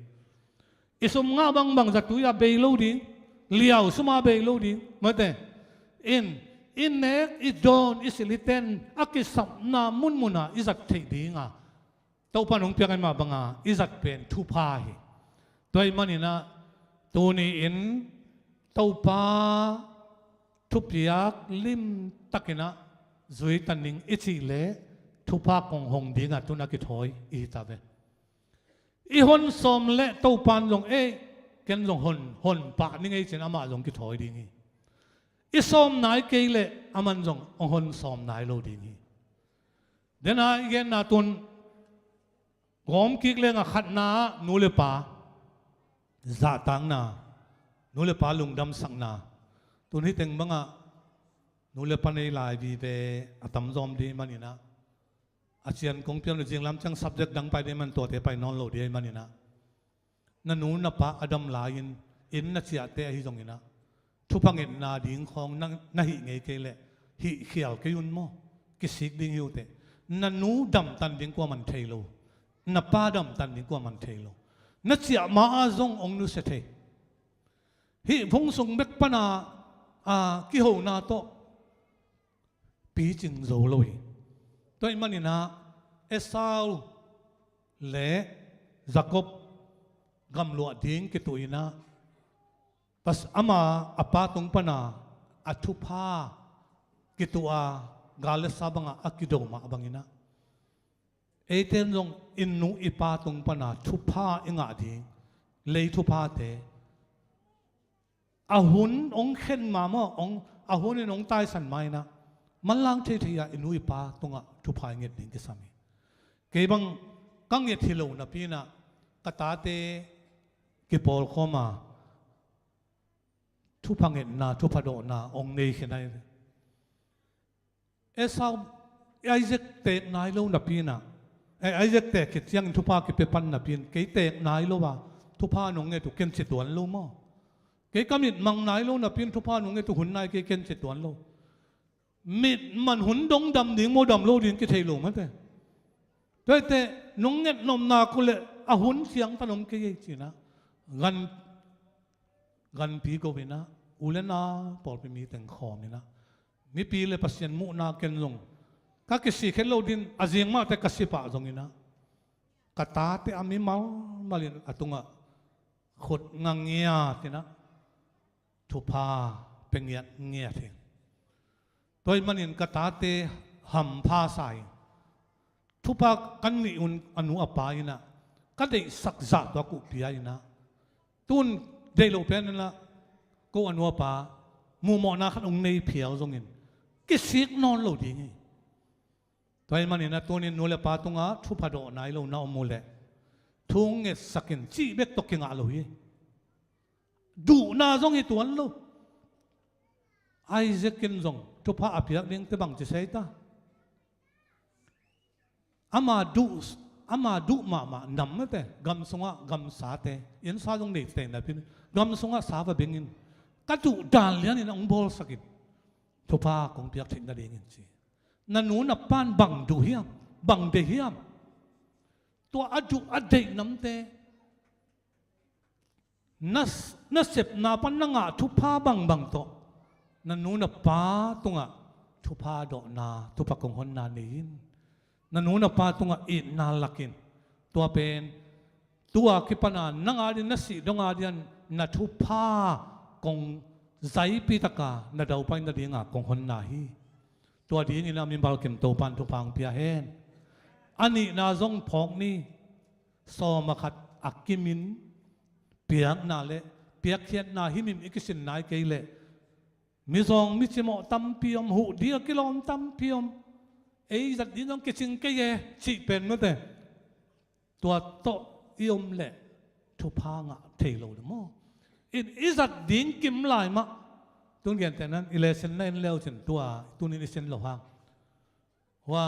I sum ngah bangbang zatui a bei lo ding, liausum a bei lo ding, mate. In, i nek, i dawn, i silh, i ten a kisapna munmuna i zat theih dinga Topa in hong piak mah banga i zat pen thupha hi. Tua ahih manin ah tuni-in Topa thupiak limtakin ah zui ta ning i cih leh thupha kong hong dingah tu-in a kithawi i hi ta ve. I hon sawm leh Topa in zong ei ken zong hon, hon pah ni ngei cin amah zong kithawi ding hi. I sawm nai kei leh aman zong hong hon sawm nai lo ding hi. Dena i genna tun gawm kik lenga khatna ah nu le pa zahtakna, nu le pa lungdamsakna. Tun hih teng bangah nu le pa nei lai vive a tamzawm ding maninah, a cian kong pian lo zinglam ciang subject dang pai ding man tuate pai nawn lo ding maninah, na nu na pa a dam lai-in inn na ciahte ahi zonginah, thupha ngetna ding khawng na, na hih ngei kei leh hih khial kei un maw? Kisik ding hi uh teh. Na nu damtan ding kuaman thei lo. Na pa damtan ding kuaman thei lo. Na ciah ma-ah zong hong nusia thei. Hih phung sung bek pana, a, kihona tawh picing zo lo hi. Tua ih maninah Esau le Jacob gamluah ding kituh inah, pas ama a pa tung pana a thupha kituh a, gal le sa bangah a kido mah banginah, eiten zong i nu i pa tung pana thupha i ngah ding, lei thuphate, a hun hong khen ma maw, hong, a hun in hong taisan ma inah, manlang theithei ah i nu i pa tungah thupha i nget ding kisam hi. Kei bang ka nget hi lo napi inah, ka tate kipawlkhawm a, thupha ngetna, thupha dawhna hong nei khin ahi. Esau, Isaac teek nai lo napi inah, eh, Isaac teek khit ciangin thupha kipia pan napi in, kei teek nai lo a thupha nong nget uh ken ci tuan lo maw? Kei ka mit mang nai lo napi in thupha nong nget uh hun nai kei ken ci tuan lo. Mit man hun dong dam ding maw, dam lo ding kithei lo mate. Tuaite nong nget nopna kul leh a hun siangtan om kei ei cinah, gan ganpi go inah, u le nau pawlpi mi teng khawm inah, mipi le Pasian muhna ken zong ka kisik het lo din, a zing mahte ka si pah zonginah, ka tate a mimal malin a tungah khut nga ngiat inah, thupha pia ngiat ngiat hi. Tua ih manin ka tate hampha sa hi. Thupha kan nih un a nu a pa inah, ka deihsak zah tuak uh pia inah, tun deih loh pen inah, ko a nu a pa muhmawhna khat hong nei phial zongin kisik nawn lo ding hi. Tua ih maninah tunin nu le pa tungah thupha dawh nai lo na om uh leh, thu ngetsak in cih bek tawh kingah lo hi. Duhna zong hi tuan lo. Isaac in zong thupha a piak dingte bang ci sei ta. Ama duh, ama duh mahmah nam mate, gam sungah gamsate, innsa zong nei tei napi in, gam sungah sa va bengin, ka duh dan lianin hong bawlsakin, thupha kong piak theih nadingin ci. Na nu na pan bang duh hiam, bang deih hiam? Tua a duh a deih namte na, na sepna pan na ngah thupha bangbang tawh na nu na pa tungah thupha dawhna, thupha kong honna nei in. Na nu na pa tungah itna lakin, tua pen tua kipana nang adin na sih dong adian na thupha kong zaipi taka na daupai nadinga kong honna hi. Tua dingin a mimal kim Topan thupha hong pia hen. A nihna zong phawk ni. Sawm a khat a kimin piakna le piakkhiatna himhim i kisin nai kei leh, mizawng micimawh tampi om, huh ding a kilawm tampi om. Ei zat ding zong kicing kei e cih pen mate. Tua tawh i om leh thupha ngah thei lo le maw? In i zat ding kim lai mah. Tun gentehnan i lesin na en leu cin tua tunin i sin lo hang. Hua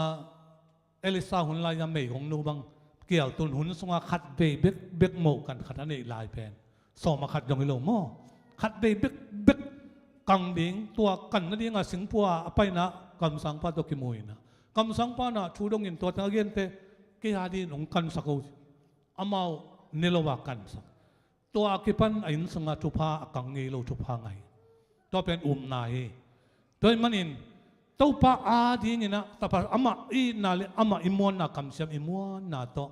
Elisa hun lai-a meigongnu bang kial tun hun sunga khat vei bekbek moh kan khat a neih lai pen sawm a khat dong hi lo maw? Khat vei bekbek kang ding, tua kan nadinga singpua a paina kamsangpa tawh kimu inah, kamsangpa na thu dongin tua teng a gente kei a dingin hong kansak o. Amau ne lo a kansak. Tua a kipan a inn sungah thupha a kang ngei lo thupha ngah hi. Tua pen upna hi. Tua ih manin Topa a dinginah tapa amah i itna le amah i muanna kamsiam i muanna tawh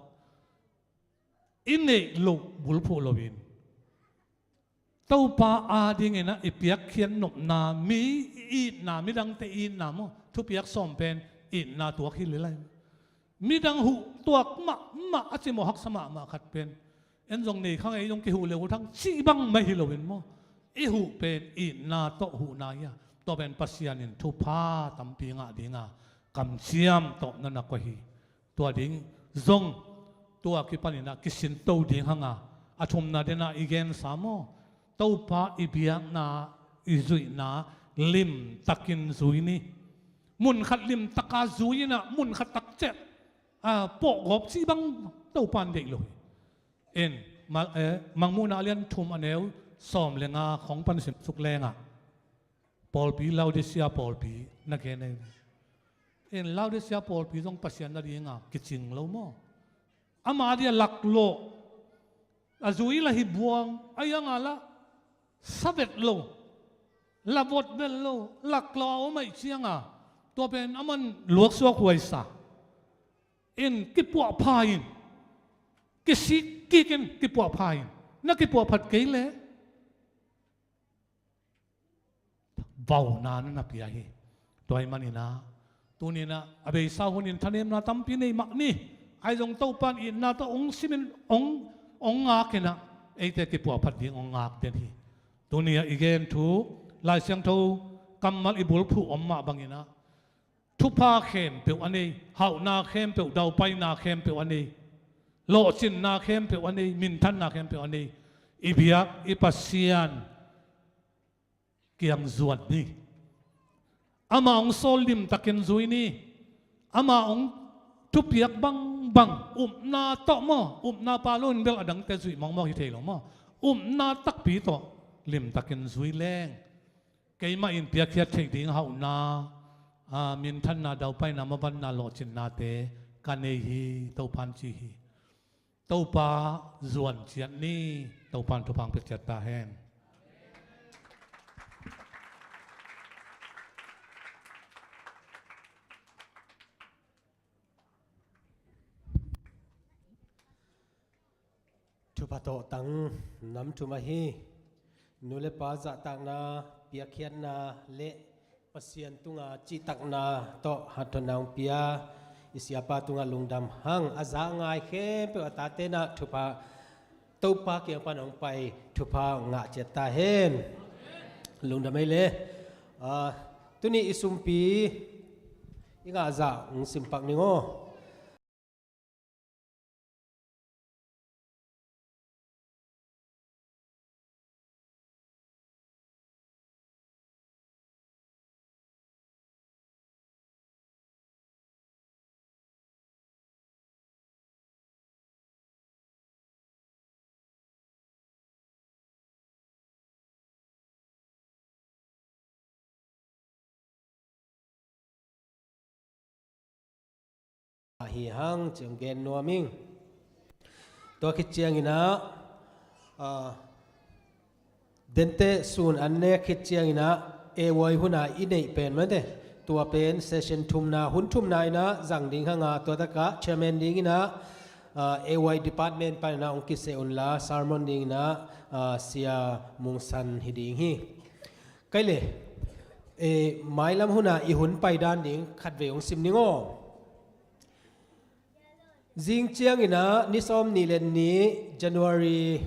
i neih loh bulphuh loin Topa a dinginah i piakkhiat nopna, mi i itna, midangte i itna maw, thupiak sawm pen itna tuak hi lel lai. Midang huh tuak mahmah a cimawh haksa mahmah khat pen En zong nei kha ngei zong kihuh le uh thang cih bang mah hi loin maw? I huh pen itna tawh huhna hi a, tua pen Pasian in thupha tampi ngah dinga kamciam tawh na na koih hi. Tua ding zong tua kipaninah kisinto ding hanga, a thumna denah i gensa maw? Topa i biakna, i zuihna limtakin zui ni. Munkhat limtaka zui inah munkhat takciah a pawhgawp cih bang Topa in deih lo hi. In, ma-, eh, Mangmuhna a lian thum a neu sawm le nga khong pan simsuk lengah pawlpi, Laodicea pawlpi na gen ei. In, Laodicea pawlpi zong Pasian na dinga kicing lo maw? Ama dia laklawh, a zui la hi buang, a ianga la savet lo, la vot vet lo, laklawh a om aih cianga tua pen aman luaksuak huaisa. In, kipuahpha in, kisik kikin kipuahpha in, na kipuahphat kei le vauna na na pia hi. Tua hi maninah tuninah a beisa hunin thanemna tampi nei mah ni. Ai zong Topan itna tawh ong simin ong, ong ngakinah eite kipuahphat ding ong ngak den hi. Tunia i gen thu Lai Siangtho kammal i bulphuh om mah banginah thupha khempeuh a nei, hauhna khempeuh, daupaina khempeuh a nei, lawhcinna khempeuh a nei, minthanna khempeuh a nei, i biak i Pasian kiang zuan ni. Ama hong sawl limtakin zui ni. Ama hong thupiak bangbang, upna tawh maw, upna pa loin bel a dangte zuih mawkmawk hi thei lo maw? Upna takpi tawh limtakin zui leng keimah in piakkhiat theih ding hauhna, a, minthanna, daupaina, mabanna, lawhcinnate ka nei hi, Topan ci hi. Topa zuan ciat ni. Topan thupha hong pia ciat ta hen. Thupha tawh tang nam thum ahi. Nu le pa zahtakna, piakkhiatna le Pasian tunga cihtakna tawh hathawnna hong pia i siapa tungah lungdam hang. A za ngai khempeuh a tate na thupha, Topa kiang pan hong pai thupha hong ngah ciat ta hen. Lungdam ei le. Ah, tuni i sumpi i ngah zah hong simpak ning aw. Ahi hang ci-in gen nuam ing. Tua khit cianginah, ah, dente sun an nek khit cianginah A Y huna i neih pen mate, tua pen session thumna, hun thumna inah zang ding hanga, tua takah chairman dinginah, ah, A Y department paninah hong kiseh unla sermon dinginah, ah, Sia Mungsan hi ding hi. Kai le, eh, mailam huna i hun paidan ding khatvei hong sim ning aw. Zing cianginah ni sawm nih le nih January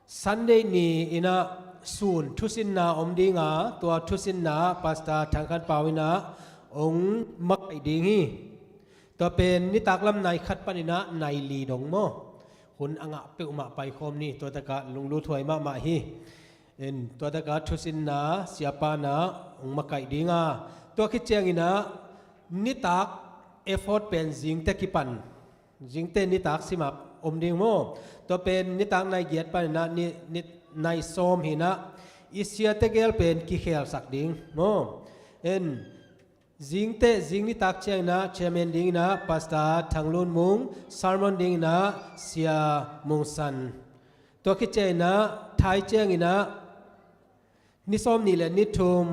Sunday ni inah sun thusinna om dinga, tua thusinna Pastor Thang Khan Pau inah hong makaih ding hi. Tua pen nitak lam nai khat paninah nai li dong maw? Hun a ngah peuhmah paikhawm ni, tua takah lunglut huai mahmah hi. In, tua takah thusinna siapa inah hong makaih dinga, tua khit cianginah nitak effort pen zingte kipan, zingte nitak simah om ding maw? Tua pen nitak nai giat paninah ni, ni, nai sawm hinah i siate gel pen kikhelsak ding maw? In, zingte, zing nitak cianginah chairman dinginah Pastor Thang Lun Mung, sermon dinginah Sia Mung San. Tua khit cianginah thai cianginah ni sawm nih le ni thum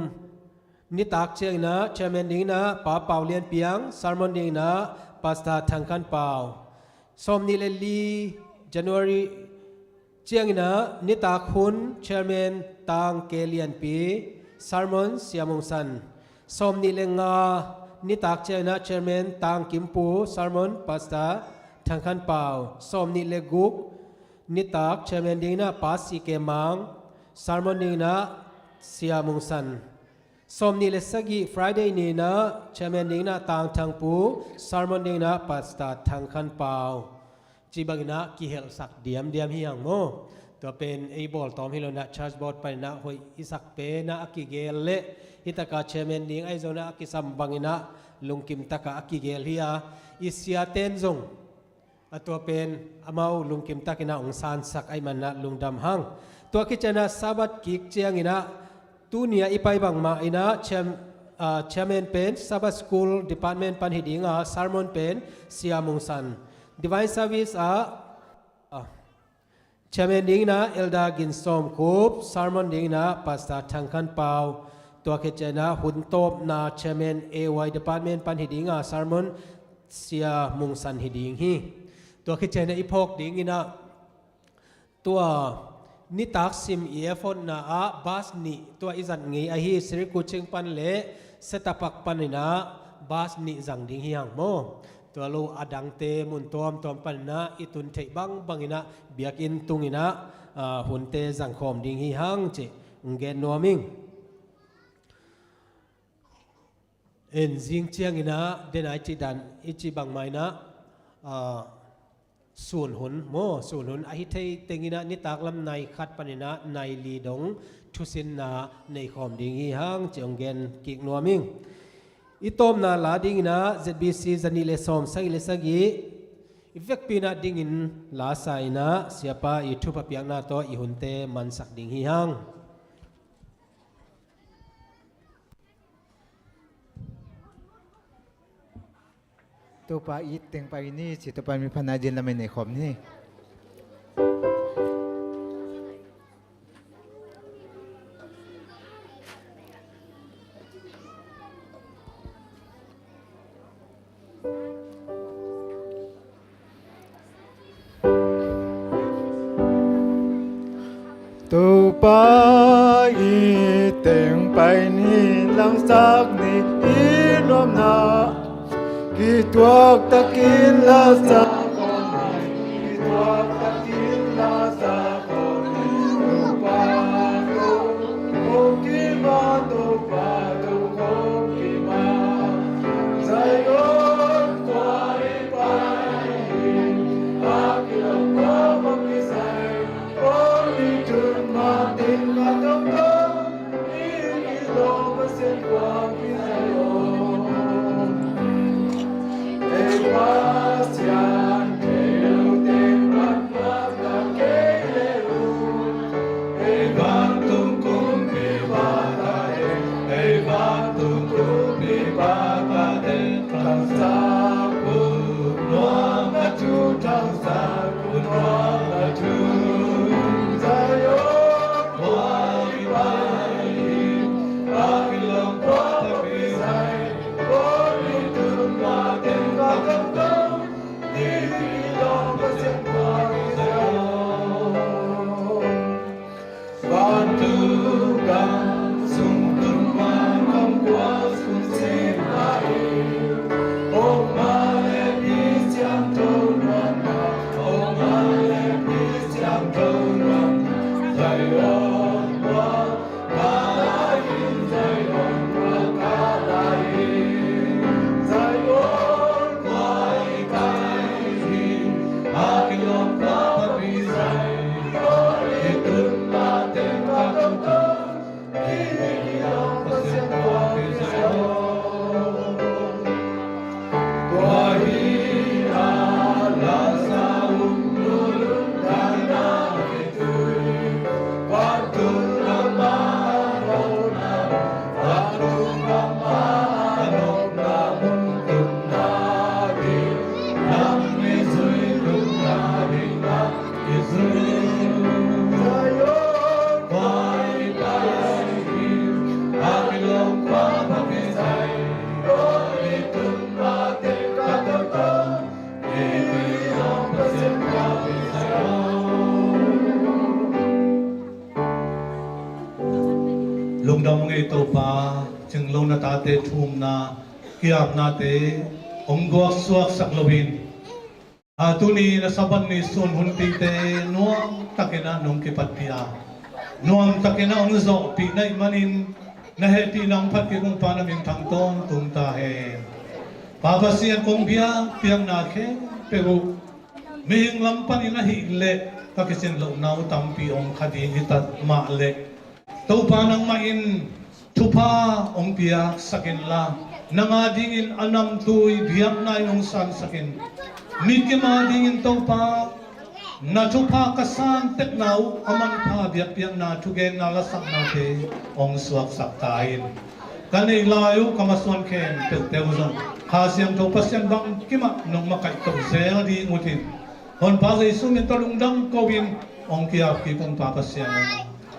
nitak cianginah chairman dinginah Pa Pau Lian Piang, sermon dinginah Pastor Thang Khan Pau. Sawm nih le li January cianginah nitak hun chairman Tang Ke Lian Pi, sermon Sia Mung San. Sawm nih le nga nitak cianginah chairman Tang Kim Pu, sermon Pastor Thang Khan Pau. Sawm nih le guk nitak chairman dingin ah Pa C K Mang, sermon dingin ah Sia Mung San. Sawm nih le sagih Friday ni-in ah chairman dingin ah Tang Thang Pu, sermon dingin ah Pastor Thang Khan Pau. Ci bangin ah kihelhsak diamdiam hi hang maw. Tua pen ei bawl tawm hi lo-in ah church board panin ah hoih i sak pen ah a kigel leh, hih taka chairman ding ahi zongin ah a kisam bangin ah lungkim takah a kigel hi a, i siate'n zong a tua pen amau lungkim takin ah hong sansak ahih manin ah lungdam hang. Tua khit ciangin ah Sabbath kik ciangin ah tuni-a i pai bangmah in ah chairm-, ah, chairman pen Sabbath School Department pan hi ding a, sermon pen Sia Mung San. Divine Service ah, ah, chairman dingin ah Elder Gin Sawm Khup, sermon dingin ah Pastor Thang Khan Pau. Tua khit ciangin ah hun tawpna chairman A Y Department pan hi ding a, sermon Sia Mung San hi ding hi. Tua khit ciangin ah i phawk dingin ah tua nitak sim i effort-na ah bus nih tua i zat ngei ahi Sri Kuching pan le Setapak panin ah bus nih zang ding hi hang maw. Tua lo a dangte mun tuamtuam panin ah i tun theih bangbangin ah biakinn tungin ah, ah, hunte zangkhawm ding hi hang cih hong gen nuam ing. En zing ciangin ah, den a i cih dan, i cih bangmah in ah, ah, sun hun maw, sun hun a hi thei tengin ah nitak lam nai khat panin ah nai li dong thusinna nei khawm ding hi hang cih hong gen kik nuam ing. I tawpna la dingin ah Z B C za nih le sawm sagih le sagih i vekpi-in ah dingin la sa-in ah Siapa i thupha piakna tawh i hunte mansak ding hi hang. Topa it teng pai ni, ci Topa mi phatna dingin lam ei nei khawm ni. Topa it teng pai ni, lamsak ni i nuamna, kituak takin la sa khawm ni, kituak takin la sa khawm ni, Topa, Topa, Topa, Topa, Zion khua i pai hi, a kilawm khua Pasian, Lungdam ung ei Topa, cing lo na tate thumna, kiapnate hong guaksuaksak loin A tuni na Sabbath ni sun hun tite nuam takin ah nong kipatpih a, nuam takin ah hong zawhpih na hih manin na hehpihna hong phat kik ung Pa, na min thang tawntung ta hen. Pa Pasian, kong biakpiakna khempeuh uh mihing lam panin ahih leh ka kisin lohna uh tampi hong kha ding hi ta mah leh, Topa nangmah in thupha hong piaksak inla, nang a dingin a namtui biakna in hong sansak in. Mikim a dingin Topa na thupha ka san tekna uh a manpha biakpiakna, thugenna, lasaknate hong suaksak ta in. Ka neih lai uh ka masuan khempeuhte uh zong Kha Siangtho Pasian bangkimah nong makaih toh zel ding uh hi. Honpa Jesu min tawh lungdam ko-in hong ki-ap kik ung Pa Pasian aw.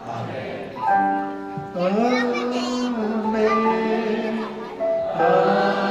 Amen. Amen.